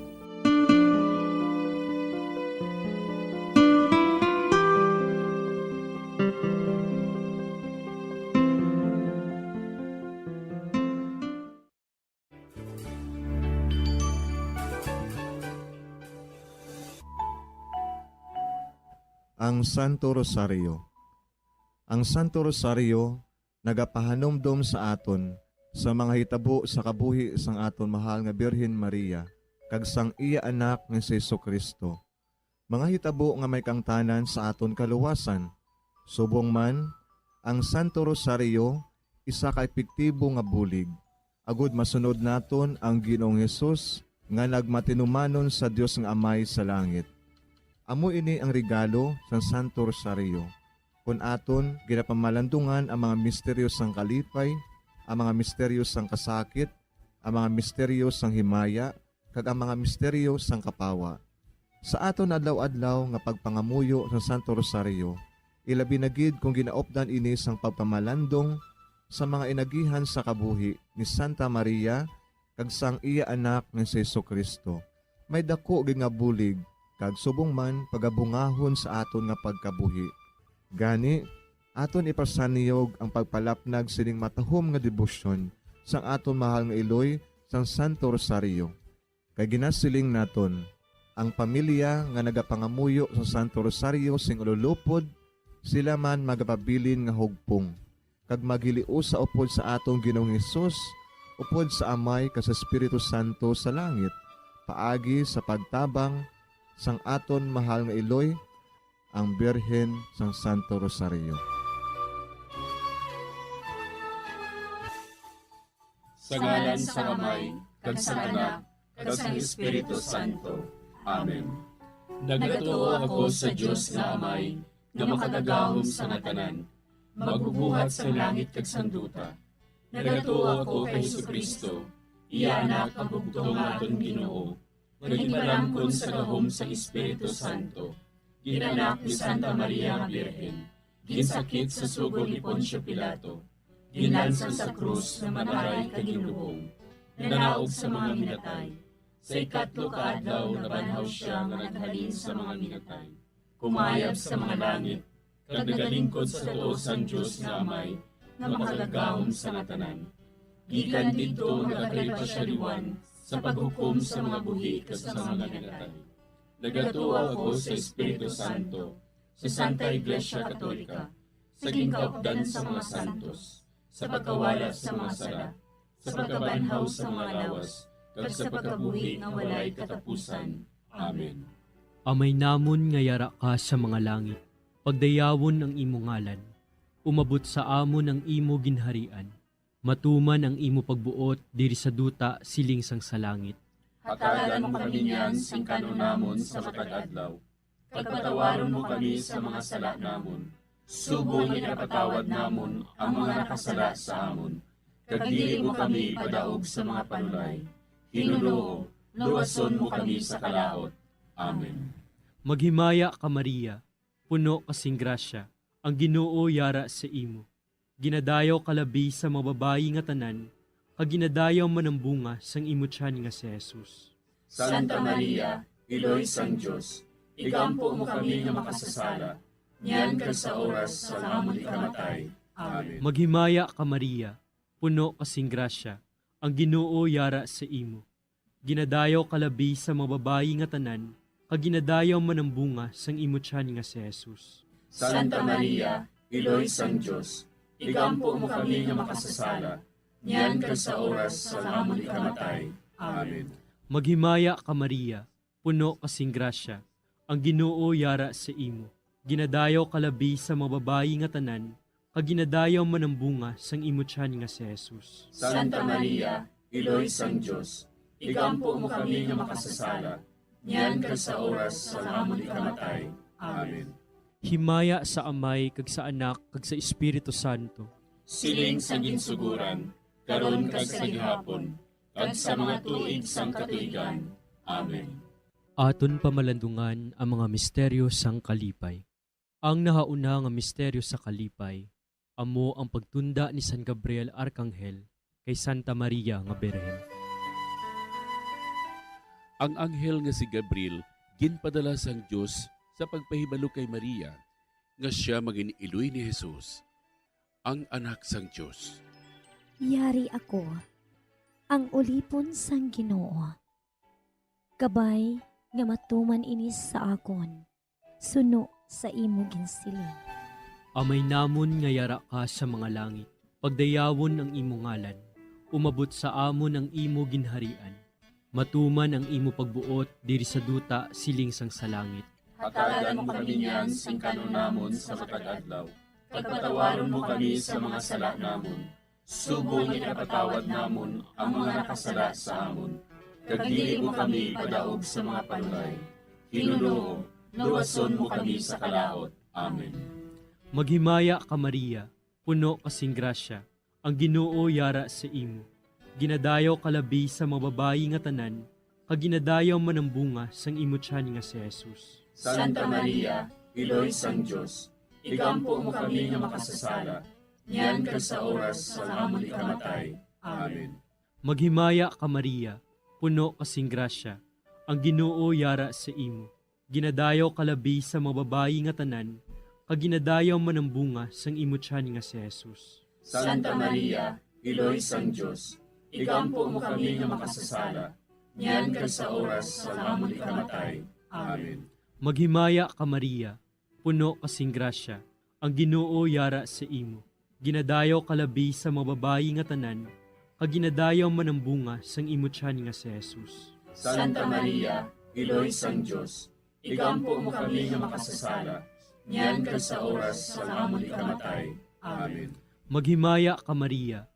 Ang Santo Rosario. Ang Santo Rosario nagapahanumdom sa aton sa mga hitabo sa kabuhi sang aton mahal nga Birhen Maria kag sang iya Anak nga si Jesu-Cristo, mga hitabo nga may kaangtanan sa aton kaluwasan. Subong man, ang Santo Rosario isa ka epektibo nga bulig agod masunod naton ang Ginoong Hesus nga nagmatinumanon sa Dios nga Amay sa langit. Amo ini ang regalo sang Santo Rosario, kon aton ginapamalandungan ang mga misteryo sang kalipay, ang mga misteryo sang kasakit, ang mga misteryo sang himaya, kag ang mga misteryo sang kapawa. Sa aton adlaw-adlaw nga pagpangamuyo sa Santo Rosario, ilabi na gid kon ginaupdan ini sang pagpamalandong sa mga inagihan sa kabuhi ni Santa Maria kag sang iya Anak nga si Jesu-Cristo, may daku gid nga bulig kag subong man pagabungahon sa aton nga pagkabuhi. Gani, aton ipasanyog ang pagpalapnag sining matahom nga debosyon sang aton mahal nga iloy sang Santo Rosario. Kay ginasiling naton, ang pamilya nga nagapangamuyo sa Santo Rosario sing ululupod, sila man magapabilin nga hugpong, kag maghiliusa upod sa aton Ginoong Hesus, upod sa Amay kag sa Espiritu Santo sa langit, paagi sa pagtabang sang aton mahal nga iloy, ang Birhen sang Santo Rosario. Sa ngalan sang Amay, kag sang Anak, kag sang Espiritu Santo. Amen. Nagatuo ako sa Dios nga Amay, nga makagagahom sa nga tanan, magbubuhat sang langit kag sang duta. Nagatuo ako kay Jesu-Cristo, iya Anak, ang bugtong nga aton Ginoo, nga ginpalamkon sa gahom sang Espiritu Santo, ginanak ni Santa Maria nga Birhen, ginsakit sa sugo ni Poncio Pilato, ginlansang sa krus, namatay kag ginlubong, nanaog sa mga minatay. Sa ikatlo ka adlaw nabanhaw sia nga naghalin sa mga minatay, kumayab sa mga langit, kag nagalingkod sa tuo sang Dios nga Amay, nga makagagahom sa nga tanan. Gikan didto magakalipa sia liwan sa paghukom sa mga buhi kag sa mga minatay. Nagatuo ako sa Espiritu Santo, sa Santa Iglesia Katolika, sa ginkaupdan sa mga santos, sa pagkawala sa mga sala, sa pagkabanhaw sa mga lawas, kag sa pagkabuhi nga walay katapusan. Amen. Amay namon nga yara ka sa mga langit, pagdayawon ang imo ngalan. Umabot sa amon ang imo ginharian. Matuman ang imo pagbuot diri sa duta siling sang sa langit. Hatagan mo kami niyan sing kan-on namon sa matag adlaw, kag patawaron mo kami sa mga sala namon, subong nga ginapatawad namon ang mga nakasala sa amon, kag dili mo kami ipadaog sa mga panulay. Ginoo, luwason mo kami sa kalaut. Amen. Maghimaya ka, Maria, puno ka sing grasya, ang Ginoo yara sa imo. Ginadayaw ka labi sa mga babayi nga tanan, kag ginadayaw man ang bunga sang imo tiyan nga si Jesus. Santa Maria, Iloy sang Dios, igampo mo kami nga makasasala, niyan kag sa oras sang amon ikamatay. Amen. Maghimaya ka, Maria, puno ka sing grasya, ang Ginoo yara sa imo. Ginadayaw ka labi sa mga babayi nga tanan, kag ginadayaw man ang bunga sang imo tiyan nga si Jesus. Santa Maria, Iloy sang Dios, igampo mo kami nga makasasala, niyan kag sa oras sang amon ikamatay. Amen. Maghimaya ka, Maria, puno ka sing grasya, ang Ginoo yara sa imo. Ginadayaw ka labi sa mga babayi nga tanan, kag ginadayaw man ang bunga sang imo tiyan nga si Jesus. Santa Maria, Iloy sang Dios, igampo mo kami nga makasasala, niyan kag sa oras sang amon ikamatay. Amen. Himaya sa Amay, kag sa Anak, kag sa Espiritu Santo. Siling sa ginsugoran, karon kag sa gihapon, kag sa mga tuig sang katuigan. Amen. Aton pamalandungan ang mga misteryo sang kalipay. Ang nahauna nga misteryo sa kalipay amo ang pagtunda ni San Gabriel Arkanghel kay Santa Maria nga Birhen. Ang anghel nga si Gabriel ginpadala sang Dios sa pagpahibalo kay Maria nga sia magin-iloy ni Jesus, ang Anak sang Dios. Yari ako, ang ulipon sang Ginoo. Kabay nga matuman ini sa akon, suno sa imo ginsiling. Amay namon nga yara ka sa mga langit, pagdayawon ang imo ngalan. Umabot sa amon ang imo ginharian. Matuman ang imo pagbuot diri sa duta siling sang sa langit. Hatagan mo kami niyan sing kan-on namon sa matag adlaw, kag patawaron mo kami sa mga sala namon, subong nga ginapatawad namon ang mga nakasala sa amon, kag dili mo kami ipadaog sa mga panulay. Ginoo, luwason mo kami sa kalaut. Amen. Maghimaya ka, Maria, puno ka sing grasya, ang Ginoo yara sa imo. Ginadayaw ka labi sa mga babayi nga tanan, kag ginadayaw man ang bunga sang imo tiyan nga si Jesus. Santa Maria, Iloy sang Dios, igampo mo kami nga makasasala, niyan kag sa oras sang amon ikamatay. Amen. Maghimaya ka, Maria, puno ka sing grasya, ang Ginoo yara sa imo. Ginadayaw ka labi sa mga babayi nga tanan, kag ginadayaw man ang bunga sang imo tiyan nga si Jesus. Santa Maria, Iloy sang Dios, igampo mo kami nga makasasala, niyan kag sa oras sang amon ikamatay. Amen. Maghimaya ka, Maria, puno ka sing grasya, ang Ginoo yara sa imo. Ginadayaw ka labi sa mga babayi nga tanan, kag ginadayaw man ang bunga sang imo tiyan nga si Jesus. Santa Maria, Iloy sang Dios, igampo mo kami nga makasasala, niyan kag sa oras sang amon ikamatay. Amen. Maghimaya ka, Maria,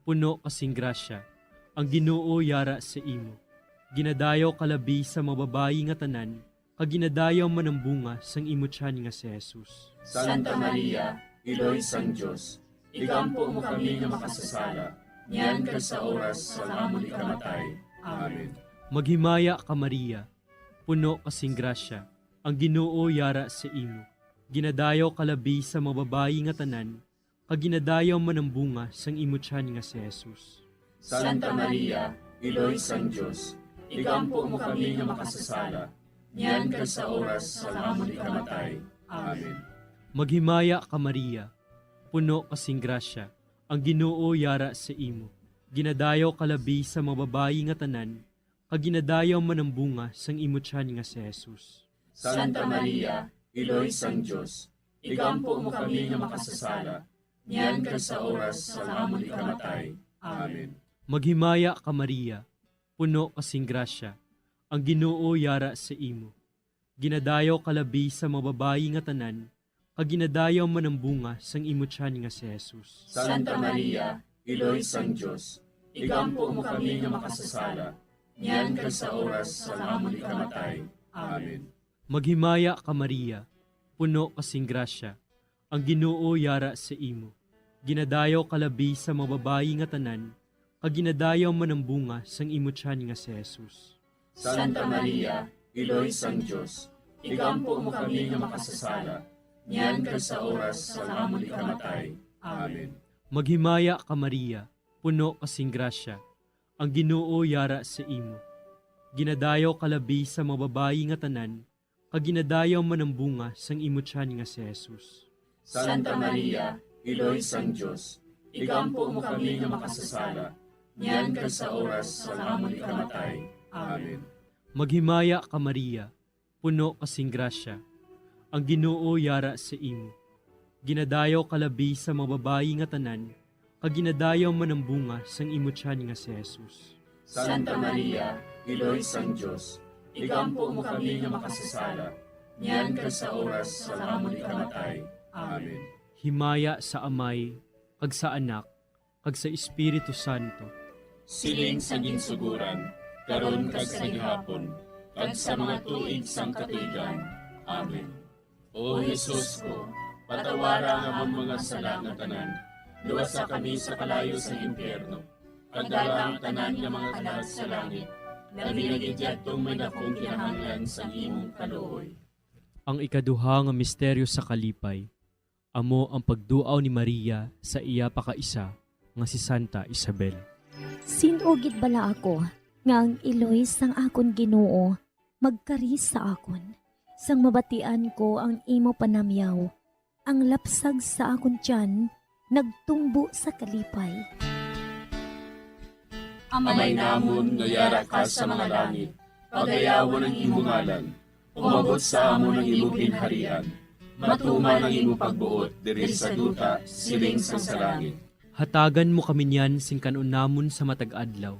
puno ka sing grasya, ang Ginoo yara sa imo. Ginadayaw ka labi sa mga babayi nga tanan, kag ginadayaw man ang bunga sang imo tiyan nga si Jesus. Santa Maria, Iloy sang Dios, igampo mo kami nga makasasala, niyan kag sa oras sang amon ikamatay. Amen. Maghimaya ka, Maria, puno ka sing grasya, ang Ginoo yara sa imo. Ginadayaw ka labi sa mga babayi nga tanan, kag ginadayaw man ang bunga sang imo tiyan nga si Jesus. Santa Maria, Iloy sang Dios, igampo mo kami nga makasasala, niyan kag sa oras sang amon ikamatay. Amen. Maghimaya ka, Maria, puno ka sing grasya, ang Ginoo yara sa imo. Ginadayaw ka labi sa mga babayi nga tanan, kag ginadayaw man ang bunga sang imo tiyan nga si Jesus. Santa Maria, Iloy sang Dios, igampo mo kami nga makasasala, niyan kag sa oras sang amon ikamatay. Amen. Maghimaya ka, Maria, puno ka sing grasya, ang Ginoo yara sa imo. Ginadayaw ka labi sa mga babayi nga tanan, kag ginadayaw man ang bunga sang imo tiyan nga si Jesus. Santa Maria, Iloy sang Dios, igampo mo kami nga makasasala, niyan kag sa oras sang amon ikamatay. Amen. Maghimaya ka, Maria, puno ka sing grasya, ang Ginoo yara sa imo. Ginadayaw ka labi sa mga babayi nga tanan, kag ginadayaw man ang bunga sang imo tiyan nga si Jesus. Santa Maria, Iloy sang Dios, igampo mo kami nga makasasala, niyan kag sa oras sang amon ikamatay. Amen. Maghimaya ka, Maria, puno ka sing grasya, ang Ginoo yara sa imo. Ginadayaw ka labi sa mga babayi nga tanan, kag ginadayaw man ang bunga sang imo tiyan nga si Jesus. Santa Maria, Iloy sang Dios, igampo mo kami nga makasasala, niyan kag sa oras sang amon ikamatay. Amen. Maghimaya ka, Maria, puno ka sing grasya, ang Ginoo yara sa imo. Ginadayaw ka labi sa mga babayi nga tanan, kag ginadayaw man ang bunga sang imo tiyan nga si Jesus. Santa Maria, Iloy sang Dios, igampo mo kami nga makasasala, niyan kag sa oras sang amon ikamatay. Amen. Himaya sa Amay, kag sa Anak, kag sa Espiritu Santo. Siling sa ginsuguran, karon kag sa gihapon, kag sa mga tuig sang katuigan. Amen. O Jesus ko, patawara ang amon mga sala nga tanan, luwasa kami sa kalayo sa impyerno, kag dala ang tanan nga mga kalag sa langit, labi na gid yadtong may dakong kinahanglan sang imong kaluoy. Ang ikaduha nga misteryo sa kalipay, amo ang pagduaw ni Maria sa iya pakaisa nga si Santa Isabel. Sin-o gid bala ako nga ang iloy sang akon Ginoo magkari sa akon? Sang mabatian ko ang imo panamyaw, ang lapsag sa akon tiyan nagtumbo sa kalipay. Amay namon nga yara ka sa mga langit, pagayawon ang imo ngalan. Umabot sa amon ang imo ginharian. Matuman ang imo pagbuot diri sa duta, siling sang sa langit. Hatagan mo kami niyan sing kan-on namon sa matag adlaw,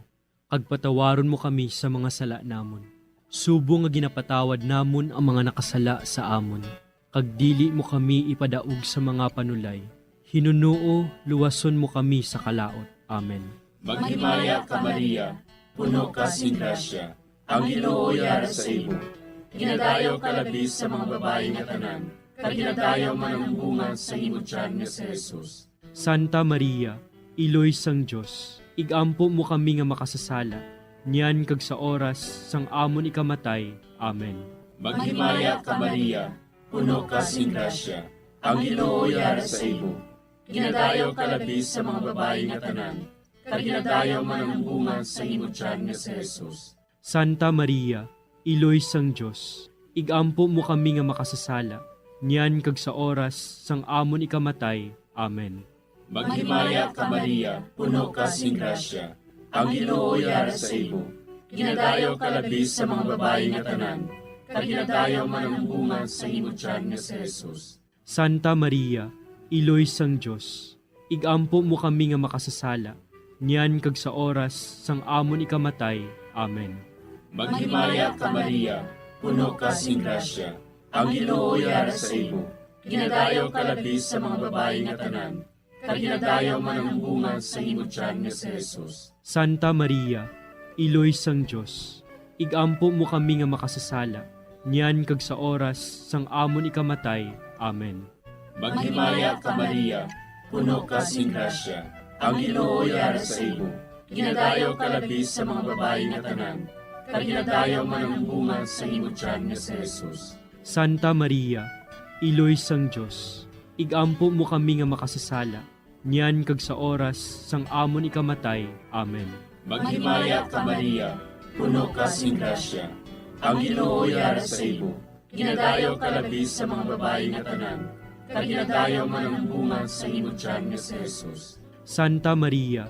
kag patawaron mo kami sa mga sala namon, subong nga ginapatawad namon ang mga nakasala sa amon, kag dili mo kami ipadaog sa mga panulay. Hinunoo, luwason mo kami sa kalaut. Amen. Maghimaya ka, Maria, puno ka sing grasya, ang Ginoo yara sa imo. Ginadayaw ka labi sa mga babayi nga tanan, kag ginadayaw man ang bunga sa imo tiyan nga si Jesus. Santa Maria, Iloy sang Dios, igampo mo kami nga makasasala, niyan kag sa oras sang amon ikamatay. Amen. Maghimaya ka, Maria, puno ka sing grasya, ang Ginoo yara sa imo. Ginadayaw ka labi sa mga babayi nga tanan, kag ginadayaw man ang bunga sa imo tiyan nga si Jesus. Santa Maria, Iloy sang Dios, igampo mo kami nga makasasala, niyan kag sa oras sang amon ikamatay. Amen. Maghimaya ka, Maria, puno ka sing grasya, ang Ginoo yara sa imo. Ginadayaw ka labi sa mga babayi nga tanan, kag ginadayaw man ang bunga sa imo tiyan nga si Jesus. Santa Maria, Iloy sang Dios, igampo mo kami nga makasasala, niyan kag sa oras sang amon ikamatay. Amen. Maghimaya ka, Maria, puno ka sing grasya, ang Ginoo yara sa imo. Ginadayaw ka labi sa mga babayi nga tanan, kag ginadayaw man ang bunga sa imo tiyan nga si Jesus. Santa Maria, Iloy sang Dios, igampo mo kami nga makasasala, niyan kag sa oras sang amon ikamatay. Amen. Maghimaya ka, Maria, puno ka sing grasya, ang Ginoo yara sa imo. Ginadayaw ka labi sa mga babayi nga tanan, kag ginadayaw man ang bunga sa imo tiyan nga si Jesus. Santa Maria, Iloy sang Dios, igampo mo kami nga makasasala, niyan kag sa oras sang amon ikamatay. Amen. Maghimaya ka, Maria, puno ka sing grasya, ang Ginoo yara sa imo. Ginadayaw ka labi sa mga babayi nga tanan, kag ginadayaw man ang bunga sa imo tiyan nga si Jesus. Santa Maria,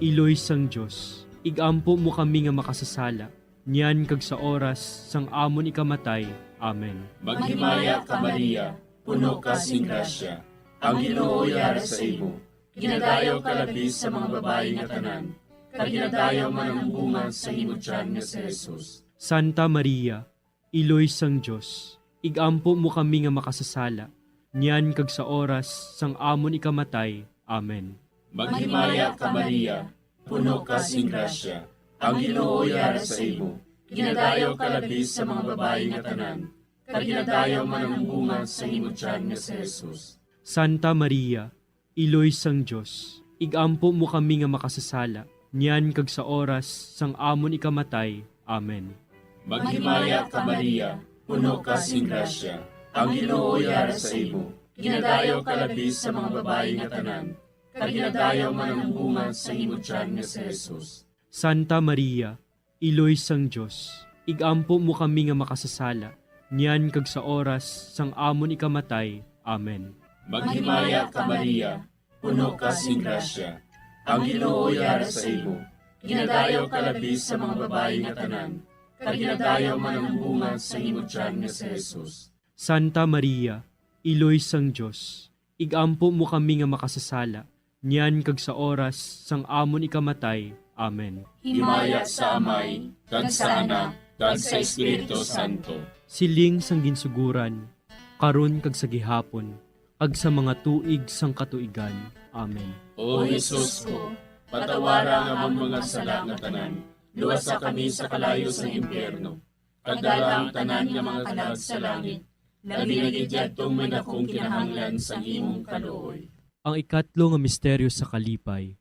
Iloy sang Dios, igampo mo kami nga makasasala, niyan kag sa oras sang amon ikamatay. Amen. Maghimaya ka, Maria, puno ka sing grasya, ang Ginoo yara sa imo. Ginadayaw ka labi sa mga babayi nga tanan, kag ginadayaw man ang bunga sa imo tiyan nga si Jesus. Santa Maria, Iloy sang Dios, igampo mo kami nga makasasala, niyan kag sa oras sang amon ikamatay. Amen. Maghimaya ka, Maria, puno ka sing grasya, ang Ginoo yara sa imo. Ginadayaw ka labi sa mga babayi nga tanan, kag ginadayaw man ang bunga sa imo tiyan nga si Jesus. Santa Maria, Iloy sang Dios, igampo mo kami nga makasasala, niyan kag sa oras sang amon ikamatay. Amen. Maghimaya ka, Maria, puno ka sing grasya, ang Ginoo yara sa imo. Ginadayaw ka labi sa mga babayi nga tanan, kag ginadayaw man ang bunga sa imo tiyan nga si Jesus. Santa Maria, Iloy sang Dios, igampo mo kami nga makasasala, niyan kag sa oras sang amon ikamatay. Amen. Maghimaya ka, Maria, puno ka sing grasya, ang Ginoo yara sa imo. Ginadayaw ka labi sa mga babayi nga tanan, kag ginadayaw man ang bunga sa imo tiyan nga si Jesus. Santa Maria, Iloy sang Dios, igampo mo kami nga makasasala, niyan kag sa oras sang amon ikamatay. Amen. Himaya sa Amay, kag sa Anak, kag sa Espiritu Santo. Siling sang ginsuguran, karon kag sa gihapon, kag sa mga tuig sang katuigan. Amen. O Jesus ko, patawara ang amon mga sala nga tanan, luwasa kami sa kalayo sang impyerno, kag dala ang tanan nga mga kalag sa langit, labi na gid yadtong may dakong kinahanglan sang imong kaluoy. Ang ikatlo nga misteryo sa kalipay,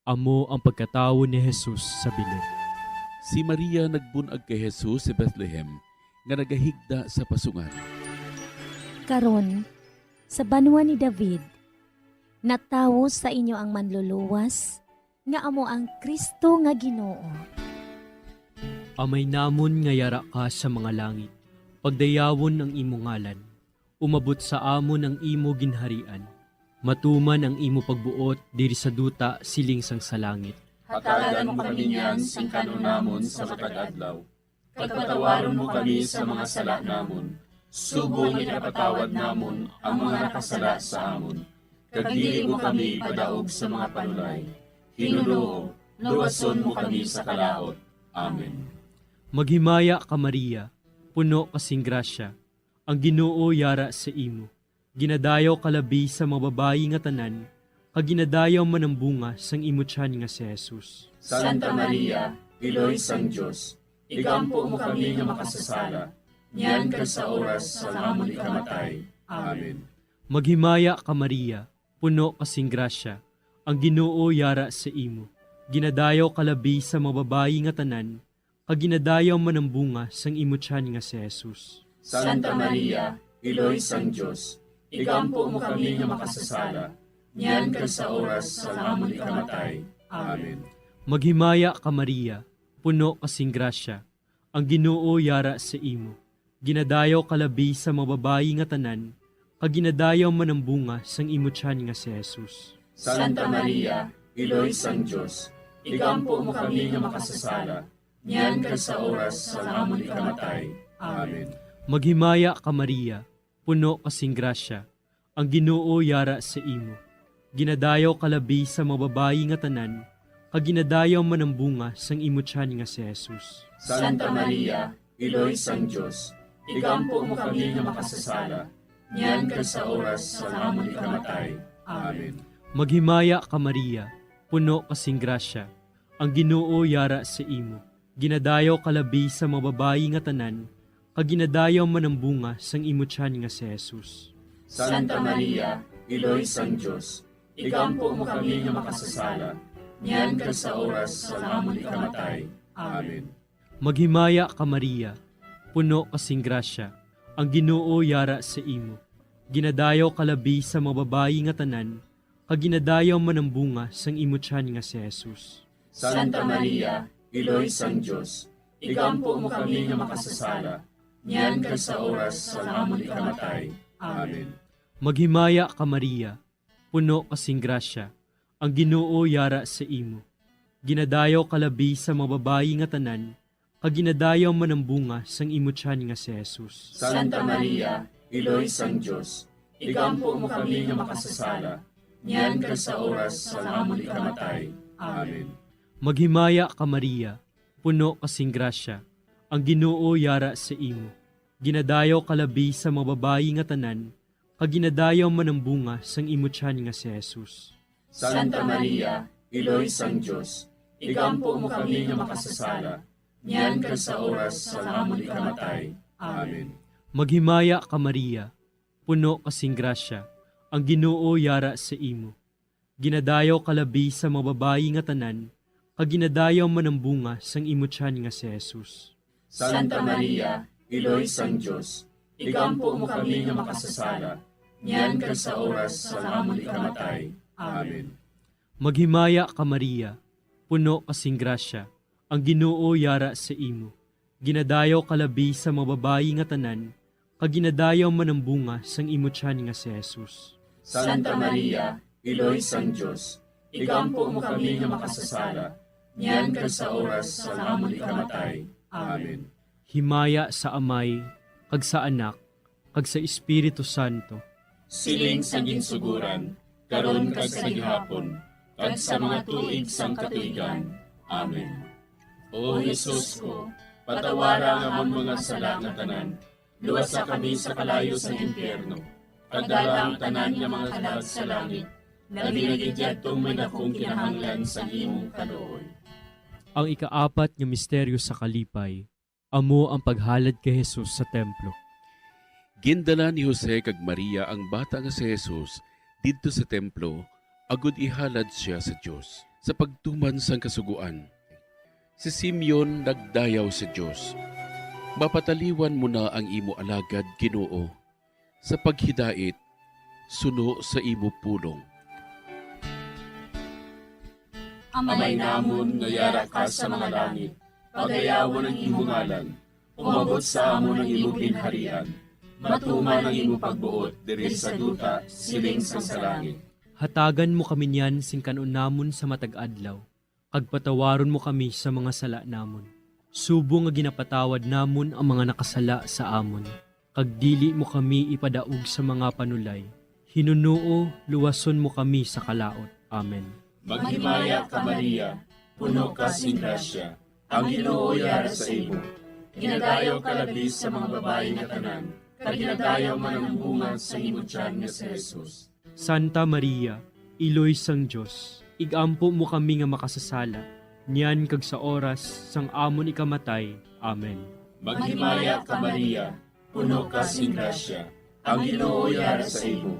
amo ang pagkatawo ni Jesus sa bilin. Si Maria nagbun-ag kay Jesus sa Bethlehem, nga nagahigda sa pasungan. Karon, sa banwa ni David, natawo sa inyo ang Manluluwas, nga amo ang Cristo nga Ginoo. Amay namon nga yara ka sa mga langit, pagdayawon ang imo ngalan. Umabot sa amon ang imo ginharian. Matuman ang imo pagbuot diri sa duta, siling sang sa langit. Hatagan mo kami niyan sing kan-on namon sa matag adlaw. Pagpatawaron mo kami sa mga sala namon, subong nga ginapatawad namon ang mga nakasala sa amon, kag dili mo kami ipadaog sa mga panulay. Hinunoo, luwason mo kami sa kalaut. Amen. Maghimaya ka, Maria, puno ka sing grasya, ang Ginoo yara sa imo. Ginadayaw ka labi sa mga babayi nga tanan, kag ginadayaw man ang bunga sang imo tiyan nga si Jesus. Santa Maria, Iloy sang Dios, igampo mo kami nga makasasala, niyan kag sa oras sang amon ikamatay. Amen. Maghimaya ka, Maria, puno ka sing grasya, ang Ginoo yara sa imo. Ginadayaw ka labi sa mga babayi nga tanan, kag ginadayaw man ang bunga sang imo tiyan nga si Jesus. Santa Maria, Iloy sang Dios, igampo mo kami nga makasasala, niyan kag sa oras sang amon ikamatay. Amen. Maghimaya ka, Maria, puno ka sing grasya, ang Ginoo yara sa imo. Ginadayaw ka labi sa mga babayi nga tanan, kag ginadayaw man ang bunga sang imo tiyan nga si Jesus. Santa Maria, Iloy sang Dios, igampo mo kami nga makasasala, niyan kag sa oras sang amon ikamatay. Amen. Maghimaya ka, Maria, puno ka sing grasya, ang Ginoo yara sa imo. Ginadayaw ka labi sa mga babayi nga tanan, kag ginadayaw man ang bunga sang imo tiyan nga si Jesus. Santa Maria, Iloy sang Dios, igampo mo kami nga makasasala, niyan kag sa oras sang amon ikamatay. Amen. Maghimaya ka, Maria, puno ka sing grasya, ang Ginoo yara sa imo. Ginadayaw ka labi sa mga babayi nga tanan, kag ginadayaw man ang bunga sang imo tiyan nga si Jesus. Santa Maria, Iloy sang Dios, igampo mo kami nga makasasala, niyan kag sa oras sang amon ikamatay. Amen. Maghimaya ka, Maria, puno ka sing grasya, ang Ginoo yara sa imo. Ginadayaw ka labi sa mga babayi nga tanan, kag ginadayaw man ang bunga sang imo tiyan nga si Jesus. Santa Maria, Iloy sang Dios, igampo mo kami nga makasasala, niyan kag sa oras sang amon ikamatay. Amen. Maghimaya ka, Maria, puno ka sing grasya, ang Ginoo yara sa imo. Ginadayaw ka labi sa mga babayi nga tanan, kag ginadayaw man ang bunga sang imo tiyan nga si Jesus. Santa Maria, Iloy sang Dios, igampo mo kami nga makasasala, niyan kag sa oras sang amon ikamatay. Amen. Maghimaya ka, Maria, puno ka sing grasya, ang Ginoo yara sa imo. Ginadayaw ka labi sa mga babayi nga tanan, kag ginadayaw man ang bunga sang imo tiyan nga si Jesus. Santa Maria, Iloy sang Dios, igampo mo kami nga makasasala, niyan kag sa oras sang amon ikamatay. Amen. Maghimaya ka, Maria, puno ka sing grasya, ang Ginoo yara sa imo. Ginadayaw ka labi sa mga babayi nga tanan, kag ginadayaw man ang bunga sang imo tiyan nga si Jesus. Santa Maria, Iloy sang Dios, igampo mo kami nga makasasala, niyan kag sa oras sang amon ikamatay. Amen. Maghimaya ka, Maria, puno ka sing grasya, ang Ginoo yara sa imo. Ginadayaw ka labi sa mga babayi nga tanan, kag ginadayaw man ang bunga sang imo tiyan nga si Jesus. Santa Maria, Iloy sang Dios, igampo mo kami nga makasasala, niyan kag sa oras sang amon ikamatay. Amen. Himaya sa Amay, kag sa Anak, kag sa Espiritu Santo. Siling sa ginsuguran, karon kag sa gihapon, kag sa mga tuig sang katuigan. Amen. O Jesus ko, patawara ang amon mga sala nga tanan, luwasa kami sa kalayo sang impyerno, kag dala ang tanan nga mga kalag sa langit, labi na gid yadtong may dakong kinahanglan sang imong kaluoy. Ang ikaapat nga misteryo sa kalipay, amo ang paghalad kay Jesus sa templo. Gindala ni Jose kag Maria ang bata nga si Jesus didto sa templo, agod ihalad sia sa Dios. Sa pagtuman sang Kasugoan, si Simeon nagdayaw sa Dios, "Mapataliwan mo na ang imo alagad, Ginoo, sa paghidait suno sa imo pulong." Amay namon nga yara ka sa mga langit, pagayawon ang imo ngalan. Umabot sa amon ang imo ginharian. Matuman ang imo pagbuot diri sa duta, siling sang sa langit. Hatagan mo kami niyan sing kan-on namon sa matag adlaw, kag patawaron mo kami sa mga sala namon, subong nga ginapatawad namon ang mga nakasala sa amon. kag dili mo kami ipadaog sa mga panulay. Hinuno, luwason mo kami sa kalaut. Amen. Maghimaya ka, Maria, puno ka sing grasya, ang Ginoo yara sa imo. Ginadayaw ka labi sa mga babayi nga tanan, kag ginadayaw man ang bunga sa imo tiyan nga si Jesus. Santa Maria, Iloy sang Dios, ig-ampo mo kami nga makasasala, niyan kag sa oras sang amon ikamatay. Amen. Maghimaya ka, Maria, puno ka sing grasya, ang Ginoo yara sa imo.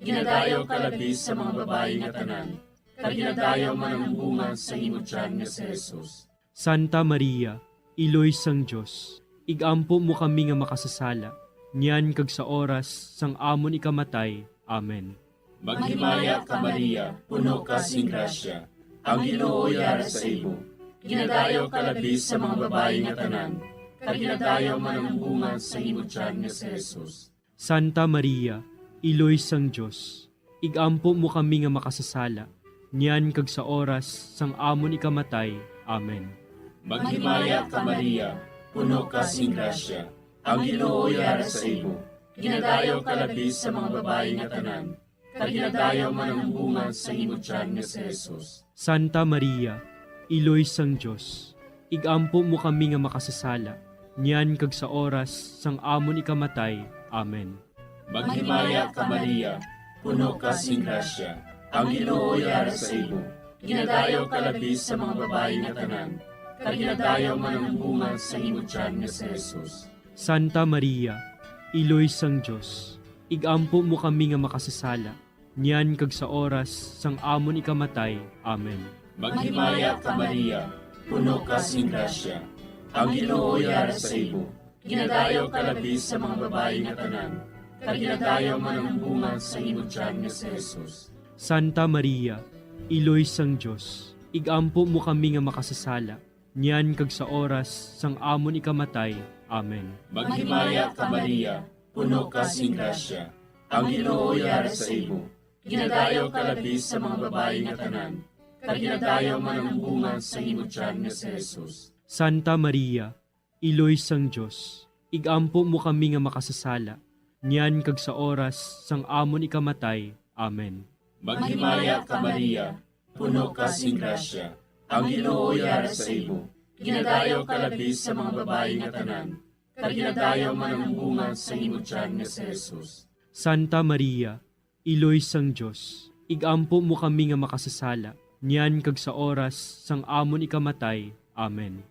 Ginadayaw ka labi sa mga babayi nga tanan, kag ginadayaw man ang bunga sa imo tiyan nga si Jesus. Santa Maria, Iloy sang Dios, ig-ampo mo kami nga makasasala, niyan kag sa oras sang amon ikamatay. Amen. Maghimaya ka, Maria, puno ka sing grasya, ang Ginoo yara sa imo. Ginadayaw ka labi sa mga babayi nga tanan, kag ginadayaw man ang bunga sa imo tiyan nga si Jesus. Santa Maria, Iloy sang Dios, ig-ampo mo kami nga makasasala, niyan kag sa oras sang amon ikamatay. Amen. Maghimaya ka, Maria, puno ka sing grasya, ang Ginoo yara sa imo. Ginadayaw ka labi sa mga babayi nga tanan, kag ginadayaw man ang bunga sa imo tiyan nga si Jesus. Santa Maria, Iloy sang Dios, ig-ampo mo kami nga makasasala, niyan kag sa oras sang amon ikamatay. Amen. Maghimaya ka, Maria, puno ka sing grasya, ang Ginoo yara sa imo. Ginadayaw ka labi sa mga babayi nga tanan, kag ginadayaw man ang bunga sa imo tiyan nga si Jesus. Santa Maria, Iloy sang Dios, ig-ampo mo kami nga makasasala, niyan kag sa oras sang amon ikamatay. Amen. Maghimaya ka, Maria, puno ka sing grasya, ang Ginoo yara sa imo. Ginadayaw ka labi sa mga babayi nga tanan, kag ginadayaw man ang bunga sa imo tiyan nga si Jesus. Santa Maria, Iloy sang Dios, ig-ampo mo kami nga makasasala, niyan kag sa oras sang amon ikamatay. Amen. Maghimaya ka, Maria, puno ka sing grasya, ang Ginoo yara sa imo. Ginadayaw ka labi sa mga babayi nga tanan, kag ginadayaw man ang bunga sa imo tiyan nga si Jesus. Santa Maria, Iloy sang Dios, ig-ampo mo kami nga makasasala, niyan kag sa oras sang amon ikamatay. Amen. Maghimaya ka, Maria, puno ka sing grasya, ang Ginoo yara sa imo. Ginadayaw ka labi sa mga babayi nga tanan, kag ginadayaw man ang bunga sa imo tiyan nga si Jesus. Santa Maria, Iloy sang Dios, ig-ampo mo kami nga makasasala, niyan kag sa oras sang amon ikamatay. Amen.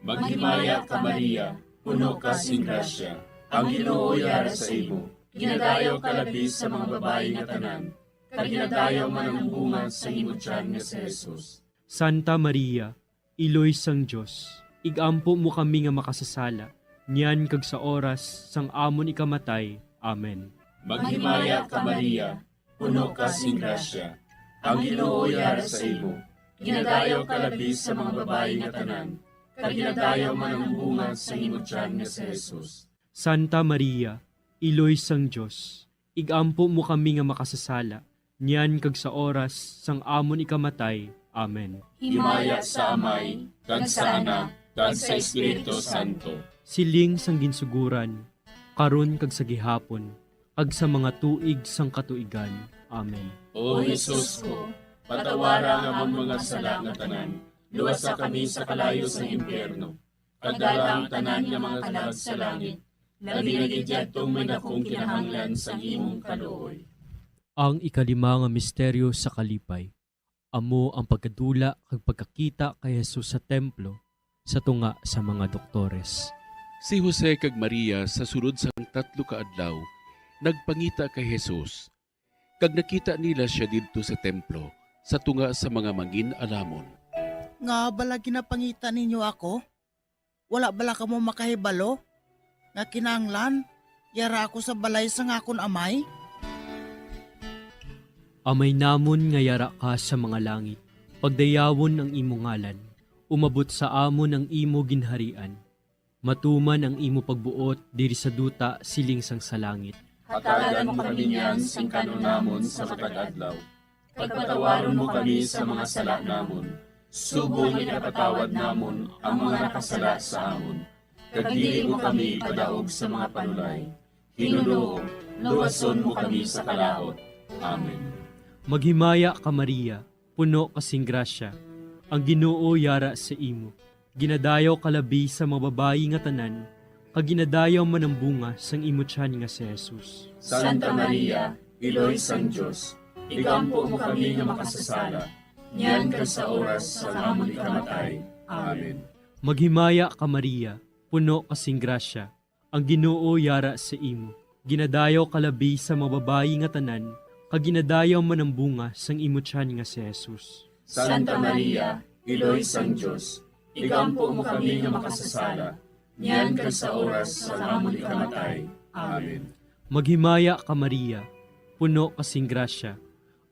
Maghimaya ka, Maria, puno ka sing grasya, ang Ginoo yara sa imo. Ginadayaw ka labi sa mga babayi nga tanan, kag ginadayaw man ang bunga sa imo tiyan nga si Jesus. Santa Maria, Iloy sang Dios, ig-ampo mo kami nga makasasala, niyan kag sa oras sang amon ikamatay. Amen. Maghimaya ka, Maria, puno ka sing grasya, ang Ginoo yara sa imo. Ginadayaw ka labi sa mga babayi nga tanan, kag ginadayaw man ang bunga sa imo tiyan nga si Jesus. Santa Maria, Iloy sang Dios, ig-ampo mo kami nga makasasala, niyan kag sa oras sang amon ikamatay. Amen. Himaya sa Amay, kag sa Anak, kag sa Espiritu Santo. Siling sang ginsugoran, karon kag sa gihapon, kag sa mga tuig sang katuigan. Amen. O Jesus ko, patawara ang amon mga sala nga tanan, luwasa kami sa kalayo sang impyerno, kag dala ang tanan nga mga kalag sa langit, labi na gid yadtong may dakong kinahanglan sang imong kaluoy. Ang ikalima nga misteryo sa kalipay, amo ang pagkadula kag pagkakita kay Jesus sa templo sa tunga sa mga doktores. Si Jose kag Maria, sa sulod sang tatlo ka adlaw, nagpangita kay Jesus, kag nakita nila sia didto sa templo sa tunga sa mga mangin-alamon. Ngaa bala ginapangita ninyo ako? Wala bala kamo makahibalo nga kinahanglan yara ako sa balay sang akon Amay? Amay namon nga yara ka sa mga langit, pagdayawon ang imo ngalan, umabot sa amon ang imo ginharian, matuman ang imo pagbuot diri sa duta siling sang sa langit. Hatagan mo kami niyan sing kan-on namon sa matag adlaw. Kag patawaron mo kami sa mga sala namon, subong nga ginapatawad namon ang mga nakasala sa amon. Kag dili mo kami ipadaog sa mga panulay, Ginoo, luwason mo kami sa kalaut. Amen. Maghimaya ka, Maria, puno ka sing grasya. Ang Ginoo yara sa imo. Ginadayaw ka labi sa mga babayi nga tanan, kag ginadayaw man ang bunga sang imo tiyan nga si Jesus. Santa Maria, Iloy sang Dios, igampo mo kami nga makasasala, niyan kag sa oras sang amon ikamatay. Amen. Maghimaya ka, Maria, puno ka sing grasya. Ang Ginoo yara sa imo. Ginadayaw ka labi sa mga babayi nga tanan, kag ginadayaw man ang bunga sang imo tiyan nga si Jesus. Santa Maria, Iloy sang Dios, igampo mo kami nga makasasala, niyan kag sa oras sang amon ikamatay. Amen. Maghimaya ka, Maria, puno ka sing grasya.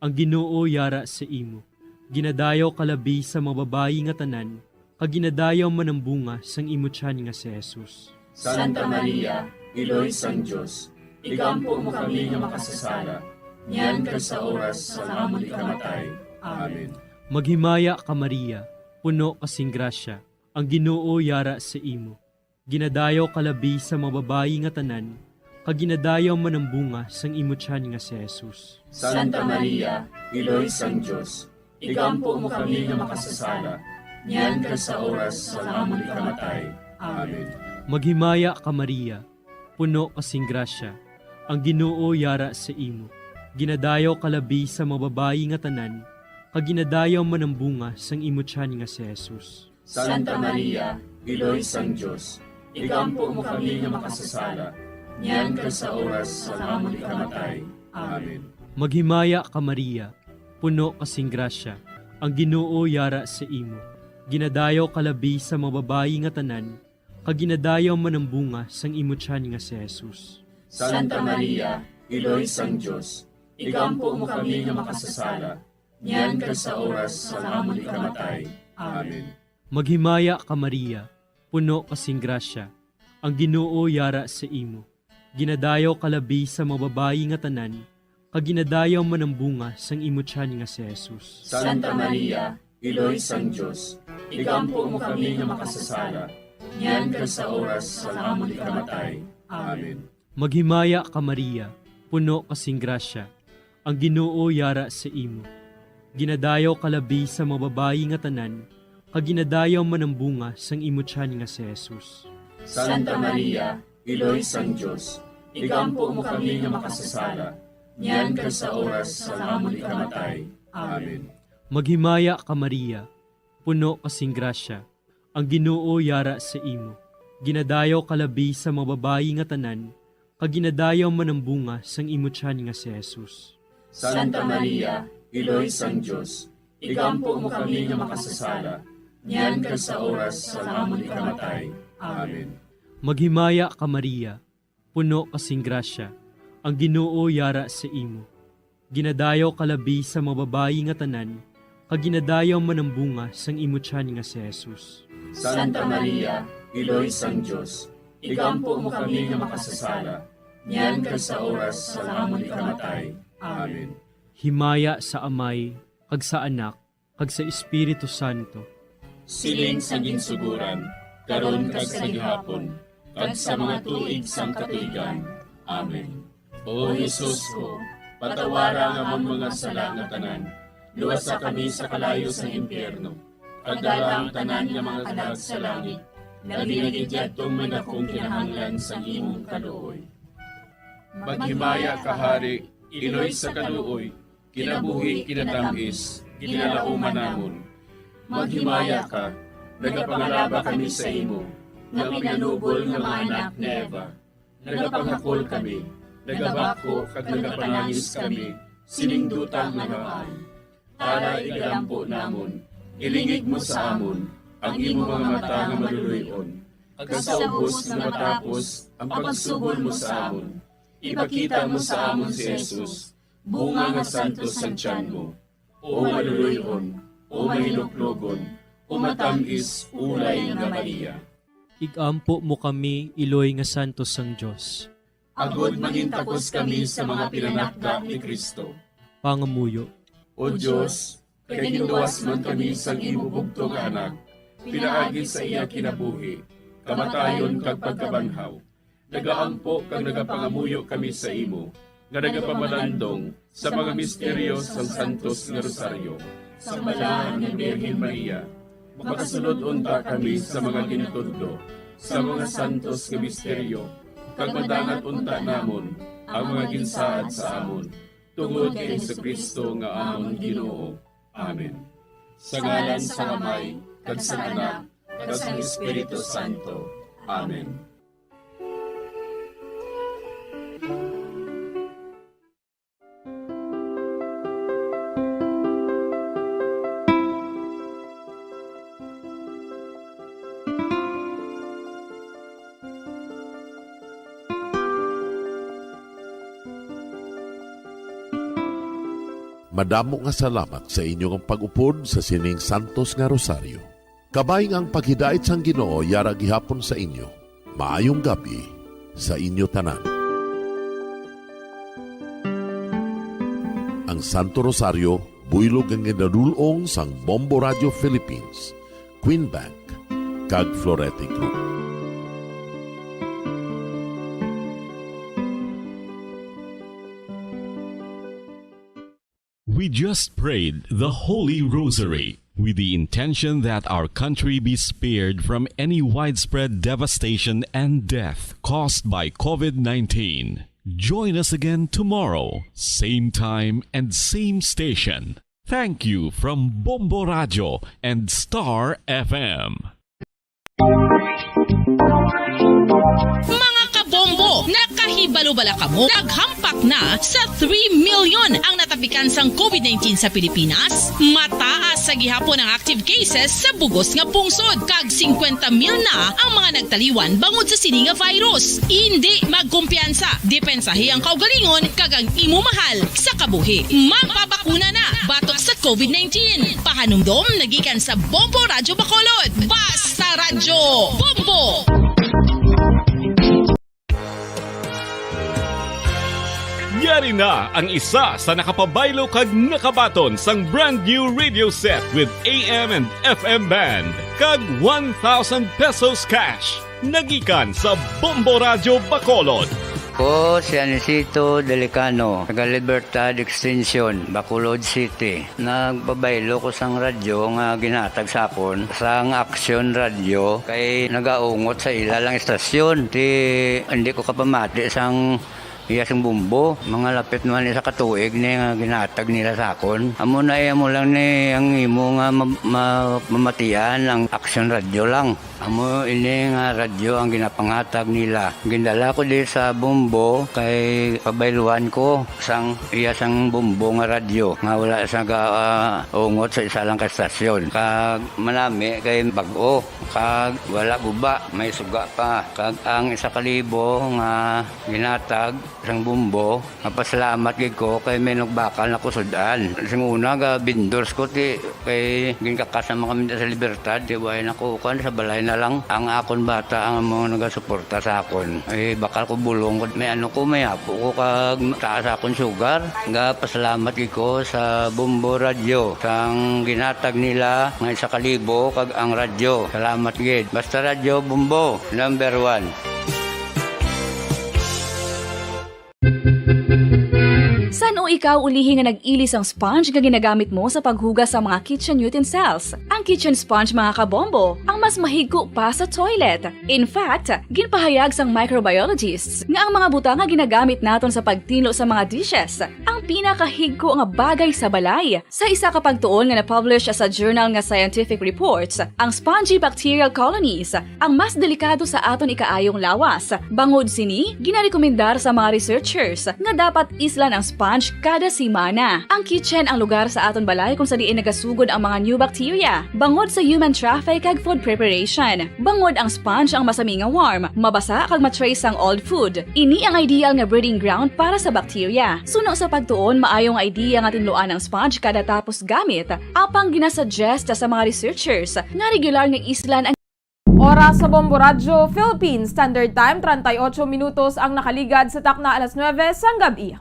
Ang Ginoo yara sa imo. Ginadayaw ka labi sa mga babayi nga tanan, kag ginadayaw man ang bunga sang imo tiyan nga si Jesus. Santa Maria, Iloy sang Dios, igampo mo kami nga makasasala, niyan kag sa oras sang amon ikamatay. Amen. Maghimaya ka, Maria, puno ka sing grasya. Ang Ginoo yara sa imo. Ginadayaw ka labi sa mga babayi nga tanan, kag ginadayaw man ang bunga sang imo tiyan nga si Jesus. Santa Maria, Iloy sang Dios, igampo mo kami nga makasasala, niyan kag sa oras sang amon ikamatay. Amen. Maghimaya ka, Maria, puno ka sing grasya, ang Ginoo yara sa imo. Ginadayaw ka labi sa mga babayi nga tanan, kag ginadayaw man ang bunga sang imo tiyan nga si Jesus. Santa Maria, Iloy sang Dios, igampo mo kami nga makasasala, niyan kag sa oras sang amon ikamatay. Amen. Maghimaya ka, Maria, puno ka sing grasya, ang Ginoo yara sa imo. Ginadayaw ka labi sa mga babayi nga tanan, kag ginadayaw man ang bunga sang imo tiyan nga si Jesus. Santa Maria, Iloy sang Dios, igampo mo kami nga makasasala, niyan kag sa oras sang amon ikamatay. Amen. Maghimaya ka, Maria, puno ka sing grasya, ang Ginoo yara sa imo. Ginadayaw ka labi sa mga babayi nga tanan, kag ginadayaw man ang bunga sang imo tiyan nga si Jesus. Santa Maria, Iloy sang Dios, igampo mo kami nga makasasala, niyan kag sa oras sang amon ikamatay. Amen. Maghimaya ka, Maria, puno ka sing grasya, ang Ginoo yara sa imo. Ginadayaw ka labi sa mga babayi nga tanan, kag ginadayaw man ang bunga sang imo tiyan nga si Jesus. Santa Maria, Iloy sang Dios, igampo mo kami nga makasasala, niyan kag sa oras sang amon ikamatay. Amen. Maghimaya ka, Maria, puno ka sing grasya, ang Ginoo yara sa imo. Ginadayaw ka labi sa mga babayi nga tanan, kag ginadayaw man ang bunga sang imo tiyan nga si Jesus. Santa Maria, Iloy sang Dios, igampo mo kami nga makasasala, niyan kag sa oras sang amon ikamatay. Amen. Maghimaya ka, Maria, puno ka sing grasya, ang Ginoo yara sa imo. Ginadayaw ka labi sa mga babayi nga tanan, kag ginadayaw man ang bunga sang imo tiyan nga si Jesus. Santa Maria, Iloy sang Dios, igampo mo kami nga makasasala, niyan kag sa oras sang amon ikamatay. Amen. Himaya sa Amay, kag sa Anak, kag sa Espiritu Santo. Siling sa ginsugoran, karon kag sa gihapon, kag sa mga tuig sang katuigan. Amen. O Jesus ko, patawara ang amon mga sala nga tanan, luwasa kami sa kalayo sang impyerno, kag dala ang tanan nga mga kalag sa langit, labi na gid yadtong may dakong kinahanglan sang imong kaluoy. Maghimaya ka, Hari, Iloy sa kaluoy, kinabuhi, kinatamis, ginalauman namon. Maghimaya ka, nagapangalaba kami sa imo, nga pinanubol nga mga anak ni Eva. Nagapangakol kami, nagabako kag nagapanangis kami sining duta nga naay. Tara, igalampo namon, ilingig mo sa amon ang imo mga mata nga maluloy-on, kag sa ubos nga matapos ang pagsubol mo sa amon, ipakita mo sa amon si Jesus, bunga nga santos sang tiyan mo. O maluloy-on, o mahinuklogon, o matamis ulay nga Maria. Igampo mo kami, iloy nga santos sang Dios. Agod mangintakos kami sa mga pinanakda ni Cristo. Pangamuyo. O Dios, kay ginluwas man kami sang imo bugtong nga Anak, pinaagi sa iya kinabuhi, kamatayon kag pagkabanhaw, Nagaampo kag nagapangamuyo kami sa imo, nga nagapamalandong sa mga misteryo sang Santos nga Rosario. Sa Balaan nga Birhen Maria, makasulod unta kami sa mga ginatudlo sa mga santos nga misteryo, kag madangat unta namon ang mga ginsaad sa amon, tungod kay Jesu-Cristo nga amon Ginoo. Amen. Sa ngalan sang Amay, kag sang Anak, kag sang Espiritu Santo. Amen. Madamo nga salamat sa inyo nga pag-upod sa sining santos nga rosaryo. Kabay nga ang paghidait sang Ginoo yara gihapon sa inyo. Maayong gab-i sa inyo tanan. Ang Santo Rosario, buylog nga ginadul-ong sang Bombo Radio Philippines, Queen Bank, kag Florete Group. We just prayed the Holy Rosary with the intention that our country be spared from any widespread devastation and death caused by covid nineteen. Join us again tomorrow, same time and same station. Thank you from Bombo Radio and Star F M. Mga kabombo, nakahibalo bala kamo? Naghampak na sa three million ang natapikan sang covid nineteen sa Pilipinas. Mataas sa gihapon ang active cases sa bugos nga pungsod, kag singkwenta mil na ang mga nagtaliwan bangod sa sini nga virus. Indi magkumpiyansa, depensahi ang kaugalingon kag ang imo mahal sa kabuhi. Magpabakuna na batok sa covid nineteen. Pahanumdom na gikan sa Bombo Radyo Bacolod. Basta Radyo Bombo! Yari na ang isa sa nakapabaylo kag nakabaton sang brand new radio set with A M and F M band kag one thousand pesos cash. Nagikan sa Bombo Radyo Bacolod. Ko si Anisito Delicano, taga Libertad Extension, Bacolod City. Nagpabaylo ko sang radyo nga ginhatag sa akon sang Aksyon Radyo, kay nagaungot sa ila lang istasyon. Ti, hindi ko kapamati sang iya sing bombo. Mga lapit naman isa ka tuig ni nga ginhatag nila sa akon. Amo na, eh, amo lang ni ang imo nga ma-, ma-, mamatian ang Aksyon Radyo lang. Amo ini nga radyo ang ginapanghatag nila. Gindala ko di sa Bombo kay pabayluan ko sang iya sang Bombo nga radyo nga wala sa ga-, ah, ungot sa isa lang ka estasyon. Kag manami kay bag-o, kag wala guba, may suga pa. Kag ang isa ka libo nga ginhatag sang Bombo, mapasalamat gid ko kay may nagbakal na ko sud-an. Sing una, ga-vendors ko, ti, kay ginkakas naman kami sa Libertad, ti, way na ko, kuwan, sa balay na lang. Ang akon bata ang mga nagasuporta sa akon. Eh, bakal ko bulong ko. May ano ko, may apo ko, kag taas akon sugar. Ga-pasalamat gid ko sa Bombo Radyo, sang ginhatag nila nga isa ka libo, kag ang radyo. Salamat gid. Basta Radyo Bombo, number one. San-o ikaw ulihi nga nag-ili sang sponge nga ginagamit mo sa paghugas sa mga kitchen utensils? Ang kitchen sponge, mga kabombo, ang mas mahigko pa sa toilet. In fact, ginpahayag sang microbiologists nga ang mga butang nga ginagamit naton sa pagtinlo sa mga dishes ang pinakahigko nga bagay sa balay. Sa isa ka pagtuon nga na-publish sa journal nga Scientific Reports, ang spongy bacterial colonies ang mas delikado sa aton ikaayong lawas. Bangod sini, ginarekomendar sa mga researchers nga dapat islan ang sponge kada semana. Ang kitchen ang lugar sa aton balay kung sa diin nagasugod ang mga new bacteria, bangod sa human traffic kag food preparation. Bangod ang sponge ang masami nga warm, mabasa kag ma-trace sang old food. Ini ang ideal nga breeding ground para sa bacteria. Suno sa pagtuon, maayo nga idea nga tinluan ang sponge kada tapos gamit. Apang ginasuggest sa mga researchers nga regular nga islan ang Oras sa Bombo Radyo Philippines Standard Time, treinta y ocho minutos ang nakaligad sa takna alas nuebe sang gab-i.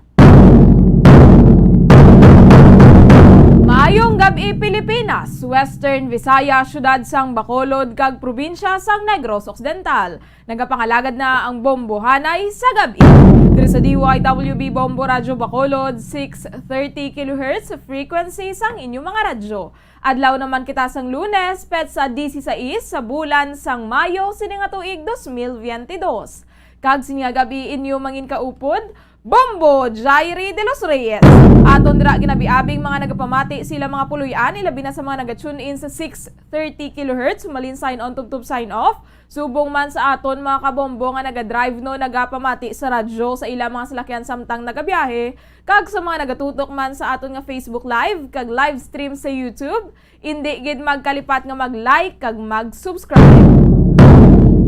Maayong gab-i, Pilipinas, Western Visayas, siyudad sang Bacolod, kag probinsya sang Negros Occidental. Nagapangalagad na ang Bombo Hanay sa gab-i. Diri sa D Y W B Bombo Radyo Bacolod, six thirty kilohertz frequency sang inyong mga radyo. Adlaw naman kita sang Lunes, petsa disisais sa bulan sang Mayo sini nga tuig dos mil biyente dos. Kag sini nga gab-i inyo mangin kaupod, Bombo Jairi de los Reyes. Aton dira ginabiabing mga nagapamati sa ilang mga puloy-an, ilabi na sa mga naga-tune in sa six thirty kilohertz, humalin sign on, tubtob sign off. Subong man sa aton mga kabombo nga naga-drive, no, nagapamati sa radyo sa ilang mga salakyan samtang nagabiyahe, kag sa mga nagatutok man sa aton nga Facebook Live kag live stream sa YouTube, indi gid magkalipat nga mag-like kag mag-subscribe.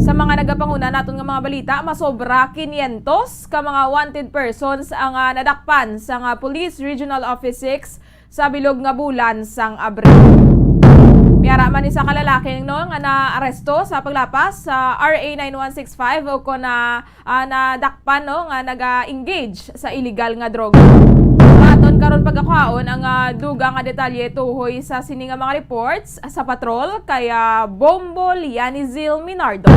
Sa mga nagapanguna naton nga mga balita, masobra kinyentos ka mga wanted persons ang, ah, nadakpan sa, ah, Police Regional Office six sa bilog nga bulan sang Abril. May ara man isa ka lalaki, no, nga naaresto sa paglapas sa R A nine one six five o kon na, ah, nadakpan, no, nga naga-engage sa illegal nga droga. Aton karon pagkakuhaon ang, ah, dugang nga detalye tuhoy sa sini nga mga reports sa patrol kay, ah, Bombo Lianizil Minardo.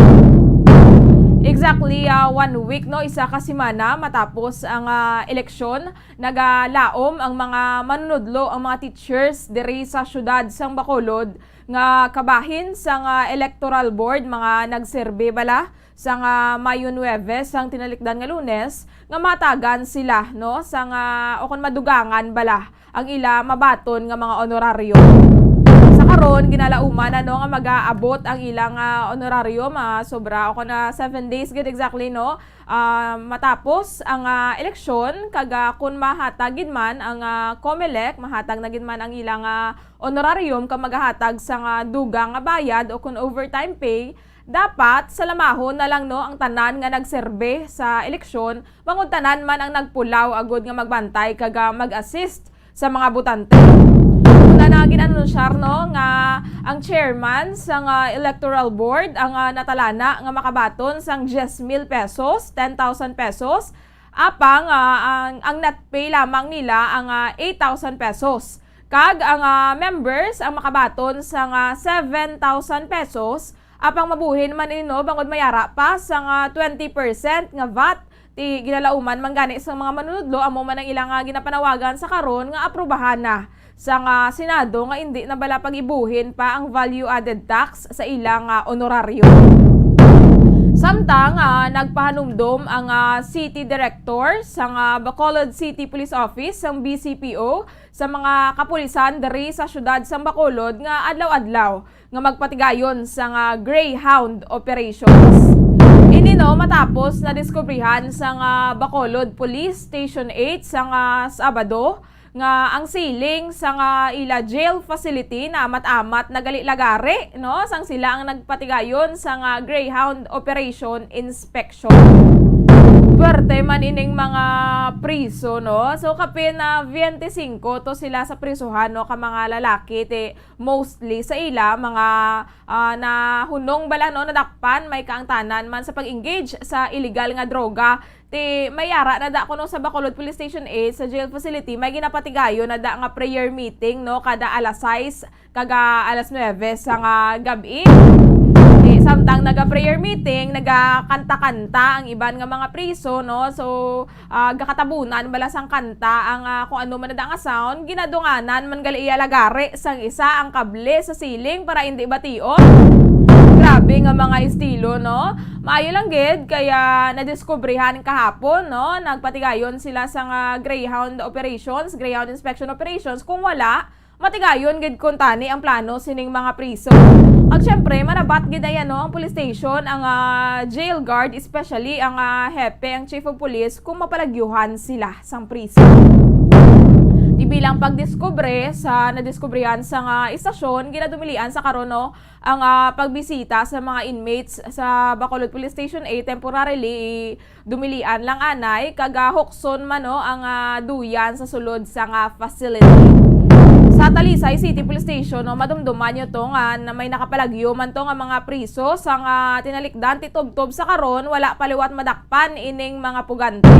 Exactly, ah, one week, no, isa ka semana matapos ang, ah, eleksyon, nagalaom ang mga manunudlo, ang mga teachers diri sa siyudad sang Bacolod nga kabahin sang, ah, electoral board, mga nagserbe bala sang, ah, Mayo nuebe sang tinalikdan nga Lunes nga matagan sila, no, sang, ah, o kon madugangan bala ang ila mabaton nga mga honorario. Sa karon, ginalauman na, no, nga magaabot ang ilang, ah, honorario, mga sobra o kon, ah, seven days gid exactly, no, ah, matapos ang, ah, eleksyon, kag, ah, kun mahatag gid man ang, ah, Comelec, mahatag na gid man ang ilang, ah, honorarium kag magahatag sang, ah, dugang nga bayad o kun overtime pay, dapat salamahon na lang, no, ang tanan nga nagserbe sa eleksyon, bangod tanan man ang nagpulaw agud nga magbantay kag, ah, mag-assist sa mga botante. Una na gin-anunsyar, no, nga ang chairman sang, ah, electoral board ang, ah, natalana nga makabaton sang diyes mil pesos, ten thousand pesos, apang, ah, ang, ang net pay lamang nila ang, ah, eight thousand pesos. Kag ang, ah, members ang makabaton sang, ah, seven thousand pesos, apang mabuhin man ini, no, bangod may ara pa sang, ah, twenty percent nga vat. Ti ginalauman man gani sang mga manunudlo, amo man ang ilang, ah, ginapanawagan sa karon nga aprubahan na sang, ah, Senado nga indi na bala pag-ibuhin pa ang value-added tax sa ilang, ah, honorario. Samtang, ah, nagpahanumdom ang, ah, City Director sang, ah, Bacolod City Police Office sang B C P O sa mga kapulisan diri sa siyudad sang Bacolod nga adlaw-adlaw nga magpatigayon sang, ah, Greyhound operations. Ini, no, matapos nadiskubrihan sang, ah, Bacolod Police Station eight sang, ah, Sabado nga ang ceiling sang, ah, ila jail facility naamat-amat na gali lagari, no, sang sila ang nagpatigayon sang, ah, Greyhound operation inspection. Puwerte man ining mga priso, no? So, kapin na biyente singko to sila sa prisuhan, no, ka mga lalaki, ti mostly sa ila, mga, ah, nahunong bala, no, nadakpan, may kaangtanan man sa pag-engage sa illegal nga droga. Ti may ara na da kuno sa Bacolod Police Station eight, sa jail facility, may ginapatigayon na da nga prayer meeting, no, kada alas sais kag, ah, alas nuebe sang, ah, gab-i. Ti samtang naga-prayer meeting, nagakanta-kanta ang iban nga mga priso, no? So, ah, gakatabunan bala sang kanta ang, ah, kung ano man na da nga sound, ginadunganan man gali iya lagari sang isa ang kable sa ceiling para indi bation. Grabe nga mga estilo, no? Maayo lang gid, kaya nadiskubrihan kahapon, no? Nagpatigayon sila sang, ah, Greyhound operations, Greyhound inspection operations. Kung wala, matigayon gid kuntani ang plano sining mga priso. Kag syempre, manabat gid ayan, no, ang police station, ang, ah, jail guard, especially ang, ah, hepe, ang chief of police, kung mapalagyuhan sila sang priso. Ti bilang pagdiskubre sa nadiskubrihan sang, ah, istasyon, ginadumilian sa karon, no, ang, ah, pagbisita sa mga inmates sa Bacolod Police Station eight temporarily, dumilian lang anay kag, ah, hukson man, no, ang, ah, duyan sa sulod sang, ah, facility. Sa Talisay City Police Station, no, madumduman nyo to nga na may nakapalagyo man to nga mga priso sang, ah, tinalikdan ti tubtob sa karon, wala pa liwat madakpan ining mga pugante.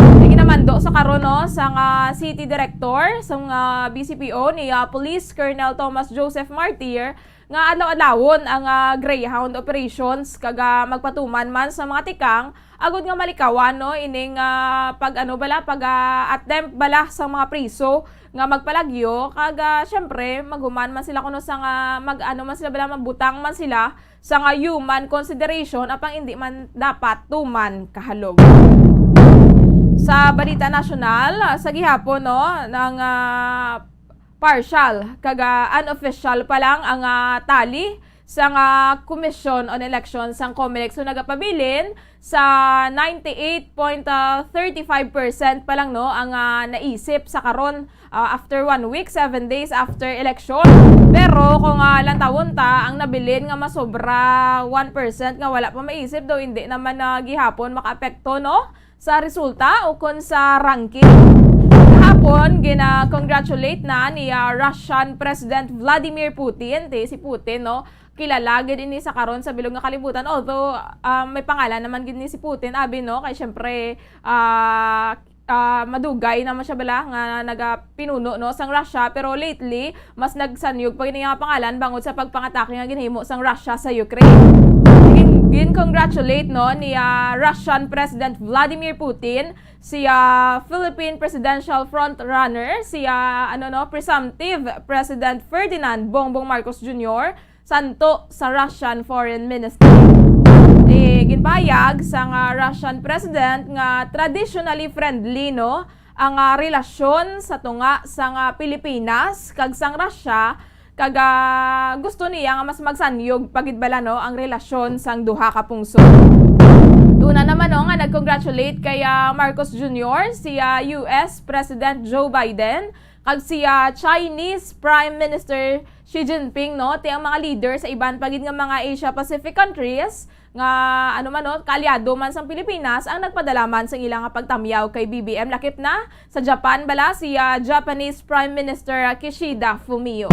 Ti gina-, Mando sa karon, no, sang, ah, City Director sang, ah, B C P O ni, ah, Police Colonel Thomas Joseph Martir nga adlaw-adlawon ang, ah, Greyhound operations kag, ah, magpatuman man sa mga tikang agod nga malikawan, no, ining, ah, pag, ano bala, pag, ah, attempt bala sa mga priso nga magpalagyo kag, ah, syempre maghuman man sila kuno sa nga mag, ano man sila bala, magbutang man sila sa nga human consideration apang indi man dapat tuman kahalog. Sa balita nasyonal, ah, sa gihapon, no, nang, ah, partial kag, ah, unofficial pa lang ang, ah, tally sa nga Commission on Elections sang Comelec. So, nagapabilin sa ninety-eight point thirty-five percent pa lang, no, ang, ah, naisip sa karon, ah, after one week, seven days after election. Pero kung, ah, lantawon ta, ang nabilin nga masobra one percent nga wala pa maisip daw, hindi naman na gihapon makaapekto, no, sa resulta o kon sa ranking. Kahapon, gina-congratulate na ni, ah, Russian President Vladimir Putin, ti si Putin, no, kilala gid ini sa karon sa bilog nga kalibutan. Although, ah, may pangalan naman gid ni si Putin, abi, no? Kay syempre, ah, ah, madugay naman siya bala nga nagapinuno, no, sang Russia, pero lately mas nagsanyog pa gid ang pangalan bangod sa pagpangatake nga ginhimo sang Russia sa Ukraine. Gin, gin-congratulate, no, ni, ah, Russian President Vladimir Putin si, ah, Philippine presidential frontrunner, si, ah, ano, no, presumptive President Ferdinand Bongbong Marcos Junior, santo sa Russian Foreign Ministry. Eh, ginpahayag sang, ah, Russian President nga traditionally friendly, no, ang, ah, relasyon sa tunga sang, ah, Pilipinas kag sang Russia, kag, ah, gusto niya nga mas magsanyog pa gid bala, no, ang relasyon sang duha ka pungsod. Duna naman, no, nga nag-congratulate kay, ah, Marcos Junior si, ah, U S President Joe Biden kag si, ah, Chinese Prime Minister Xi Jinping, no, ti ang mga leader sa iban pa gid nga mga Asia Pacific countries nga, ano man, no, kaalyado man sang Pilipinas ang nagpadala man sang ila nga pagtamyaw kay B B M. Lakip na sa Japan bala si, ah, Japanese Prime Minister, ah, Kishida Fumio.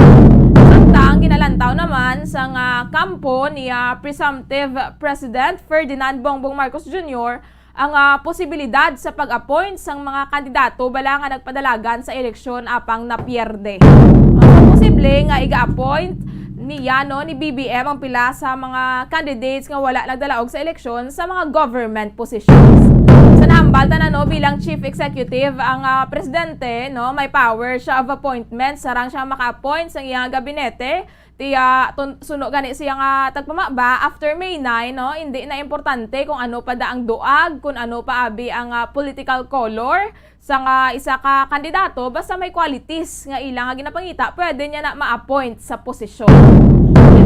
Samtang ginalantaw naman sang, ah, kampo ni, ah, presumptive President Ferdinand Bongbong Marcos Junior ang, ah, posibilidad sa pag-appoint sang mga kandidato bala nga nagpadalagan sa eleksyon apang napierde. Ah, posible nga iga-appoint niya, no, ni B B M ang pila sa mga candidates nga wala nagdalaog sa eleksyon sa mga government positions. Sa nahambal tanan, no, bilang chief executive ang, ah, presidente, no, may power siya of appointment, sarang siya maka-appoint sa iyang gabinete. Ti, ah, tun-, suno gani siya nga tagpamaba, after May nine, no, hindi na importante kung ano pa da ang duag, kung ano pa abi ang, ah, political color sa nga isa ka kandidato, basta may qualities nga ila nga ginapangita, pwede niya na ma-appoint sa posisyon.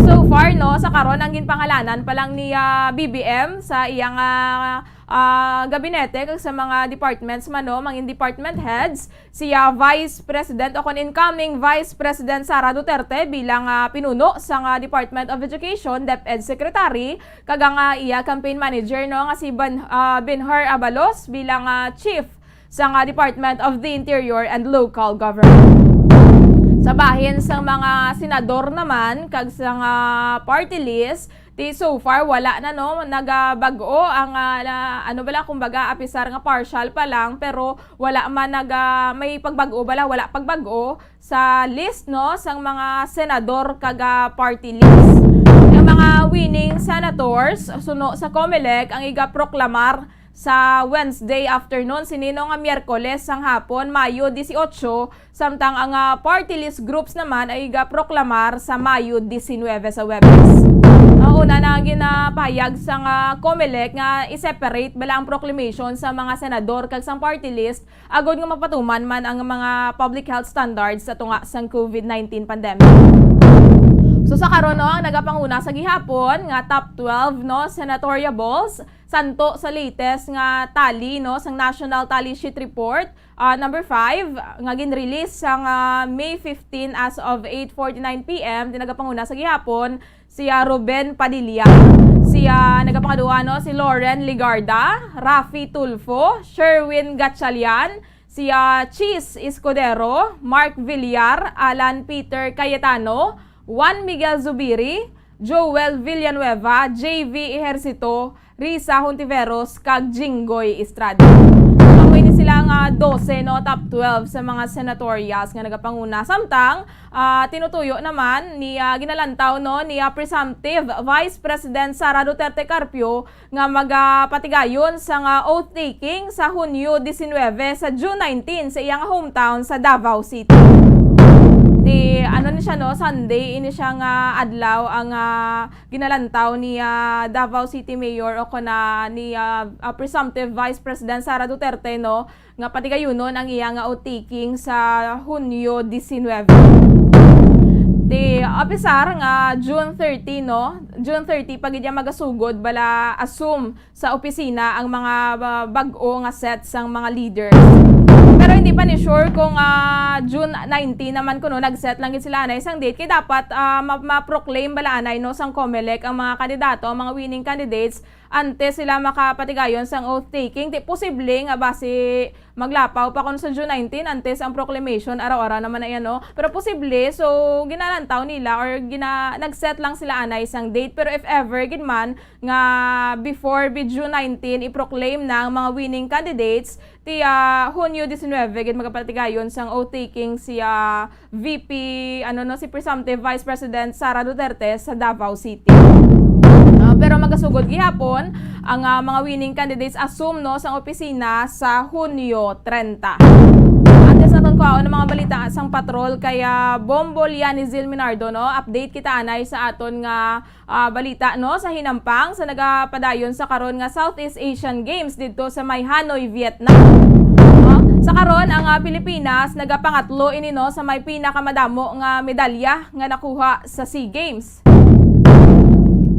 So far, no, sa karon ang ginpangalanan pa lang ni, ah, B B M sa iyang, ah, ah, gabinete kag sa mga departments man, no, mga department heads, si, ah, Vice President o kon incoming Vice President Sara Duterte bilang, ah, pinuno sang, ah, Department of Education, DepEd Secretary, kag ang, ah, iya campaign manager, no, nga si Ban-, ah, Benhur Abalos bilang, ah, Chief sang, ah, Department of the Interior and Local Government. Sa bahin sang mga senador naman kag sang, ah, party list, ti so far wala na, no, nagabag-o ang, ah, na, ano bala, kumbaga, apisar nga partial pa lang, pero wala man naga-, may pagbag-o bala, wala pagbag-o sa list, no, sang mga senador kag, ah, party list. Ang mga winning senators, suno sa Comelec, ang igaproklamar sa Wednesday afternoon, sini, no, nga Miyerkules sang hapon, Mayo dieciocho, samtang ang, ah, party list groups naman ay igaproklamar sa Mayo diecinuebe, sa Huwebes. Ang una na ginapahayag sang, ah, Comelec nga i-separate bala ang proclamation sa mga senador kag sang party list agod nga mapatuman man ang mga public health standards sa tunga sang COVID nineteen pandemic. So, sa karon, no, ang nagapanguna sa gihapon nga top twelve, no, senatorial balls, santo sa latest nga tally, no, sang National Tally Sheet Report, ah, number five, nga gin-release sang, ah, May fifteen as of eight forty-nine P M, ti nagapanguna sa gihapon, si, ah, Ruben Padilla. Si, ah, nagapangduha, no, si Loren Legarda, Raffy Tulfo, Sherwin Gatchalian, si, ah, Chiz Escudero, Mark Villar, Alan Peter Cayetano, Juan Miguel Zubiri, Joel Villanueva, J V Ejercito, Risa Hontiveros, kag Jinggoy Estrada. Ang ini Sila nga dose, no, top twelve sa mga senatorials nga nagapanguna. Samtang, ah, tinutuyo naman ni, ah, ginalantaw, no, ni, ah, presumptive Vice President Sara Duterte Carpio nga magapatigayon sang, ah, oath-taking sa Hunyo diecinuebe sa June nineteen sa iyang hometown sa Davao City. Ti, ano ni siya, no, Sunday ini siya nga adlaw ang, ah, ginalantaw ni, ah, Davao City Mayor o kana ni, ah, ah, presumptive Vice President Sara Duterte, no, nga patigayunon ang iya nga oath-taking sa Hunyo diecinuebe. Ti, apisar nga June thirty, no, June thirty pa gid iya magasugod bala assume sa opisina ang mga ba-, bag-o nga set sang mga leaders. Pero hindi pa ni sure kung, ah, June nineteen naman kuno nag-set lang gid sila anay sang date kay dapat, ah, ma-, ma-proclaim bala anay, no, sang Comelec ang mga kandidato, ang mga winning candidates antes sila makapatigayon sang oath-taking. Ti posible nga basi maglapaw pa kuno sa June nineteen antes ang proclamation, araw-araw naman na yan, no? Pero posible, so ginalantaw nila or gina-, nag-set lang sila anay sang date. Pero if ever gid man nga before bi June nineteen i-proclaim na ang mga winning candidates, ti, ah, Hunyo diecinuebe gid magapatigayon sang oath-taking si, ah, V P, ano, no, si presumptive Vice President Sara Duterte sa Davao City. Ah, pero magasugod gihapon ang, ah, mga winning candidates assume, no, sang opisina sa Hunyo trenta. Antes naton kuhaon ang mga balita sang patrol kay, ah, Bombo Lianizil Minardo, no, update kita anay sa aton nga ah, balita, no, sa hinampang sa nagapadayon sa karon nga Southeast Asian Games didto sa may Hanoi, Vietnam. No? Sa karon, ang, ah, Pilipinas nagapangatlo ini, no, sa may pinakamadamo nga medalya nga nakuha sa SEA Games.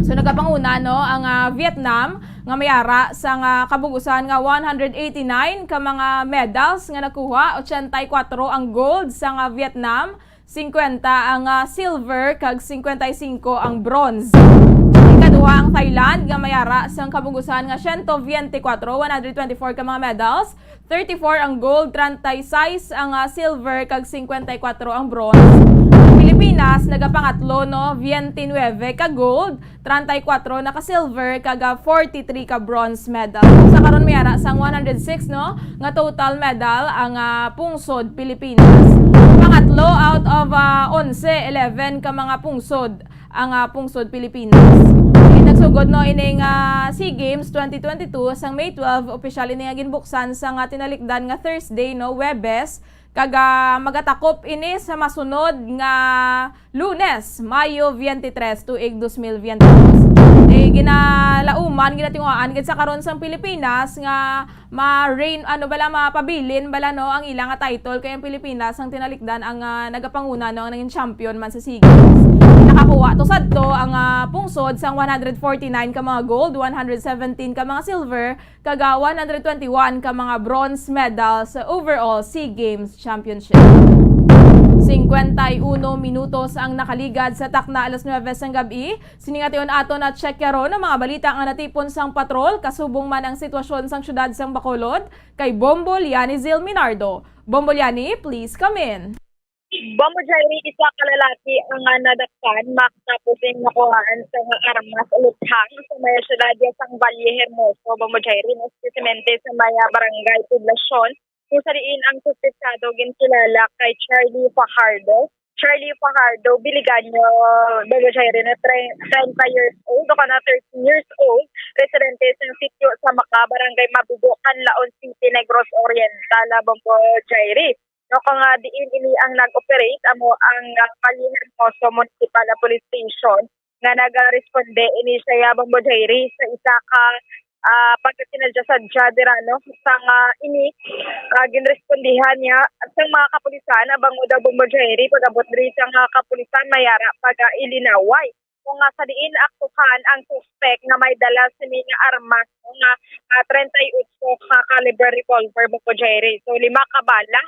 So nagapanguna, no, ang, ah, Vietnam nga may ara sang, ah, kabug-usan nga one hundred eighty-nine ka mga medals nga nakuha, ochenta y kuatro ang gold sang, ah, Vietnam, singkwenta ang, ah, silver, kag singkwenta y singko ang bronze. Ikaduha ang Thailand, nga may ara sang kabug-usan nga siyento biyente kuwatro, one hundred twenty-four ka mga medals, thirty-four ang gold, treinta y seis ang, ah, silver, kag singkwenta y kuwatro ang bronze. Ang Pilipinas nagapangatlo, no, biyente nuebe ka gold, treinta y kuwatro na ka silver, kag, ah, forty-three ka bronze medal. Sa karon may ara sang one hundred six, no, nga total medal ang, ah, pungsod Pilipinas. Pangatlo out of, ah, onse, eleven ka mga pungsod ang, ah, pungsod Pilipinas. Ug nagsugod, no, ining, ah, SEA Games twenty twenty-two sang May twelve, opisyal ini nga ginbuksan sa nga tinalikdan nga Thursday, no, Huwebes, kag, ah, magatakop ini sa masunod nga Lunes, Mayo twenty-three, tuig dos mil biyente dos. Eh, ginalauman, ginatinguhaan gid sa karon sang Pilipinas nga ma-rain, ano bala, mapabilin bala, no, ang ila nga title, kay ang Pilipinas ang tinalikdan ang, ah, nagapanguna, no, ang nangin champion man sa SEA Games. Nakakuha to sadto ang, ah, pungsod sang one hundred forty-nine ka mga gold, one hundred seventeen ka mga silver, kag, ah, one hundred twenty-one ka mga bronze medal sa overall SEA Games Championship. Cincuenta y uno minutos ang nakaligad sa takna alas nuebe sang gab-i. Sini nga tion aton na check karon ang mga balita nga natipon sang patrol, kasubong man ang sitwasyon sang siyudad sang Bacolod, kay Bombo Liani Zil Minardo. Bombo Liani, please come in. Bombo Jairi, isa ka lalaki ang, ah, nadakpan matapos ning nakuhaan sa nga armas luthang sa may syudad sang Valle Hermoso, Bombo Jairi, espesiyalmente sa may, ah, barangay Poblacion, kung sa diin ang suspetsado ginkilala kay Charlie Fajardo. Charlie Fajardo Biliganyo, Bombo Jairi, na tre-, treinta years old o kana thirty years old, residente sa sitio sa Maca, barangay Mabigo, Canlaon City, Negros Oriental, ah, Bombo Jairi. No, kung, ah, diin ini ang nag-operate, amo ang, ah, Valle Hermoso Municipal, ah, Police Station nga nagaresponde ini sa iya, Bombo Jairi, sa isa ka, ah, pagkasinadya-sadya dira, no, sa nga ini, ah, ginrespondihan niya sa mga kapulisan, ah, bangod daw, Bombo Jairi, pag-abot diri sa nga kapulisan, may ara pag, ah, ilinaway kung nga sa diin aktuhan ang suspek nga may dala sini nga armas, no, nga, ah, treinta y ocho ka caliber revolver, Bombo Jairi. So, lima ka bala,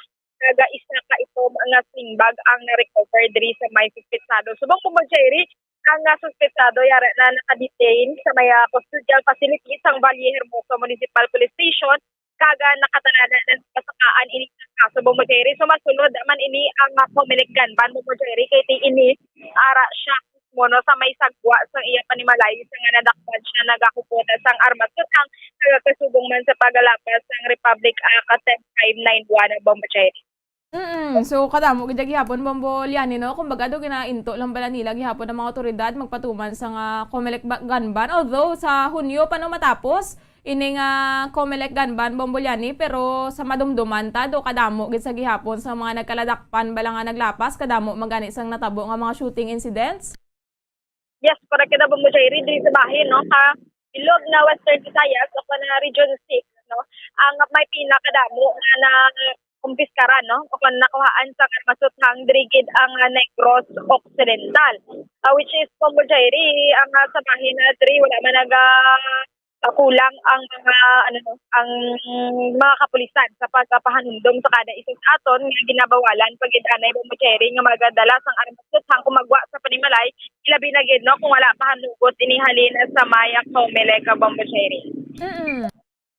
kag isa ka itom nga sling bag ang na-recover diri sa may suspetsado. Subong, Bombo Jairi, ang, ah, suspetsado yara na naka-detain sa may, ah, custodial facility sang Valle Hermoso Municipal Police Station, kag, ah, nakatalana na sa kasakaan ini nga kaso, Bombo Jairi. So, masunod man ini ang, ah, Comelec gun ban, Bombo Jairi, kay ti ini ara siya mismo, no, sa may sagwa sang iya panimalay sa nga nadakpan siya nagahupot sang armas. So, ang pagkasubong man sa pagalapas sang Republic Act ten five nine one, Bombo Jerry. Mm, so kadamo gid gihapon, Bombo Liani, no? Kumbaga, do ginainto lang bala nila gihapon ang mga awtoridad magpatuman sa nga Comelec ba-, gun ban. Although sa Hunyo pa no matapos ini nga Comelec gun ban, Bombo Liani, pero sa madumduman ta, do kadamo gid sa gihapon sa mga nagkaladakpan bala nga naglapas, kadamo man gani sang natabo nga mga shooting incidents. Yes, correct ka, Bombo Jerry, diri sa bahin, no, sa bilog na Western Visayas, o kon na Region six, no, ang may pinakadamo nga nakumpiskaran, no, o kon nakuhaan sa karmasuthang diri gid ang, ah, Negros Occidental, ah, which is, Bombo Jerry, ang, ah, sa bahin na diri wala man naga-, ah, kulang ang mga, ano, no, ang mga kapulisan sa pagpapahanumdom sa kada isa sa aton nga ginabawalan pa gid anay, Bombo Jerry, nga magadala sang armas sang kumagwa sa panimalay, ilabi na gid, no, kung wala pa hanugot ini halin sa may Comelec, Bombo Jerry. Mm.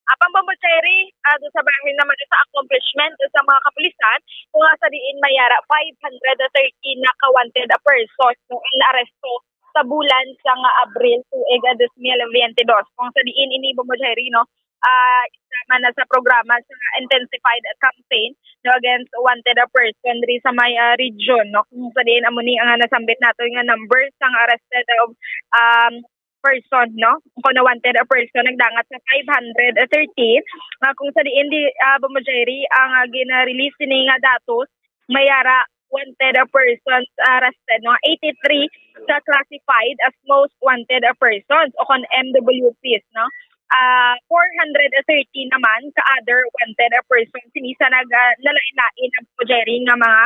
Apang, Bombo Jerry, ah, do sa bahin naman sa accomplishment sa mga kapulisan, kung sa diin may yara five hundred thirteen na ka-wanted person, no, ang naaresto sa bulan sang Abril tuig, ah, dos mil veinte dos. Kung sa diin ini, Bombo Jerry, no, ah, isa man na sa programa sa intensified campaign, no, against wanted, ah, person diri sa may, ah, region, no, kung sa diin amo ni ang, ah, nasambit nato nga number sang arrested, ah, um, person, no, kung na wanted, ah, person nagdangat sa five hundred thirteen, nga kung sa diin di, ah, Bombo Jerry, ang, ah, gina-release sini nga datos, may yara wanted, ah, persons arrested, no, eighty-three ka classified as most wanted, ah, persons o kon M W Ps, no. Ah, four hundred thirty naman ka other wanted, ah, persons sini sa nag-, ah, nalain-lain, Bombo Jerry, nga mga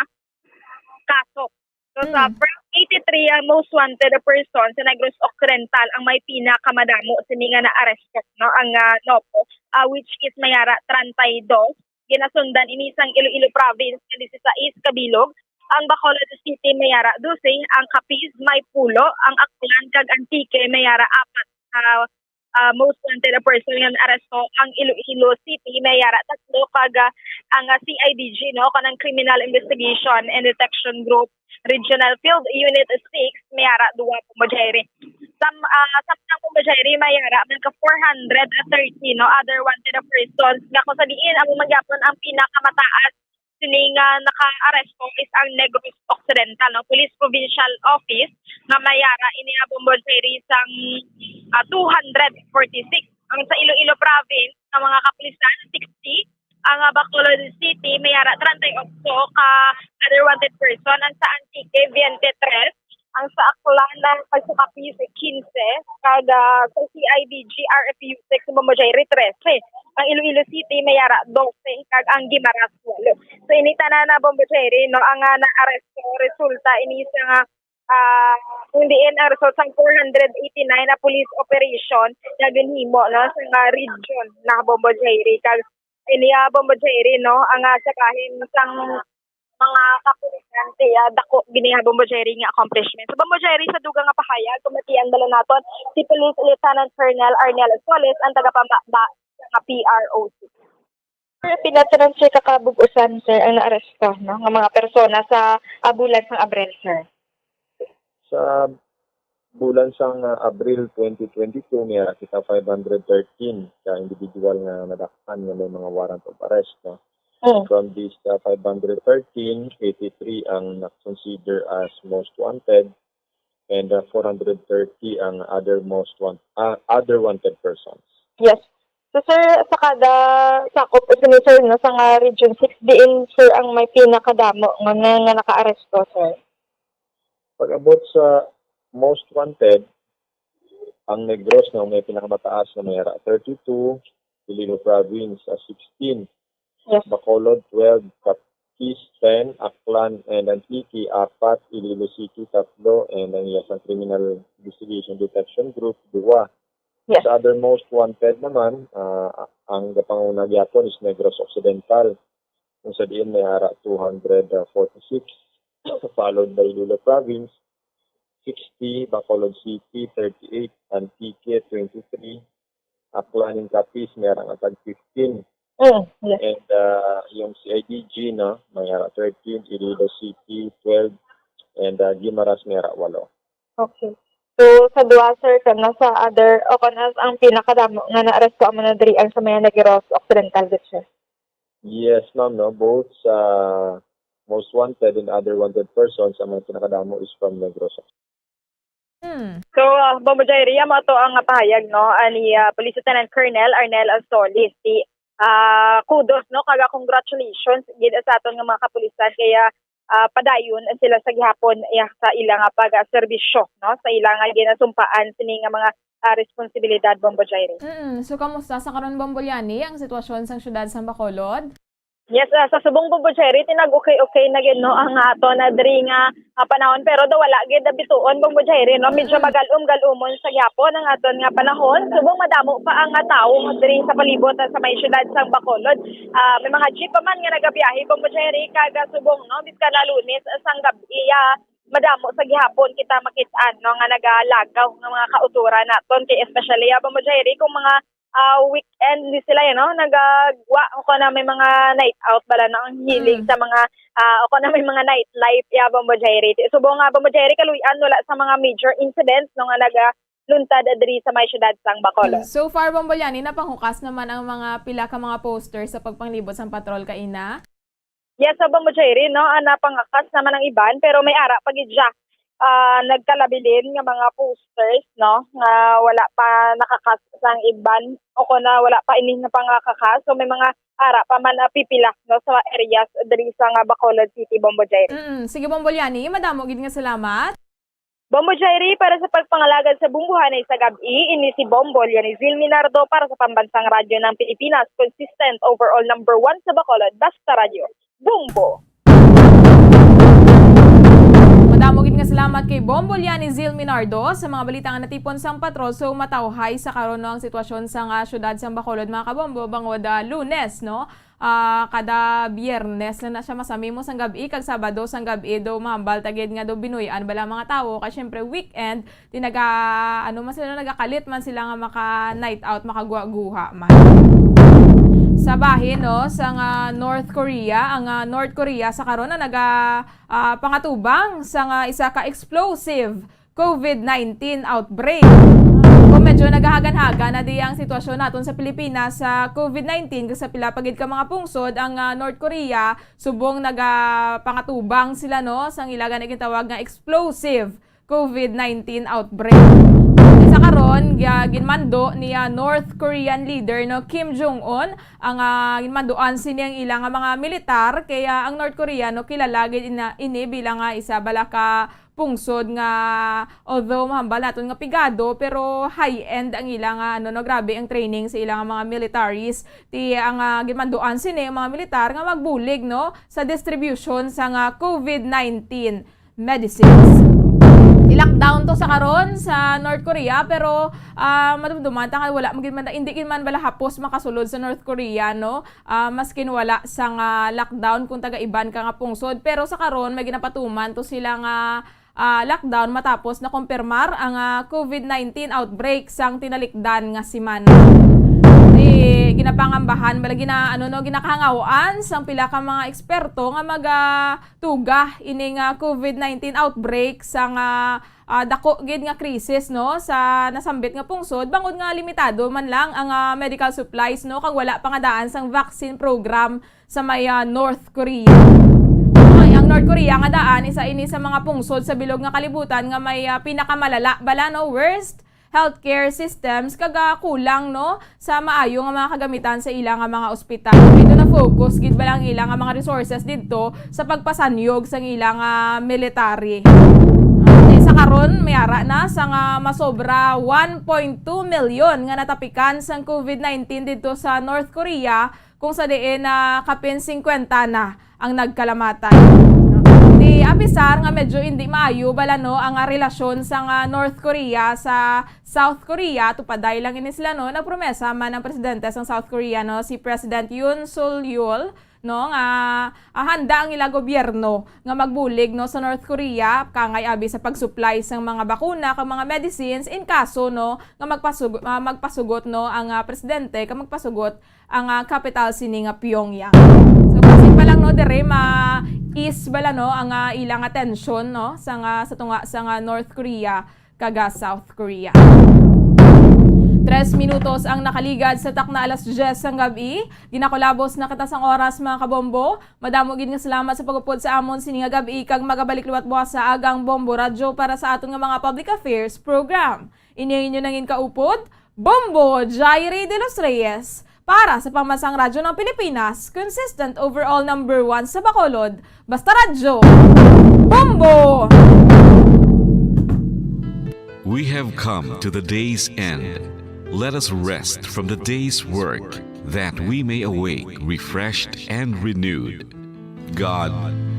kaso. So, sa Mm. first eighty-three, ah, most wanted, ah, persons sa Negros Occidental ang may pinakamadamo sini nga naaresto, no, ang, ah, NOPO, ah, which is may yara treinta y dos. Ginasundan ini sang Iloilo Province nga disisais ka bilog, ang Bacolod City may yara dose, ang Capiz may pulo, ang Aklan kag Antique may yara apat. Ah, ah, most wanted person nga naaresto ang Iloilo City may yara tatlo, kag, ah, ang, ah, C I D G, no, kanang Criminal Investigation and Detection Group, Regional Field Unit six, may yara duwa, Bombo Jerry. Sam-, ah, samtang, Bombo Jerry, may yara man ka four hundred thirty, no, other wanted persons, nga kung sa diin amo man gyapon ang pinakamataas sini nga nakaaresto is ang Negros Occidental, no, Police Provincial Office, nga may yara ini, ah, Bombo Jerry, sang, ah, two hundred forty-six. Ang sa Iloilo Province nga mga kapulisan, sixty. Ang, ah, Bacolod City may yara treinta y ocho ka other wanted person. Ang sa Antique, twenty-three. Ang sa Aklan na pagsukapi sa quince, kag, ah, sa C I D G R F U six, Bombo Jerry, trese. Ang Iloilo City may yara dose, kag ang Guimaras, walo. So, ini tanan na, Bombo Jerry, no, ang, ah, naaresto, resulta ini sa nga, ah, kung diin ang result sang four hundred eighty-nine na police operation na ginhimo, no, sa nga region na, Bombo Jerry. Kag ini, ah, Bombo Jerry, no, ang, ah, sa bahin sang mga kapulisan, kaya dako gini nga, Bombo Jerry, nga accomplishment. So, Bombo Jerry, sa dugang nga pahayag, pamatian bala naton si Police Lieutenant Colonel Arnel Solis, ang tagapambaba sa P R O C. Sir, pila tanan, sir, ka kabug-usan, sir, ang naaresto, no, nga mga persona sa, ah, bulan sang Abril, sir? Sa bulan sang, ah, Abril twenty twenty-two, may ara kita five hundred thirteen ka individual nga nadakpan nga may mga warrant of arrest, no? Mm. From these, ah, five hundred thirteen, eighty-three ang na-consider as most wanted, and, ah, four hundred thirty ang other most want-, ah, other wanted persons. Yes. So, sir, sa kada sakop, o sini, sir, no, sa nga Region six, diin, sir, ang may pinakadamo nga, nga, nga nakaaresto, sir? Pag-abot sa most wanted, ang Negros na may pinakamataas na may ara thirty-two, Iloilo Province, ah, sixteen, yes, Bacolod, twelve, Capiz, ten, Aklan and Antique, apat, Iloilo City, tatlo, and ang iya sang Criminal Investigation Detection Group, duwa. Yes. Sa other most wanted naman, ah, ang gapanguna gyapon is Negros Occidental, kung sa diin may ara two hundred forty-six, followed by Iloilo Province, sixty, Bacolod City, thirty-eight, Antique, twenty-three, Aklan and Capiz, may ara nga tag fifteen. Mm, yes. And, ah, yung C I D G, no, may ara thirteen, Iloilo City, twelve, and, ah, Guimaras, may ara walo. Okay. So, sa duha, sir, kana sa other, o kana ang pinakadamo nga naaresto amo na diri ang sa may Negros Occidental, gid, sir? Yes, ma'am, no? Both sa most wanted and other wanted persons, ang mga pinakadamo is from Negros. Hmm. So, ah, Bombo Jairi, amo to ang pahayag, no, ani, ah, Police Lieutenant Colonel Arnel Ansolis. Di, ah, kudos, no, kag congratulations gid sa aton nga mga kapulisan, kaya, ah, padayon sila sa gihapon, iya, sa ila nga pagserbisyo, no, sa ila nga ginasumpaan sini nga mga, ah, responsibilidad, Bombo Jairi. Mm, so kamusta sa karon, Bombo Liani, ang sitwasyon sang siyudad sang Bacolod? Yes, ah, sa subong, Bombo Jairi, tinag-okay-okay na gid, no, ang aton na diri nga, ah, panahon, pero daw wala gid bituon, Bombo Jairi, no, medyo magalum-galumon sa gihapon ang aton nga panahon, subong madamo pa ang, ah, tawo diri sa palibot, ah, sa may siyudad sang Bacolod. Ah, may mga jeep pa man nga nagabiyahe, Bombo Jairi, kag, ah, subong, no, bisan na Lunes, ah, sang gab-i, ah, madamo sa gihapon kita makit-an, no, nga nagalagaw nga mga kautoran naton, kay especially, ah, Bombo Jairi, kung mga, ah, weekend ni sila, you know, nagagwa o kana may mga night out bala, no, ang hilig Mm. sa mga, ah, o kana may mga nightlife, ya, Bombo Jairi. Subong nga, Bombo Jairi, kaluy-an wala sa mga major incidents, no, nga nagaluntad diri sa may siyudad sang Bacolod. Mm, so far, Bombo Liani, napanghukas naman ang mga pila ka mga poster sa pagpanglibot sang patrol kaina? Yes, sa Bombo Jairi, no, ah, napangakas naman ang iban, pero may ara pa gid siya, ah, nagkalabilin nga mga posters, no, nga wala pa nakakas sang iban o kung na wala pa ini napangakakas. So, may mga ara pa man, ah, pipila, no, sa areas diri sa nga Bacolod City, Bombo Jairi. Mm, sige, Bombo Liani, madamo gid nga salamat. Bombo Jairi, para sa pagpangalagad sa bungguhanay sa gab-i, ini si Bombo Lianizil Minardo para sa Pambansang Radyo ng Pilipinas, consistent overall number one sa Bacolod, Basta Radyo. Bombo! Madamo gid nga salamat kay Bombo Lianizil Minardo sa mga balita nga natipon sang patrol. So, matawhay sa karon, no, ang sitwasyon sa nga syudad sang Bacolod, mga kabombo, bangod, ah, Lunes, no? Ah, kada Biyernes lang na siya masamimo sang gab-i, kag Sabado sang gab-i do mahambal ta gid nga do binuy-an bala ang mga tawo, kay syempre weekend, di naga-, ano man sila, nagakalit man sila nga maka-night out, makaguha-guha man. Sa bahin, no, sa nga North Korea, ang, ah, North Korea sa karon na naga, ah, pangatubang sa nga isa ka explosive COVID nineteen outbreak. Kung medyo nagahagan-hagan na di ang sitwasyon naton sa Pilipinas sa COVID nineteen, kag sa pila pa gid ka mga pungsod ang, ah, North Korea, subong nagapangatubang sila, no, sang ila gani gintawag nga explosive COVID nineteen outbreak. Sa karon, gi-, ginmando ni, ah, North Korean leader, no, Kim Jong-un, ang, ah, ginmanduan sini ang ila nga mga militar, kaya ang North Korea, no, kilala gid ina-, ini bilang, ah, isa bala ka pungsod nga, although mahambal naton nga pigado, pero high-end ang ila nga, ano, no, grabe ang training sa ila nga mga militaries. Ti ang, ah, ginmanduan sini ang mga militar nga magbulig, no, sa distribution sa nga COVID nineteen medicines. I-lockdown to sa karon sa North Korea, pero, ah, madumduman ta nga wala man gid man, hindi gid man bala hapos makasulod sa North Korea, no? Ah, maskin wala sang, ah, lockdown kung taga iban ka nga pungsod. Pero sa karon, may ginapatuman to sila nga, ah, lockdown matapos nakumpirmar ang, ah, COVID nineteen outbreak sang tinalikdan nga semana. Di ginapangambahan, bala gina-, ano, no, ginakahangawan sang pila ka mga eksperto nga mag, ah, tuga ini nga COVID nineteen outbreak sang, ah, ah, dako gid nga krisis, no, sa nasambit nga pungsod, bangod nga limitado man lang ang, ah, medical supplies, no, kag wala pa nga daan sang vaccine program sa may, ah, North Korea. Ay, ang North Korea nga daan, isa ini sa mga pungsod sa bilog nga kalibutan nga may, ah, pinakamalala bala, no, worst healthcare systems, kag, ah, kulang, no, sa maayo nga mga kagamitan sa ila nga mga ospital. Kay do na-focus gid bala ang ila nga mga resources didto sa pagpasanyog sang ila nga military. Ah, sa karon, may ara na sa nga masobra one point two million nga natapikan sang COVID nineteen didto sa North Korea, kung sa diin na kapin singkwenta na ang nagkalamatan. Di, apisar nga medyo hindi maayo bala, no, ang, ah, relasyon sa nga North Korea sa South Korea, tupaday lang ini sila, no, nagpromesa man ang presidente sang South Korea, no, si President Yoon Suk Yeol, no, nga, ah, handa ang ila gobyerno nga magbulig, no, sa North Korea, kangay abi sa pag-supply sang mga bakuna kag mga medicines in kaso, no, nga magpasugo-, ah, magpasugot, no, ang, ah, presidente kag magpasugot ang, ah, kapital sini nga Pyongyang. So, basin pa lang, no, diri ma-ease bala, no, ang, ah, ilang atensyon, no, sa nga, sa tunga sa nga North Korea. kag South Korea. Tres minutos ang nakaligad sa takna alas diyes sang gab-i. Ginakulabos na kita sang oras, mga kabombo. Madamo gid nga salamat sa pag-upod sa amon sini nga gab-i, kag magabalik liwat buwas sa agang Bombo Radyo para sa aton nga mga public affairs program. Ini ang inyo nangin kaupod, Bombo Jaire de los Reyes, para sa Pambansang Radyo ng Pilipinas, consistent overall number one sa Bacolod. Basta Radyo, Bombo! We have come to the day's end. Let us rest from the day's work, that we may awake refreshed and renewed. God,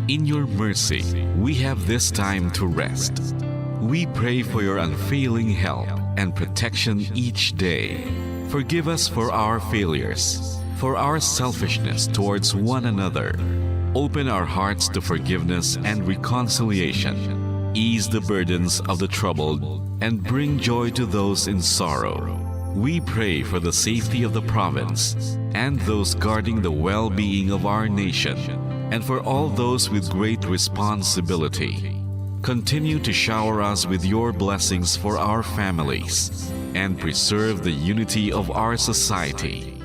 in your mercy, we have this time to rest. We pray for your unfailing help and protection each day. Forgive us for our failures, for our selfishness towards one another. Open our hearts to forgiveness and reconciliation. Ease the burdens of the troubled and bring joy to those in sorrow. We pray for the safety of the province and those guarding the well-being of our nation, and for all those with great responsibility. Continue to shower us with your blessings for our families and preserve the unity of our society.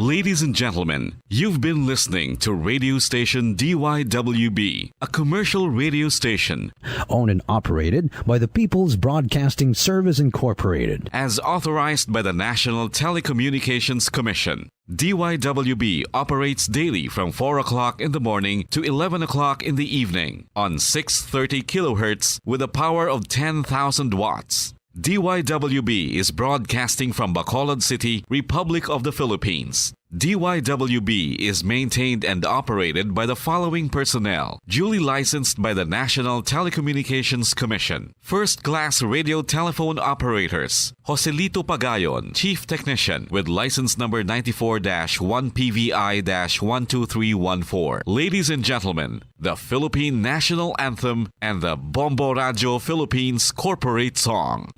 Ladies and gentlemen, you've been listening to radio station D Y W B, a commercial radio station owned and operated by the People's Broadcasting Service Incorporated, as authorized by the National Telecommunications Commission. D Y W B operates daily from four o'clock in the morning to eleven o'clock in the evening on six thirty kilohertz with a power of ten thousand watts. D Y W B is broadcasting from Bacolod City, Republic of the Philippines. D Y W B is maintained and operated by the following personnel, duly licensed by the National Telecommunications Commission. First class radio telephone operators, Joselito Pagayon, Chief Technician, with license number ninety-four dash one P V I dash one two three one four. Ladies and gentlemen, the Philippine National Anthem and the Bombo Radyo Philippines Corporate Song.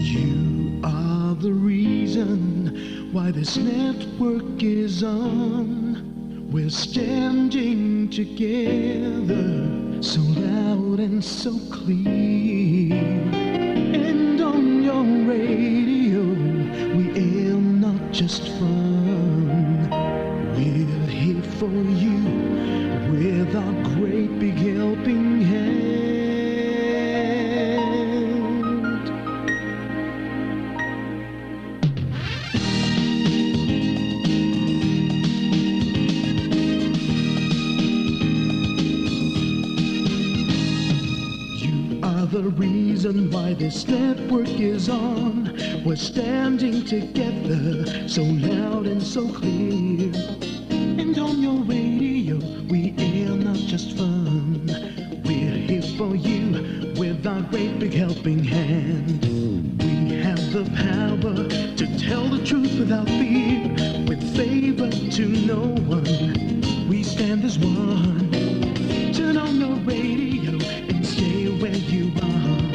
You are the reason why this network is on. We're standing together, so loud and so clear. And on your radio, we air not just fun. We're here for you with our great big helping hand. You are the reason why this network is on. We're standing together, so loud and so clear. And on your radio, we air not just fun. We're here for you with our great big helping hand. We have the power to tell the truth without fear, with favor to no one. We stand as one. Turn on your radio and stay where you are.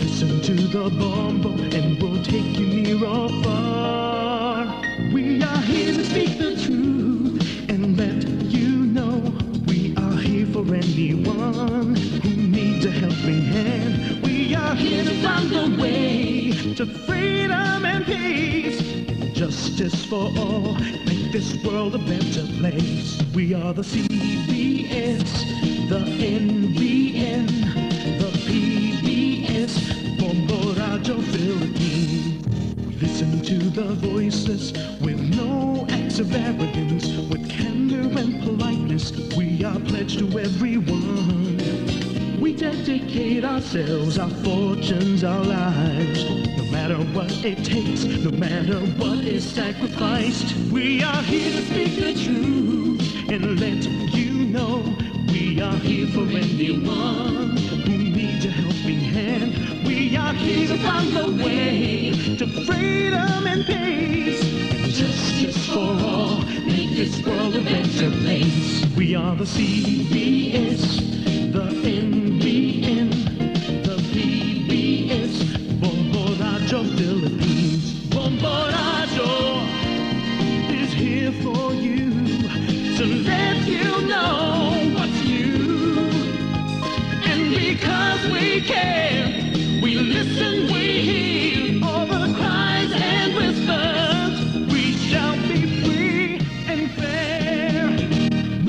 Listen to the Bombo and we'll take you near or far. We are here to speak the truth and let you know we are here for anyone who needs a helping hand. We are here to find a way to freedom and peace and justice for all. Make this world a better place. We are the C B S, the N B N, the P B S, Bombo Radyo Philippines. We listen to the voiceless with no acts of arrogance, with candor and politeness. We are pledged to everyone. We dedicate ourselves, our fortunes, our lives. No matter what it takes, no matter what is sacrificed, we are here to speak the truth and let you know we are here for anyone who needs a helping hand. We are here to find the way to freedom and peace and justice for all. Make this world a better place. We are the C B S, the N B N, the P B S, Bombo Radyo Philippines. Bombo Radyo is here for you to let you know what's new. And because we care, we listen, we hear all the cries and whispers. We shall be free and fair.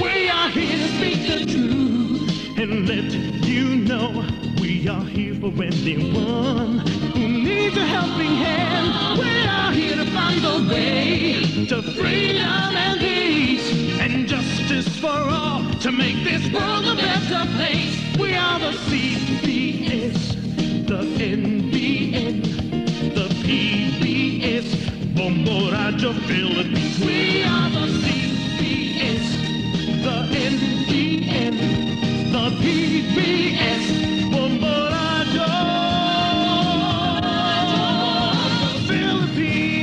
We are here to speak the truth and let you know we are here for anyone who needs a helping hand. We are here to find the way to freedom and peace and justice for all to make this world a better place. We are the C B S, the N B N, the P B S, Bombo Radyo Philippines. We are the C B S, the N B N, the P B S, Bombo Radyo Philippines.